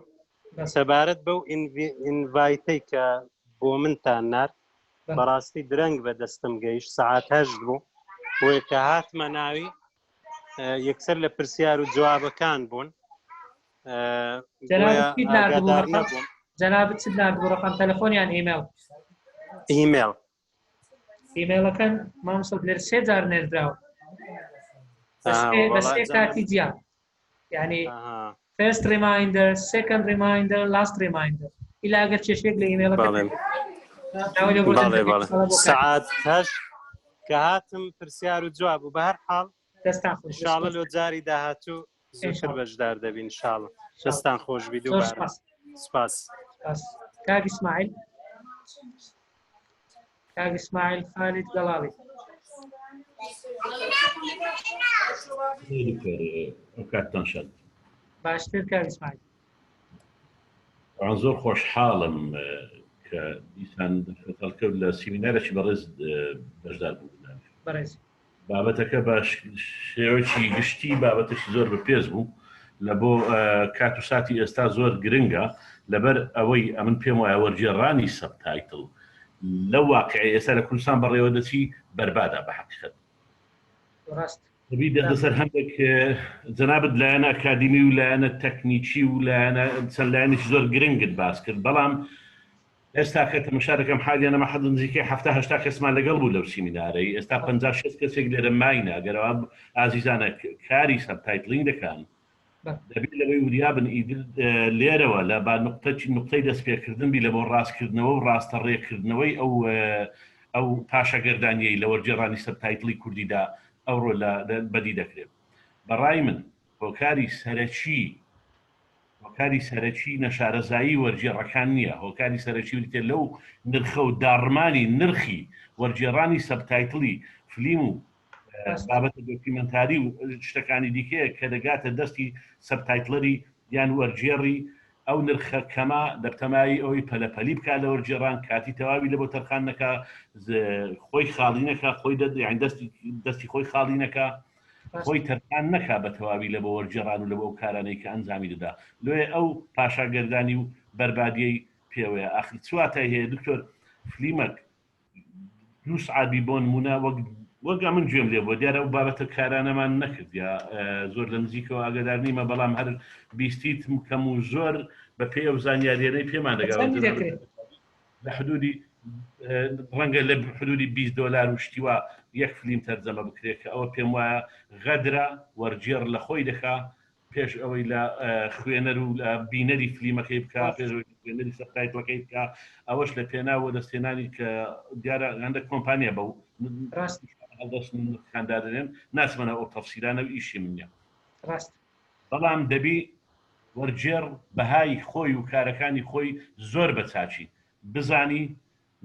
سەبارەت بەو invite ەی کە بۆ منتان نارد بەڕاستی درەنگ بە دەستم گەیشت سەعات هەشت بوو بۆیە کە هاتمە ناوی یەکسەر لە پرسیار و جوابەکان بوون جەنابت چت ناردبوو ڕقم تەلەفۆن یان ئیمێڵ ئیمێڵ ئیمێڵەکەن مامۆستا دلێر سێ جار نێردراوە بە سێ کاتی جیا یعنی first reminder second reminder last reminder ئیلا ئەگەر کێشێک لە ئیمێڵەکە سعات هەشت کە هاتم پرسیار و جواب و بە هەر حاڵ دەستان خۆش شاڵە لۆ جاری داهاتوو زووتر بەشدار دەبین شاڵە دەستان خۆش بی دووبارە سپاس کاک ئیسماعیل کاک ئیسماعیل خالید گەڵاڵی دکتۆر ئەو کاتتان شاد باشتر کاک ئیسماعیل ئەوان زۆر خۆشحاڵم کە دیسان دەرفەت هەڵکەوت لە سیمینارێکی بەڕێز بەشدار بوو بەڕێز بابەتەکە بە شێوەکی گشتی بابەتێکی زۆر بەپێز بوو لە بۆ کات و ساتی ئێستا زۆر گرنگە لەبەر ئەوەی ئەمن پێم وایە وەرگێڕانی subtitle لەو واقعی ئێستا لە کوردستان بەڕێوە دەچی بەربادا بە حقیقەت ڕاست دەبی دەست لەسەر هەندێک جەنابت لایەنە ئەکادیمی و لایەنە تەکنیکی و لایەنە چەند لایەنێکی زۆر گرنگت باس کرد بەڵام ئێستا کە تەمەشا دەکەم حالیان ئەمە حەد نزیکەی حەفتا هەشتا کەسمان لەگەڵ بوو لەو سیمینارەی ئێستا پەنجا شەست کەسێک لێرە ماینە گەر ئەوە ئازیزانە کاری subtitling دەکەن دەبێت لەوەی وریابن ئیدر لێرەوە لە با نقطە نقطەی دەستپێکردن بی لە بۆ ڕاستکردنەوە و ڕاستە ڕێکردنەوەی ئەو ئەو پاشەگەردانیەی لە وەرگێڕانی subtitle ی کوردیدا ئەوڕۆ لە بەدی دەکرێت بەڕای من هۆکاری سەرەکی هۆکاری سەرەکی نەشارەزایی وەرگێڕەکان نییە، هۆکاری سەرەکی بریتیە لەو نرخە و داڕمانی نرخی وەرگێڕانی subtitle ی فلیم و بابەتە دۆکیومێنتاری و شتەکانی دیکەیە کە دەگاتە دەستی subtitler ی یان وەرگێڕی ئەو نرخە کەمە دەبتەمایی ئەوەی پەلەپەلی بکات لە وەرگێڕان کاتی تەواوی لە بۆ تەرخان نەکا خۆی خاڵی نەکا خۆی دەستی خۆی خاڵی نەکا خۆی تەرخان نەکا بە تەواوی لە بۆ وەرگێڕان و لە بۆ ئەو کارانەی کە ئەنجامی دەدا لۆیە ئەو پاشاگەردانی و بەربادیەی پێوەیە ئاخر چ واتای هەیە دکتۆر فلیمەک دوو سعات بی بۆ نمونە وەک وەک ئەمن گوێم لێ بووە دیارە ئەو بابەتە کارانەمان نەکرد یا زۆر لە نزیکەوە ئاگادار نیمە بەڵام هەر بیستیتم کەم و زۆر بە پێی ئەو زانیاریانەی پێمان دەگا لە حدودی ڕەنگە لە حدودی 20 دۆلار و شتی وا یەک فلیم تەرجەمە بکرێت کە ئەوە پێم وایە غەدرە وەرگێڕ لە خۆی دەکا پێش ئەوەی لە خوێنەر و لە بینەری فلیمەکەی بکە پێش ئەوەی خوێنەری subtitle ەکەی بکە ئەوەش لە پێناو وەدەستهێنانی کە دیارە هەندێک کۆمپانیا بەو ڕاست هەڵدەستن و نرخەکان دادەنێن ناچمە ناو ئەو تەفسیلانە و ئیشی من نییە ڕاست بەڵام دەبی وەرگێڕ بەهای خۆی و کارەکانی خۆی زۆر بە چاکی بزانی،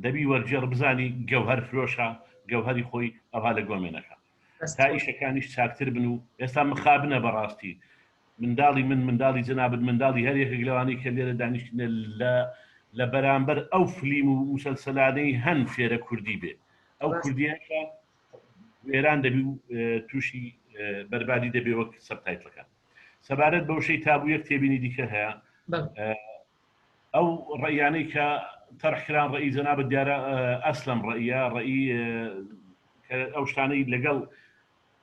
دەبی وەرگێڕ بزانی گەوهەر فرۆشە، گەوهەری خۆی ئەوها لە گۆمێ نەکا. تا ئیشەکانیش چاکتر بن و ئێستا مخابنە بەڕاستی منداڵی من، منداڵی جەنابت، منداڵی هەر یەکێک لەوانەی کە لێرە دانیشتینە لە لە بەرامبەر ئەو فلیم و موسەلسەلانەی هەن فێرە کوردی بێ. ئەو کوردییەشە وێران دەبی و تووشی بەربادی دەبێ وەک subtitle ەکان. سەبارەت بە وشەی تابوو یەک تێبینی دیکە هەیە ئەو ڕەیانەی کە تەرح کران ڕەئی جەنابت دیارە ئەسلم ڕەئیە ڕەئی ئەو شتانەی لەگەڵ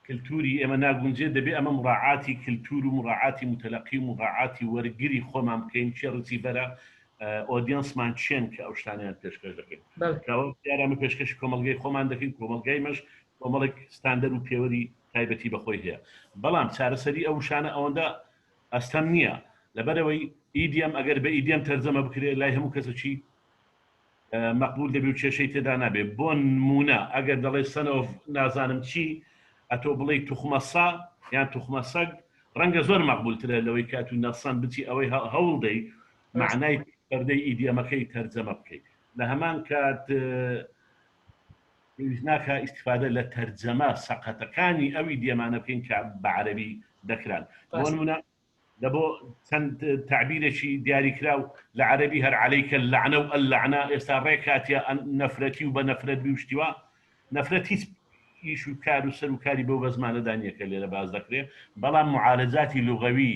کللتوری ئێمە ناگونجێت دەبێ ئەمە مراعاتی کللتور و مراعاتی متەلەقی و مراعاتی وەرگری خۆمان بکەین چێ receiver ە audience مان چێن کە ئەو شتانیان پێشکەش دەکەین کەەوە دیارە ئەمە پێشکەشی کۆمەڵگەی خۆمان دەکەین کۆمەڵگای مەش کۆمەڵێک ستاندەر و پێوەری تایبەتی بە خۆی هەیە بەڵام چارەسەری ئەو وشانە ئەوەندە ئەستەم نییە. لەبەرەوەی idiom ئەگەر بە idiom تەرجەمە بکرێت لای هەموو کەسەکی مەقبول دەبێ و کێشەی تێدا نابێ بۆ نمونە ئەگەر دەڵێ son of نازانم چی ئەتۆ بڵێی توخمە سا یان توخمە سەگ ڕەنگە زۆر مەقبولترە لەوەی کە ئەتوو نەسەن بچی ئەوەی هەوڵ دەی مەعنای پەردەی idiom ەکەی تەرجەمە بکەیت لە هەمان کات پێویست ناکا ئیستفادە لە تەرجەمە سەقەتەکانی ئەو idiom انە بکەین کە بە عەرەبی دەکران بۆ نمونە لە بۆ چەند تەعبیرێکی دیاریکراو لە عەرەبی هەر علیک اللعنە و اللعنە ئێستا ڕێک هاتیە نەفرەتی و بە نەفرەت بی و شتی وا نەفرەت هیچ ئیش و کار و سەر و کاری بەو بەزمانەدا نییە کە لێرە باس دەکرێ بەڵام معالەجاتی لوغەوی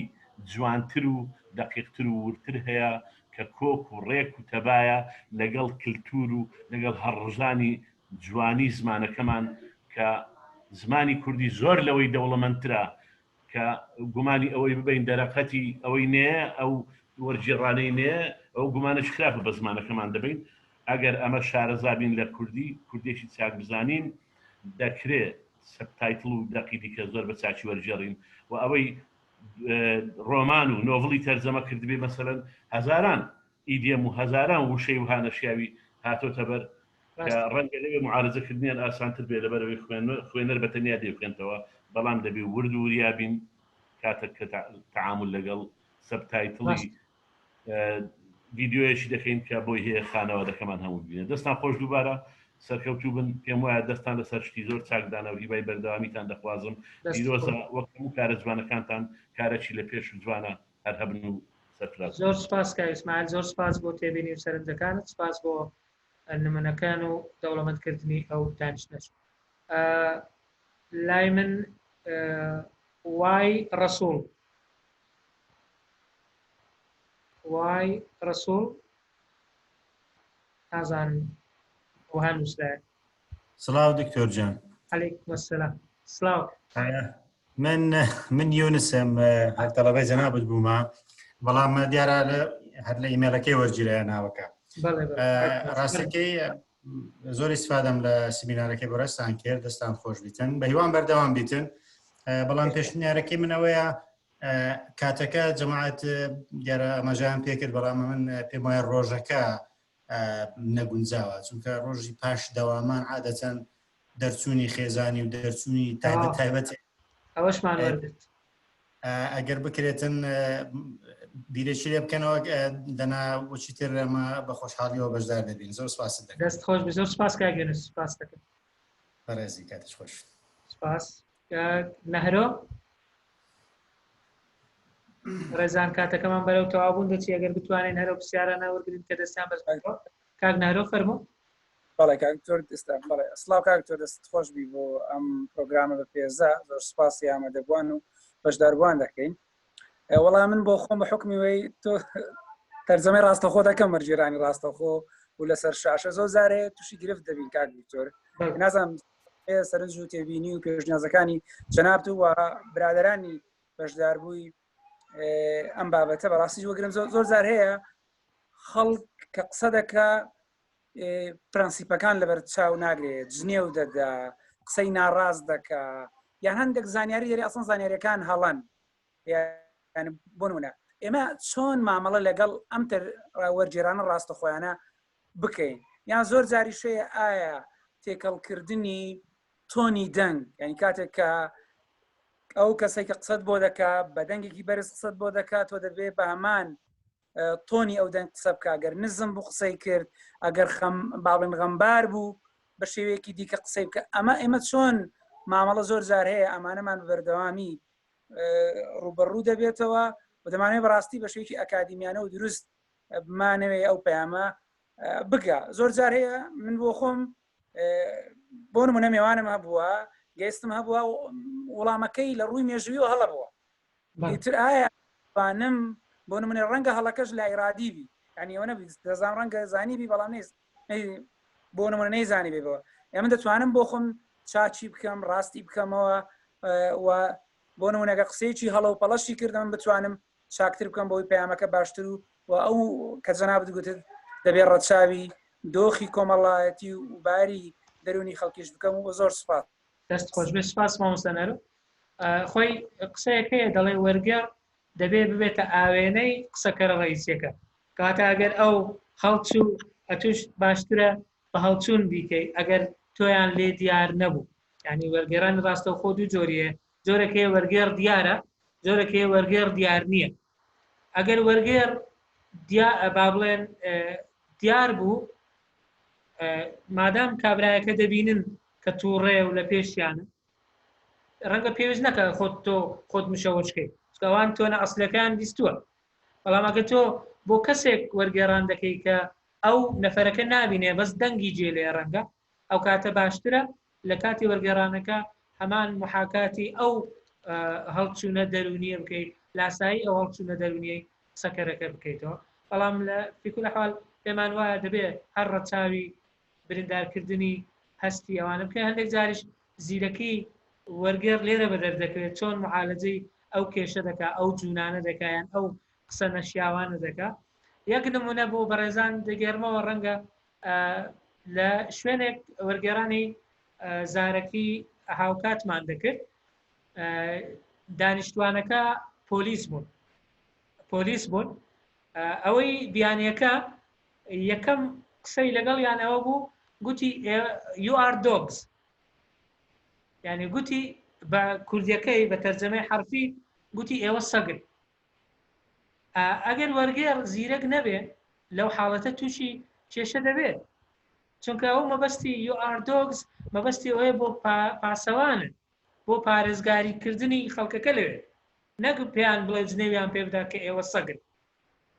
جوانتر و دەقیقتر و وردتر هەیە کە کۆک و ڕێک و تەبایە لەگەڵ کلتور و لەگەڵ هەڕژانی جوانی زمانەکەمان کە زمانی کوردی زۆر لەوەی دەوڵەمەندترە کە گومانی ئەوەی ببەین دەرەقەتی ئەوەی نێ ئەو وەرگێڕانەی نێ ئەو گومانەش خراپە بە زمانەکەمان دەبین ئەگەر ئەمە شارەزا بین لە کوردی کوردێکی چاک بزانین دەکرێ subtitle و دەقی دیکە زۆر بە چاکی وەرگێڕین و ئەوەی ڕۆمان و novel ی تەرجەمە کردبێ مەسەلەن هەزاران idiom و هەزاران وشەی وها نەشیاوی هاتۆتە بەر کە ڕەنگە لەوێ معالەجەکردنیان ئاسانتر بێ لەبەرئەوەی خوێنەر بە تەنیا دەیخوێنتەوە، بەڵام دەبێ ورد و وریا بین کاتێک کە تەعامول لەگەڵ subtitle ی ڤیدیۆیەکی دەکەین کە بۆی هەیە خانەوادەکەمان هەموو ببینێت. دەستان خۆش دووبارە سەرکەوتوو بن. پێم وایە دەستان لەسەر شتی زۆر چاک دانا و هیوای بەردەوامیتان دەخوازم. پیرۆزە وەک هەموو کارە جوانەکانتان کارەکی لە پێش و جوانە هەر هەبن و سەرفراز. زۆر سپاس کاک ئیسماعیل، زۆر سپاس بۆ تێبینی و سەرنجەکانت، سپاس بۆ نمونەکان و دەوڵەمەندکردنی ئەو دانیشتنەش. لای من وای ڕەسوڵ وای ڕەسوڵ نازانم وها نووسرایە. سڵاو دکتۆر جان. علیکم السلام سڵاو. من من یونسم هەر تەڵەبەی جەنابت بوومە بەڵام دیارە هەر لە ئیمێلەکەی وەرگیرایە ناوەکە ڕاستەکەی زۆر ئیسفادەم لە سیمینارەکەی بەڕێزتان کرد دەستان خۆش بیتن بە هیوام بەردەوام بیتن بەڵام پێشنیارەکەی منەوەیە کاتەکە جەماعەت دیارە ئاماژەیان پێکرد بەڵام من پێم وایە ڕۆژەکە نەگونجاوە چونکە ڕۆژی پاش دەوامان عادەتەن دەرچوونی خێزانی و دەرچوونی تایبەت تایبەت ئەوەشمان وەرگرت ئەگەر بکرێتن بیرێکی لێ بکەنەوە دەنا وەچی تر ئەمە بە خۆشحاڵیەوە بەشدار دەبین زۆر سپاست دەکەم دەست خۆش بێ زۆر سپاس کاک یونس سپاس دەکەم بەڕێزی کاتش خۆش سپاس کاک نەهرۆ ڕێزان کاتەکەمان بەرەو تەواوبوون دەچی ئەگەر بتوانین هەرو پرسیارانە وەرگرین کە دەستیان بەرز بووە کاک نەهرۆ فەرموو بەڵێ کاک دکتۆر ئێستا بەڵێ سڵاو کاک دکتۆر دەست خۆش بی بۆ ئەم پرۆگرامە بە پێزە زۆر سپاسی ئامادەبووان و بەشداربووان دەکەین وەڵام من بۆ خۆم بە حکمی وی تۆ تەرجەمەی ڕاستەخۆ دەکەم وەرگێرانی ڕاستەخۆ و لەسەر شاشە زۆر زارێ تووشی گرفت دەبین کاک دکتۆر نازانم سەرنج و تێبینی و پێشنیازەکانی جەنابت و برادرانی بەشداربووی ئەم بابەتە بەڕاستی وەگرم زۆر زار هەیە خەڵک کە قسە دەکا پرەنسیپەکان لەبەر چاو ناگرێت جنێو دەدا قسەی ناڕاست دەکا یان هەندێک زانیاری دەری ئەسڵ زانیاریەکان هەڵەن یان بۆ نمونە ئێمە چۆن مامەڵە لەگەڵ ئەم تر وەرگێرانە ڕاستەخۆیانە بکەین یان زۆر جاریشەیە ئایا تێکەڵکردنی تۆنی دەنگ یعنی کاتێک کە ئەو کەسێک کە قسەت بۆ دەکا بە دەنگێکی بەرز قسەت بۆ دەکات تۆ دەبێ بە هەمان تۆنی ئەو دەنگ قسە بکە گەر نزم بوو قسەی کرد ئەگەر خەم باڵێن غەمبار بوو بە شێوەیەکی دیکە قسەی بکە ئەمە ئێمە چۆن مامەڵە زۆر جار هەیە ئەمانەمان بە بەردەوامی ڕوبەڕوو دەبێتەوە و دەمانەوێت بەڕاستی بە شێوەیەکی ئەکادیمیانە و دروست بمانەوێ ئەو پەیامە بگا زۆر جار هەیە من بۆ خۆم بۆ نمونە مێوانم هەبووە گەستم هەبووە وەڵامەکەی لە ڕووی مێژووی هەڵە بووە ئیتر ئایا توانم بۆ نمونە ڕەنگە هەڵەکەش لە ئیرادی بی یعنی ئەوە نەبی دەزان ڕەنگە زانی بی بەڵام نیست بۆ نمونە نەیزانی بێ بەوە ئێمە دەتوانم بۆ خۆم چاچی بکەم ڕاستی بکەمەوە و بۆ نمونەگە قسەیەکی هەڵە و پەڵەشی کردم بتوانم چاکتر بکەم بۆی پەیامەکە باشتر و و ئەو کە جەنابت گوتت دەبێ ڕەچاوی دۆخی کۆمەڵایەتی و باری دەرونی خەڵکیش بکەم و زۆر سوپاس دەست خۆش بێ سپاس مامۆستا نەرو خۆی قسەیەک هەیە دەڵێ وەرگێڕ. دەبێ ببێتە ئاوێنەی قسەکەرە ڕئیسیەکە. کەواتە ئەگەر ئەو هەڵچوو ئەتوش باشترە بە هەڵچوون بیکەی ئەگەر تۆیان لێ دیار نەبوو. یعنی وەرگێڕانی ڕاستەوخۆ دوو جۆریە، جۆرێک هەیە وەرگێڕ دیارە، جۆرێک هەیە وەرگێڕ دیار نییە. ئەگەر وەرگێڕ با بڵێن دیار بوو، مادام کابرایەکە دەبینن کە تووڕێ و لە پێشیانە، ڕەنگە پێویست نەکە خۆت تۆ خۆت مشەوەشکەی، چونکە ئەوان تۆنە ئەسلەکەیان بیستووە. بەڵام ئەگەر تۆ بۆ کەسێک وەرگێڕان دەکەی کە ئەو نەفەرەکە نابینێ بەس دەنگی جێ لێ ڕەنگە، ئەو کاتە باشترە لە کاتی وەرگێڕانەکە هەمان محاکاتی ئەو هەڵچوونە دەرونیە بکەیت، لاسایی ئەو هەڵچوونە دەرونیەی قسەکەرەکە بکەیتەوە. بەڵام لە فیکول حال پێمان وایە دەبێت هەر ڕەچاوی بریندارکردنی هەستی ئەوانە بکەین. هەندێک جاریش زیرەکی وەرگێڕ لێرە بەدەر دەکەوێت، چۆن معالەجەی ئەو کێشە دەکا، ئەو جوونانە دەکا، یان ئەو قسە نەشیاوانە دەکا. یەک نمونە بۆ بەڕێزان دەگێڕمەوە، ڕەنگە لە شوێنێک وەرگێڕانی زارەکی هاوکاتمان دەکرد، دانیشتوانەکە پۆلیس بوون، پۆلیس بوون. ئەوەی بیانیەکە یەکەم قسەی لەگەڵیان ئەوە بوو، گوتی you are dogs، یعنی گوتی بە کوردیەکەی بە تەرجەمەی حرفی گوتی ئێوە سەگن. ئەگەر وەرگێڕ زیرەک نەبێ لەو حاڵەتە تووشی کێشە دەبێت، چونکە ئەو مەبەستی you are dogs مەبەستی ئەوەیە بۆ پاسەوانن، بۆ پارێزگاریکردنی خەڵکەکە لەوێ، نەک پێیان بڵێ جنێویان پێ بدا کە ئێوە سەگن.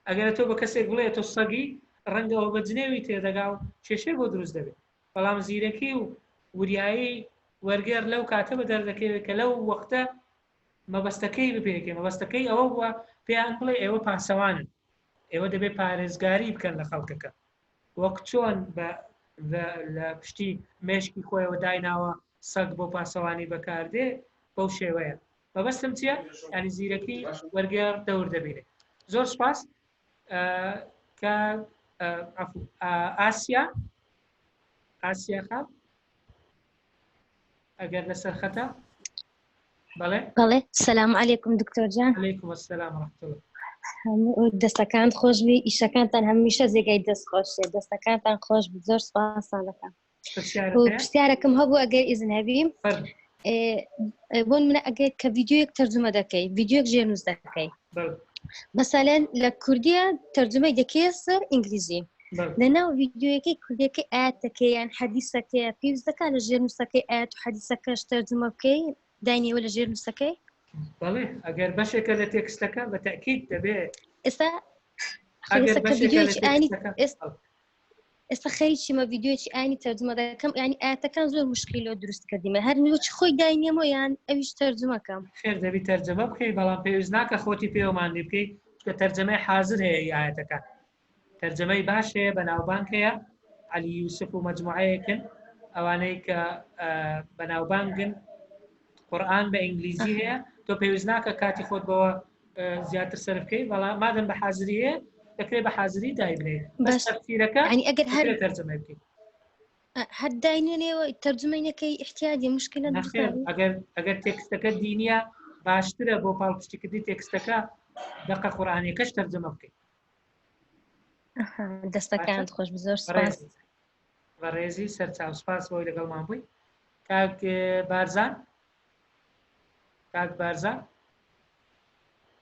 ئەگەر تۆ بە کەسێک بڵێ تۆ سەگی، ڕەنگە ئەوە بە جنێوی تێدەگا و کێشەی بۆ دروست دەبێت. بەڵام زیرەکی و وریایی وەرگێڕ لەو کاتە بە دەردەکەوێت کە لەو وەختە مەبەستەکەی بپێکێ. مەبەستەکەی ئەوە بووە پێیان بڵێ ئێوە پاسەوانن، ئێوە دەبێت پارێزگاری بکەن لە خەڵکەکە، وەک چۆن لە پشتی مێشکی خۆیەوە دایناوە سەگ بۆ پاسەوانی بەکاردێ، بەو شێوەیە. مەبەستم چییە؟ ینی زیرەکی وەرگێڕ دەور دەبینێت. زۆر سپاس کە ئاسیا، ئاسیا خان ئەگەر لەسەر خەتە. بەڵێ بەڵێ. سلام علیکم دکتۆر جان. علیکم السلام ورحمة الله. هەموو دەستەکان خۆشبی، ئیشەکانتان هەمیشە جێگای دەست خۆشێ، دەستەکانتان خۆش بی، زۆر سپاسان دەکەم. پرسیارەکەم هەبوو ئەگەر ئیزن هەبی. بۆ منە ئەگەر کە ڤیدیۆیەک تەرجمە دەکەی، ڤیدیۆیەک ژێرنووس دەکەی، مەسەلەن لە کوردیە تەرجمەی دەکەی سەر ئینگلیزی، لە ناو ڤیدیۆیەکەی کوردیەکەی ئاەتەکەی یان حەدیسەکەیە، پێویست دەکات لە ژێرنووسەکەی ئاەت و حەدیسەکەش تەرجمە بکەی داینیەوە لە ژێرنووسەکەی؟ بەڵێ ئەگەر بەشێکە لە تێکستەکە بە تەئکید دەبێ. ئێستا ئەگەر ئێستا کە بەشێکە لە ڤیدیۆیەکی ئاینی تێکستەکە ئێستا ئێستا خەریکیمە ڤیدیۆیەکی ئاینی تەرجمە دەکەم، یعنی ئاەتەکان زۆر مشکلی لۆ دروست کردیمە، هەر وەکی خۆی داینیەمەوە یان ئەویش تەرجمەکەم؟ خێر دەبی تەرجەمە بکەی، بەڵام پێویست ناکە خۆتی پێوە ماندی بکەی، چونکە تەرجەمەی حازر هەیە ی ئاەتەکان، تەرجەمەی باش هەیە، بەناوبانگ هەیە، عەلی یوسف و مەجموعەیەکن ئەوانەی کە بەناوبانگن، قورئان بە ئینگلیزی هەیە، تۆ پێویست ناکە کاتی خۆت بەوە زیاتر سەرف بکەی، بەڵام مادەم بە حازری هەیە دەکرێت بە حازری دایبنێ، بەس باش تەفسیرەکە یعنی ئەگەر هەر دەکرێت تەرجەمەی بکەیت. هەر داینێنێەوە تەرجمەی نەکەی احتیاجی مشکلە دروست نەخێر، نابێ؟ ئەگەر ئەگەر تێکستەکە دینیە باشترە بۆ پاڵپشتیکردنی تێکستەکە دەقە قورئانیەکەش تەرجەمە بکەیت. ئەها، دەستەکانت خۆش بێ، زۆر سپاس. بەڕێزی بەڕێزی سەرچاو سپاس بۆی لەگەڵمان بووی. کاک بارزان، کاک بارزان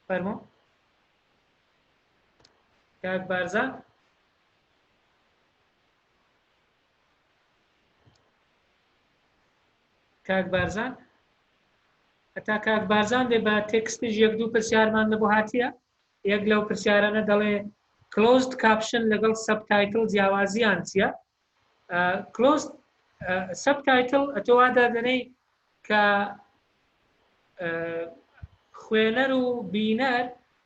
فەرموو. کاک بارزان کاک بارزان هەتا کاک بارزان دێ بە تێکستیش یەک دوو پرسیارمان لە بۆ هاتیە. یەک لەو پرسیارانە دەڵێ closed caption لەگەڵ subtitle جیاوازیان چییە؟ closed subtitle ئەتۆ وا دادەنێی کە خوێنەر و بینەر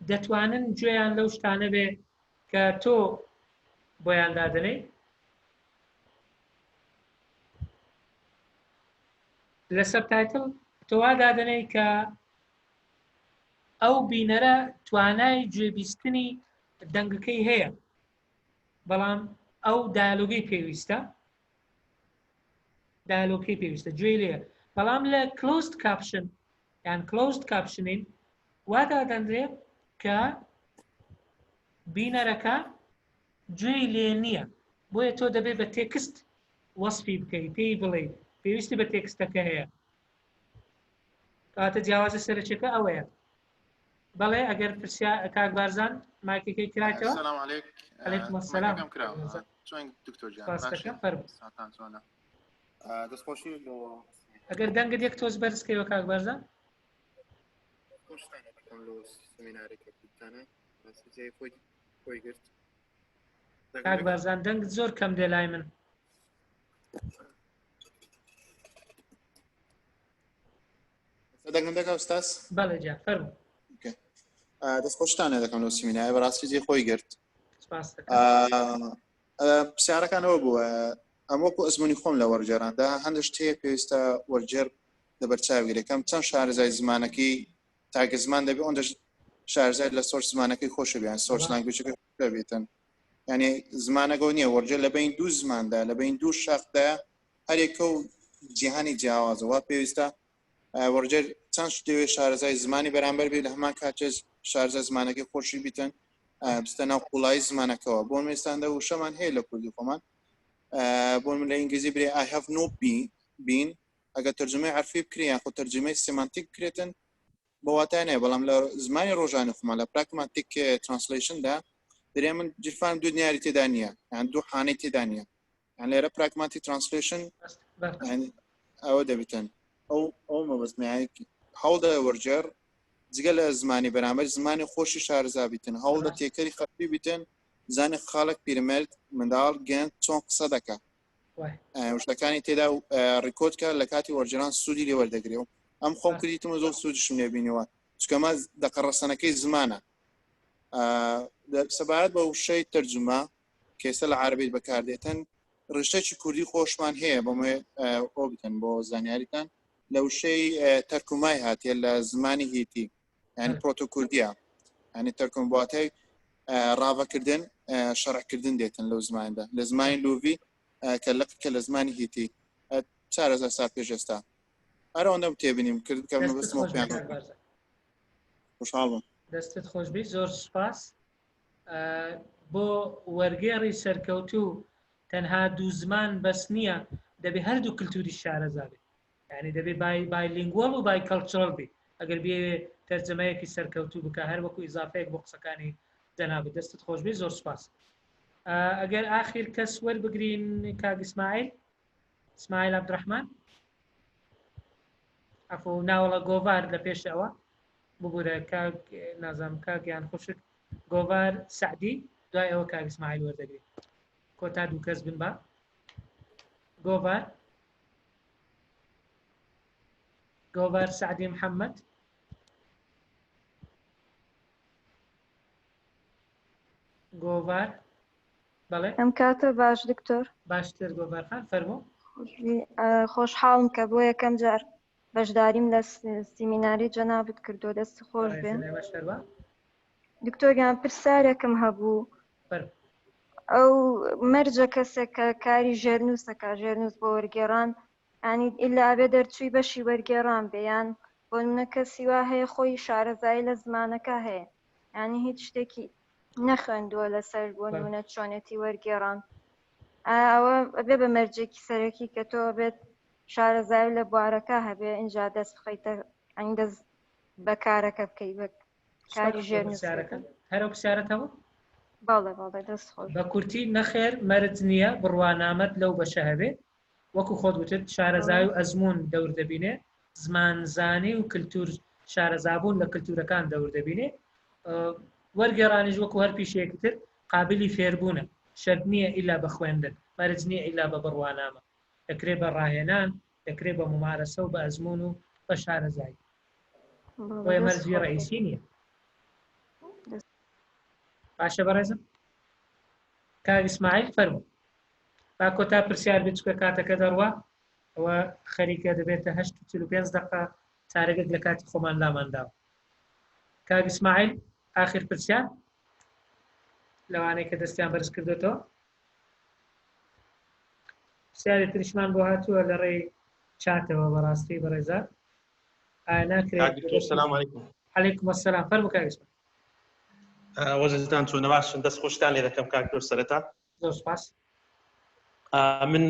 دەتوانن گوێیان لەو شتانە بێ کە تۆ بۆیان دادەنێی. لە subtitle تۆ وا دادەنێی کە ئەو بینەرە توانای گوێبیستنی دەنگەکەی هەیە، بەڵام ئەو دایالۆگەی پێویستە، دایالۆگەکەی پێویستە گوێی لێیە. بەڵام لە closed caption یان closed captioning وا دادەنرێ کە بینەرەکە گوێی لێ نییە بۆیە تۆ دەبێت بە text وەسفی بکەیت پێی بڵێ پێویستی بە text ەکە هەیە کاتە جیاوازە سەرەکیەکە ئەوەیە بەڵێ ئەگەر پرسیار کاک بارزان مایکەکەی کرایتەوە سلام عليك عليكم السلام مایکەکەم کراوە چۆن دکتۆر گیان سپاس باشی دەکەم فەرموو ساتان چۆنە دەستخۆشی لۆ ئەگەر دەنگت یەک تۆز بەرز کەیەوە کاک بارزان خۆشتان دەکەم لۆ سمینارێک کە کردتانە ڕاستی جێی خۆی خۆی گرت کاک بارزان دەنگت زۆر کەم دێ لای من دەنگم دەکا ئوستاز بەڵێ جا فەرموو دەست خۆشتانە دەکەم لەو سیمینایە بەڕاستی جێ خۆی گرت سپاس دەکەم پرسیارەکانەوە بوو ئەم وەکو ئەزمموی خۆم لە وەرگێراندا هەندێک شت هەیە پێویستە وەرگێر لەبەرچاوی گرێکەم چەند شارەزای زمانەکەی تاکە زمان دەبێ ئەوەندەش شارەزای لە source زمانەکەی خۆشە بیان source language ەکەی خۆشە بێتن یعنی زمانەکەەوە نییە وەرگێر لە بین دوو زماندا لە بین دوو شاخدا هەرێکە و جیهانی جیاوازە وا پێویستە وەرگێر چەند شتێ شارەزای زمانی بەرامبەر بێ لە هەمان کاتێز شارزە زمانەکەی خۆشی بیتن بستە ناو قوڵایی زمانەکەەوە بۆ مێستاندا وشەمان هەیە لە کوردی خۆمان بۆ من لە ئینگلیزی برێ I have no been ئەگەر تەرجمەی عرفی بکرێ یان خۆ تەرجمەی semantic بکرێتن بە واتای نایە بەڵام لە زمانی ڕۆژانی خۆمان لە pragmatic translation دا درێ من جیرفان دوو دنیاری تێدا نییە یان دوو حانەی تێدا نییە یان لێرە pragmatic translation ئەوە دەبیتن ئەو ئەو مەبەستمە هەوڵدە وەرگێڕ جگە لە زمانی بەرامبەر زمانی خۆشی شارەزا بیتن هەوڵدە تێکەری خەڵکی بیتن زانێ خەڵک پیرمێرد منداڵ گەنج چۆن قسە دەکا وشەکانی تێدا record کە لە کاتی وەرجران سوودی لێ وەردەگرێ و ئەم خۆم کردیتم زۆر سوودشم لێبینەوە چکەمە دەقە ڕەسەنەکەی زمانە سەبارەت بە وشەی تەرجومە کێسە لە عربیت بەکاردێتن ڕشتەکی کوردی خۆشمان هەیە بۆمێ ئەو بکەن بۆ زانیاریتان لە وشەی تەرکومای هاتیە لە زمانی هیتی ینی پرۆتۆ کوردیە ینی تەرکم باتای ڕاڤەکردن شەڕکردن دێتن لەو زماندا لە زمانی لوڤی کە لق کە لە زمانی هیتی 4000 سال پێش ئێستا هەر ئەوەندەم تێبینیم کرد کە مەبەستمەوە پێیان خوشحاڵ بم. دەستت خۆشبی زۆر سوپاس. بۆ وەرگێڕی سەرکەوتوو تەنها دوو زمان بەس نییە دەبێ هەردوو کللتوری شارەزا بێت یعنی دەبێ bi bilingual و bicultural بی ئەگەر بێ تەرجەمەیەکی سەرکەوتوو بکە هەر وەکو ئیزافەیەک بۆ قسەکانی جەنابت دەستت خۆشبێ زۆر سوپاس ئەگەر ئاخیر کەس وەربگرین کاک ئیسماعیل ئیسماعیل عەبدوڕەحمان عەفو ناوەڵە گۆڤار لە پێش ئەوە ببورە کاک نازام کاک یان خوشک گۆڤار سعدی دوای ئەوە کاک ئیسماعیل وەردەگرێت کۆتا دوو کەس بن با گۆڤار گۆڤار سعدی محەممەد گۆڤار بەڵێ ئەم کاتە باش دکتۆر باشتر گۆڤار خان فەرموو خۆشحاڵم کە بۆ یەکەم جار بەشداریم لە سیمیناری جەنابت کردو دەست خۆش بێ دکتۆریان پرسیارێکم هەبوو ئەو مەرجە کەسێک کە کاری ژێرنووسەکە ژێرنووس بۆ وەرگێڕان ینی ئیلا ئەبێ دەرچووی بەشی وەرگێڕان بێ یان بۆ نمونە کەسی وا هەیە خۆی شارەزایی لە زمانەکە هەیە ینی هیچ شتێکی نەخوێندووە لەسەر بۆ نمونە چۆنێتی وەرگێڕان ئایا ئەوە ئەبێ بە مەرجێکی سەرەکی کە تۆ بێت شارەزایی لە بوارەکە هەبێ ئینجا دەست بخەیتە ئەنی دەست بە کارەکە بکەی بە کاری ژێر پرسیارەکە هەرو پرسیارەت هەبوو بەڵێ بەڵێ دەست خۆش بە کورتی نەخێر مەرج نییە بڕوانامەت لەو بەشە هەبێ وەکو خۆت وتت شارەزای و ئەزموون دەور دەبینێ زمانزانی و کللتور شارەزابوون لە کللتورەکان دەور دەبینێ وەرگێڕانیش وەکو هەر پیشەیەکی تر قابلی فێربوونە شەرت نییە ئیلا بە خوێندن مەرج نییە ئیلا بە بڕوانامە دەکرێت بە ڕاهێنان دەکرێت بە ممارەسە و بە ئەزموون و بە شارەزایی بۆیە مەرجی ڕئیسی نییە باشە بەڕێزم کاک ئیسماعیل فەرموو با کۆتا پرسیار بێت چکە کاتەکە دەڕوا ئەوە خەریکە دەبێتە 45 دقە چارەگەک لە کاتی خۆمان لامانداوە کاک ئیسماعیل ئاخر پرسیار لەوانەیە کە دەستیان بەرز کردوێتەوە پرسیاری تریشمان بۆ هاتووە لە ڕێی چاتەوە بەڕاستی بەڕێزان ئایا ناکرێت سلام علیکم علیکم السلام فەرموو کاک ئیسماعیل. وەزتان چۆنە باشن دەست خۆشتان لێ دەکەم کاک دکتۆر سەرەتا زۆر سپاس من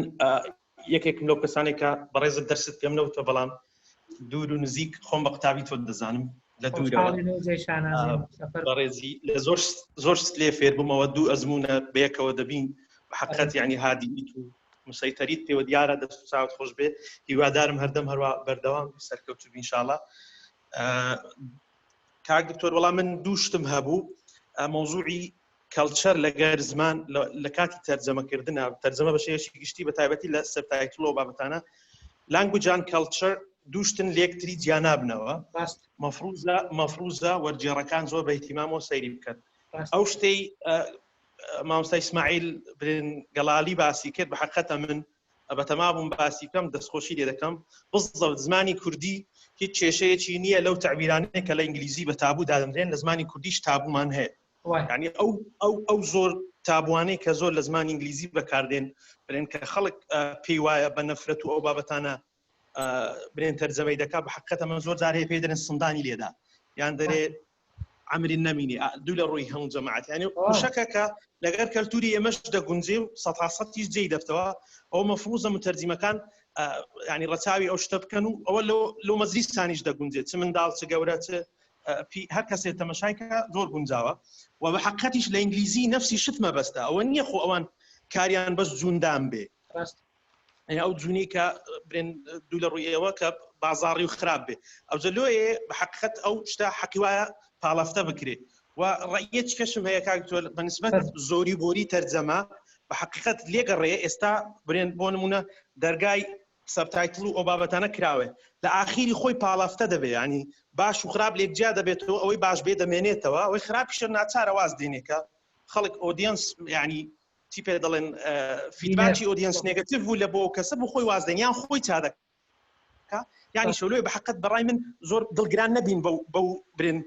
یەکێکم لەو کەسانێک کە بەڕێزت دەرست پێم نەوتە بەڵام دوور و نزیک خۆم بە قوتابی تۆ دەزانم لە دوورەوە بەڕێزی لە زۆر زۆر لێ فێر بوومەوە دوو ئەزمونە بەیەکەوە دەبین حقت یعنی هادی و مسەیتەریت پێوە دیارە دەست و چاوت خۆش بێ هیوادارم هەردەم هەروە بەردەوام سەرکەوتو بین شاءالله کاک دکتۆر وەڵام من دوو شتم هەبوو مەوزوعی culture لەگەر زمان لە کاتی تەرجەمەکردنا تەرجەمە بە شێوەیەکی گشتی بە تایبەتی لە subtitle و بابەتانە language and culture دووشتن لێکتری جیانابنەوە مەفروزە مەفروزە وەرگێڕەکان زۆر بە ئیهتیمامەوە سەیری بکەن ئەو شتەی مامۆستا ئیسماعیل برن گەڵالی باسی کرد بە حقەتە من بەتەما بووم باسی بکەم دەستخۆشی لێ دەکەم بزەوت زمانی کوردی هیچ کێشەیەکی نییە لەو تعبیرانەیە کە لە ئینگلیزی بە تابوو دادەنرێن لە زمانی کوردیش تابوومان هەیە ینی ئەو ئەو ئەو زۆر تابوانەی کە زۆر لە زمانی ئینگلیزی بەکاردێن برێن کە خەڵک پێی وایە بە نەفرەت و ئەو بابەتانە برێن تەرجەمەی دەکا بە حقەتە من زۆر جار هەیە پێی دەرێن سندانی لێدا یان دەرێ عمری نەمینی دوو لە ڕووی هەموو جەماعەت یعنی وشەکە کە لەگەر کەلتوری ئێمەش دەگونجێ و سەتا سەتیش جێی دەبتەوە ئەو مەفروزە متەرجیمەکان ینی ڕەچاوی ئەو شتە بکەن و ئەوە لۆ مەجلیسانیش دەگونجێت چ منداڵ چ گەورە چ هەر کەسێ تەمەشای کە زۆر گونجاوە و بە حقەتیش لە ئینگلیزی نفسی شت مەبەستە ئەوە نییە خۆ ئەوان کاریان بەس جوندان بێ ئەو جونی کە برێن دوو لە ڕووی ئێوە کە بازاڕی و خراپ بێ ئەوجە لۆیێ بە حقیقەت ئەو شتە حەقی وایە پاڵەفتە بکرێ و ڕەئیەک کەشم هەیە کاک تۆ بە نسبەت زۆری بۆری تەرجەمە بە حقیقەت لێگەڕێ ئێستا برێن بۆ نمونە دەرگای subtitle و ئەو بابەتانە کراوێ لە ئاخیری خۆی پاڵافتە دەبێ ینی باش و خراپ لێک جیا دەبێتەوە ئەوەی باش بێ دەمێنێتەوە ئەوەی خراپیشە ناچارە واز دێنێکە خەڵک audience ینی چی پێ دەڵێن feedback ی audience negative بوو لە بۆ کەسە بۆ خۆی وازدەن یان خۆی چادەکە یانی شۆلۆی بە حقت بەڕای من زۆر دڵگران نەبین بەو بەو برێن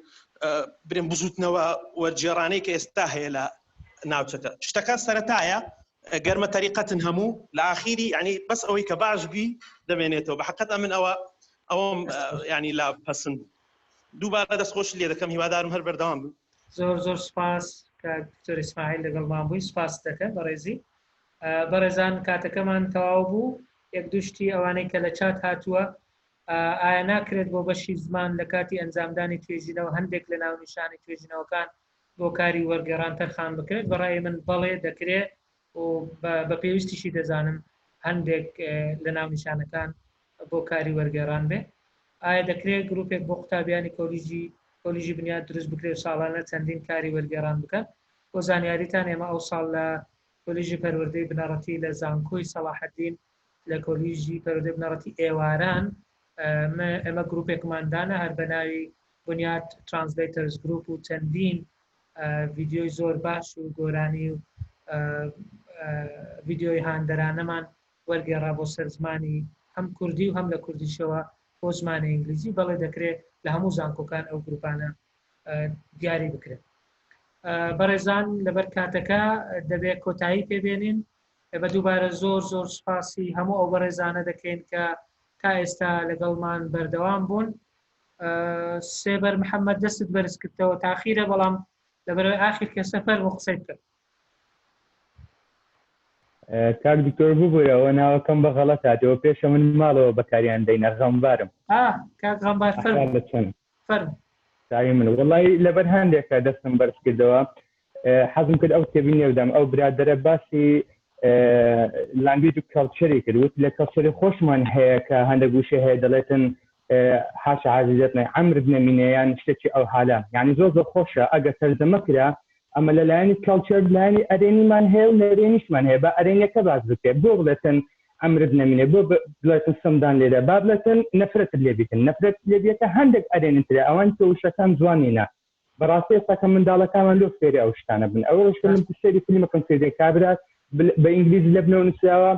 برێن بزوتنەوە وەرجێڕانەی کە ئێستا هەیە لە ناوچەکە شتەکە سەتایە گەرمە تەریقەتن هەموو لە ئاخیری ینی بەس ئەوەی کە باش بی دەمێنێتەوە بە حقت ئەمن ئەوە ئەوم ینی لا پەسند دووبارە دەستخۆش لێ دەکەم هیوادارم هەر بەردەوام بن زۆر زۆر سپاس کاک دکتۆر ئیسماعیل لەگەڵمان بووی سپاس دەکەم بەڕێزی بەڕێزان کاتەکەمان تەواو بوو یەک دوشتی ئەوانەی کە لە چات هاتووە ئایا ناکرێت بۆ بەشی زمان لە کاتی ئەنجامدانی توێژینەوە هەندێک لە ناونیشانی توێژینەوەکان بۆ کاری وەرگێڕان تەرخان بکرێت بەڕای من بەڵێ دەکرێت و بە پێویستیشی دەزانم هەندێک لە ناونیشانەکان بۆ کاری وەرگێڕان بێ ئایا دەکرێت گروپێک بۆ قوتابیانی کۆلیژی کۆلیژی بنیاد دروست بکرێت و ساڵانە چەندین کاری وەرگێڕان بکەن بۆ زانیاریتان ئێمە ئەو ساڵ لە کۆلیژی پەروەردەی بنەڕەتی لە زانکۆی سەڵاحەدین لە کۆلیژی پەروەردەی بنەڕەتی ئێواران ئێمە گروپێکمان دانا هەر بە ناوی بنیاد Translators Group و چەندین ڤیدیۆی زۆر باش و گۆرانی و ڤیدیۆی هاندەرانەمان وەرگێڕا بۆ سەر زمانی هەم کوردی و هەم لە کوردیشەوە بۆ زمانی ئینگلیزی بەڵێ دەکرێت لە هەموو زانکۆکان ئەو گروپانە دیاری بکرێت بەڕێزان لەبەر کاتەکە دەبێت کۆتایی پێبێنین بە دووبارە زۆر زۆر سوپاسی هەموو ئەو بەڕێزانە دەکەین کە تا ئێستا لەگەڵمان بەردەوام بوون سێبەر محەممەد دەستت بەرز کردەوە تاخیرە بەڵام لەبەرەوەی ئاخیر کەسە فەرموو قسەی بکە کاک دکتۆر ببورەوە ناوەکەم بە غەڵەت هاتەوە پێشە من ماڵەوە بەکاریان دەینە غەمبارم کاک غەمبار فەرموو فەرموو چاوی من وەڵی لەبەر هەندێکە دەستم بەرز کردەوە حەزم کرد ئەو تێبینیە بدەم ئەو برادەرە باسی language و culture ی کرد وت لە culture ی خۆشمان هەیە کە هەندێک وشە هەیە دەڵێتن حاشا عزیزت نەی عەمرت نەمینێ یان شتێکی ئەو حالە یعنی زۆر زۆر خۆشە ئەگەر تەرجەمە کرا ئەمە لە لایەنی culture لایەنی ئەرێنیمان هەیە و نەرێنیشمان هەیە با ئەرێنیەکە باس بکرێت بۆ بڵێتن عەمرت نەمینێ بۆ بڵێتن سمدان لێدە با بڵێتن نەفرەتت لێبیتن نەفرەت لێبیەکە هەندێک ئەرێنیترە ئەوان کە وشەکان جوان نینە بەڕاستی ئێستا کە منداڵەکانمان لۆ فێری ئەو شتانە بن ئەوە ڕۆژ کە من سەیری فیلمەکەم کردێ کابرا بە ئینگلیزی لە بنەوە نووسراوە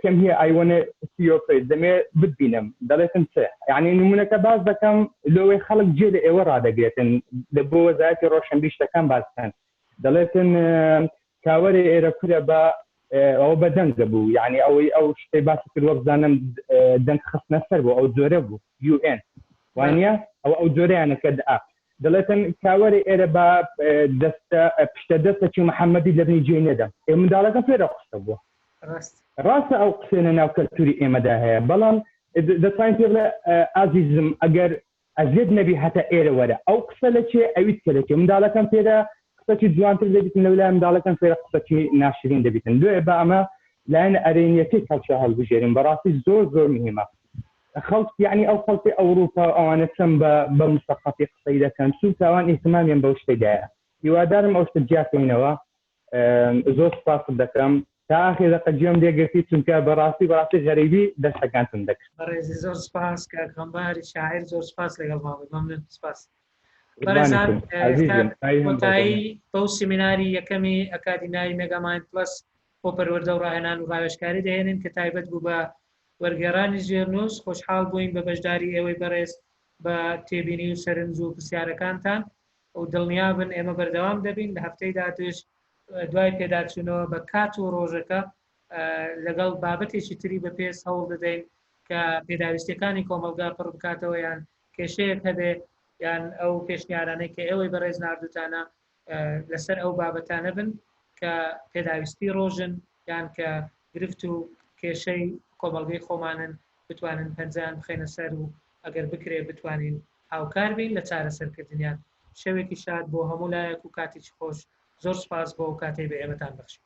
come here I wanna see your face دەمێ بتبینم دەڵێتم چ یعنی نمونەکە باس دەکەم لۆوەی خەڵک جێ لە ئێوە ڕادەگرێتن لە بۆ وەزارەتی ڕۆشنبیر شتەکان باس بکەن دەڵێتن کاوەرێ ئێرە کورە بە ئەوە بە دەنگە بوو یعنی ئەوەی ئەو شتەی باسی کرد وەبزانم دەنگ خستنە سەر بوو ئەو جۆرە بوو یو ئێن وانە ئەوە ئەو جۆرەیانە کە دە. دەڵێتن کاوەرە ئێرە بە دەستە پشتە دەستە چی محەممەدی لەبنی جێی نەدەم ئێ منداڵەکە فێرە قسە بووە ڕاستە ئەو قسەیە ناو کەلتوری ئێمەدا هەیە بەڵام دەتوانین پێ بڵێ ئازیزم ئەگەر ئەزیەت نەبی هەتا ئێرە وەرە ئەو قسە لە چێ ئەویت کە لە چێ منداڵەکەم فێرە قسەکی جوانتر دەبیتن لەولای منداڵەکەم فێرە قسەکی ناشرین دەبیتن لۆیە با ئەمە لایەنە ئەرێنیەکەی کەڵچە هەڵبژێرین بەڕاستی زۆر زۆر مهمە خەڵک یعنی ئەو خەڵکی ئەوروپا و ئەوانە چەند بە بە مسەقەفی قسەی دەکەن چونکە ئەوان ئیهتمامیان بەو شتەدایە هیوادارم ئەو شتە جیاکەینەوە زۆر سپاست دەکەم تا ئاخر دەقە گوێم لێگرتی چونکە بەڕاستی بەڕاستی غەریبی دەرسەکانتم دەکرد. بەڕێزی زۆر سپاس کاک غەمباری شاعیر زۆر سپاس لەگەڵ ماوەی مەمنون سپاس بەڕێزان کۆتایی بەو سیمیناری یەکەمی ئەکادیمیای مێگامایند پلەس بۆ پەروەردە و ڕاهێنان و ڕاوێژکاری دەهێنین کە تایبەت بوو بە وەرگێڕانی ژێرنووس خۆشحاڵ بووین بە بەشداری ئێوەی بەڕێز بە تێبینی و سەرنج و پرسیارەکانتان و دڵنیابن ئێمە بەردەوام دەبین لە هەفتەی داهاتووش دوای پێداچوونەوە بە کات و ڕۆژەکە لەگەڵ بابەتێکی تری بە پێست هەوڵ دەدەین کە پێداویستیەکانی کۆمەڵگا پڕ بکاتەوە یان کێشەیەک هەبێ یان ئەو پێشنیارانەی کە ئێوەی بەڕێز ناردوتانە لەسەر ئەو بابەتانە بن کە پێداویستی ڕۆژن یان کە گرفت و کێشەی کۆمەڵگەی خۆمانن بتوانن پەنجەیان بخەینە سەر و ئەگەر بکرێ بتوانین هاوکار بین لە چارەسەرکردنیان. شەوێکی شاد بۆ هەموو لایەک و کاتێکی خۆش. زۆر سوپاس بۆ ئەو کاتەی بە ئێمەتان بەخشی.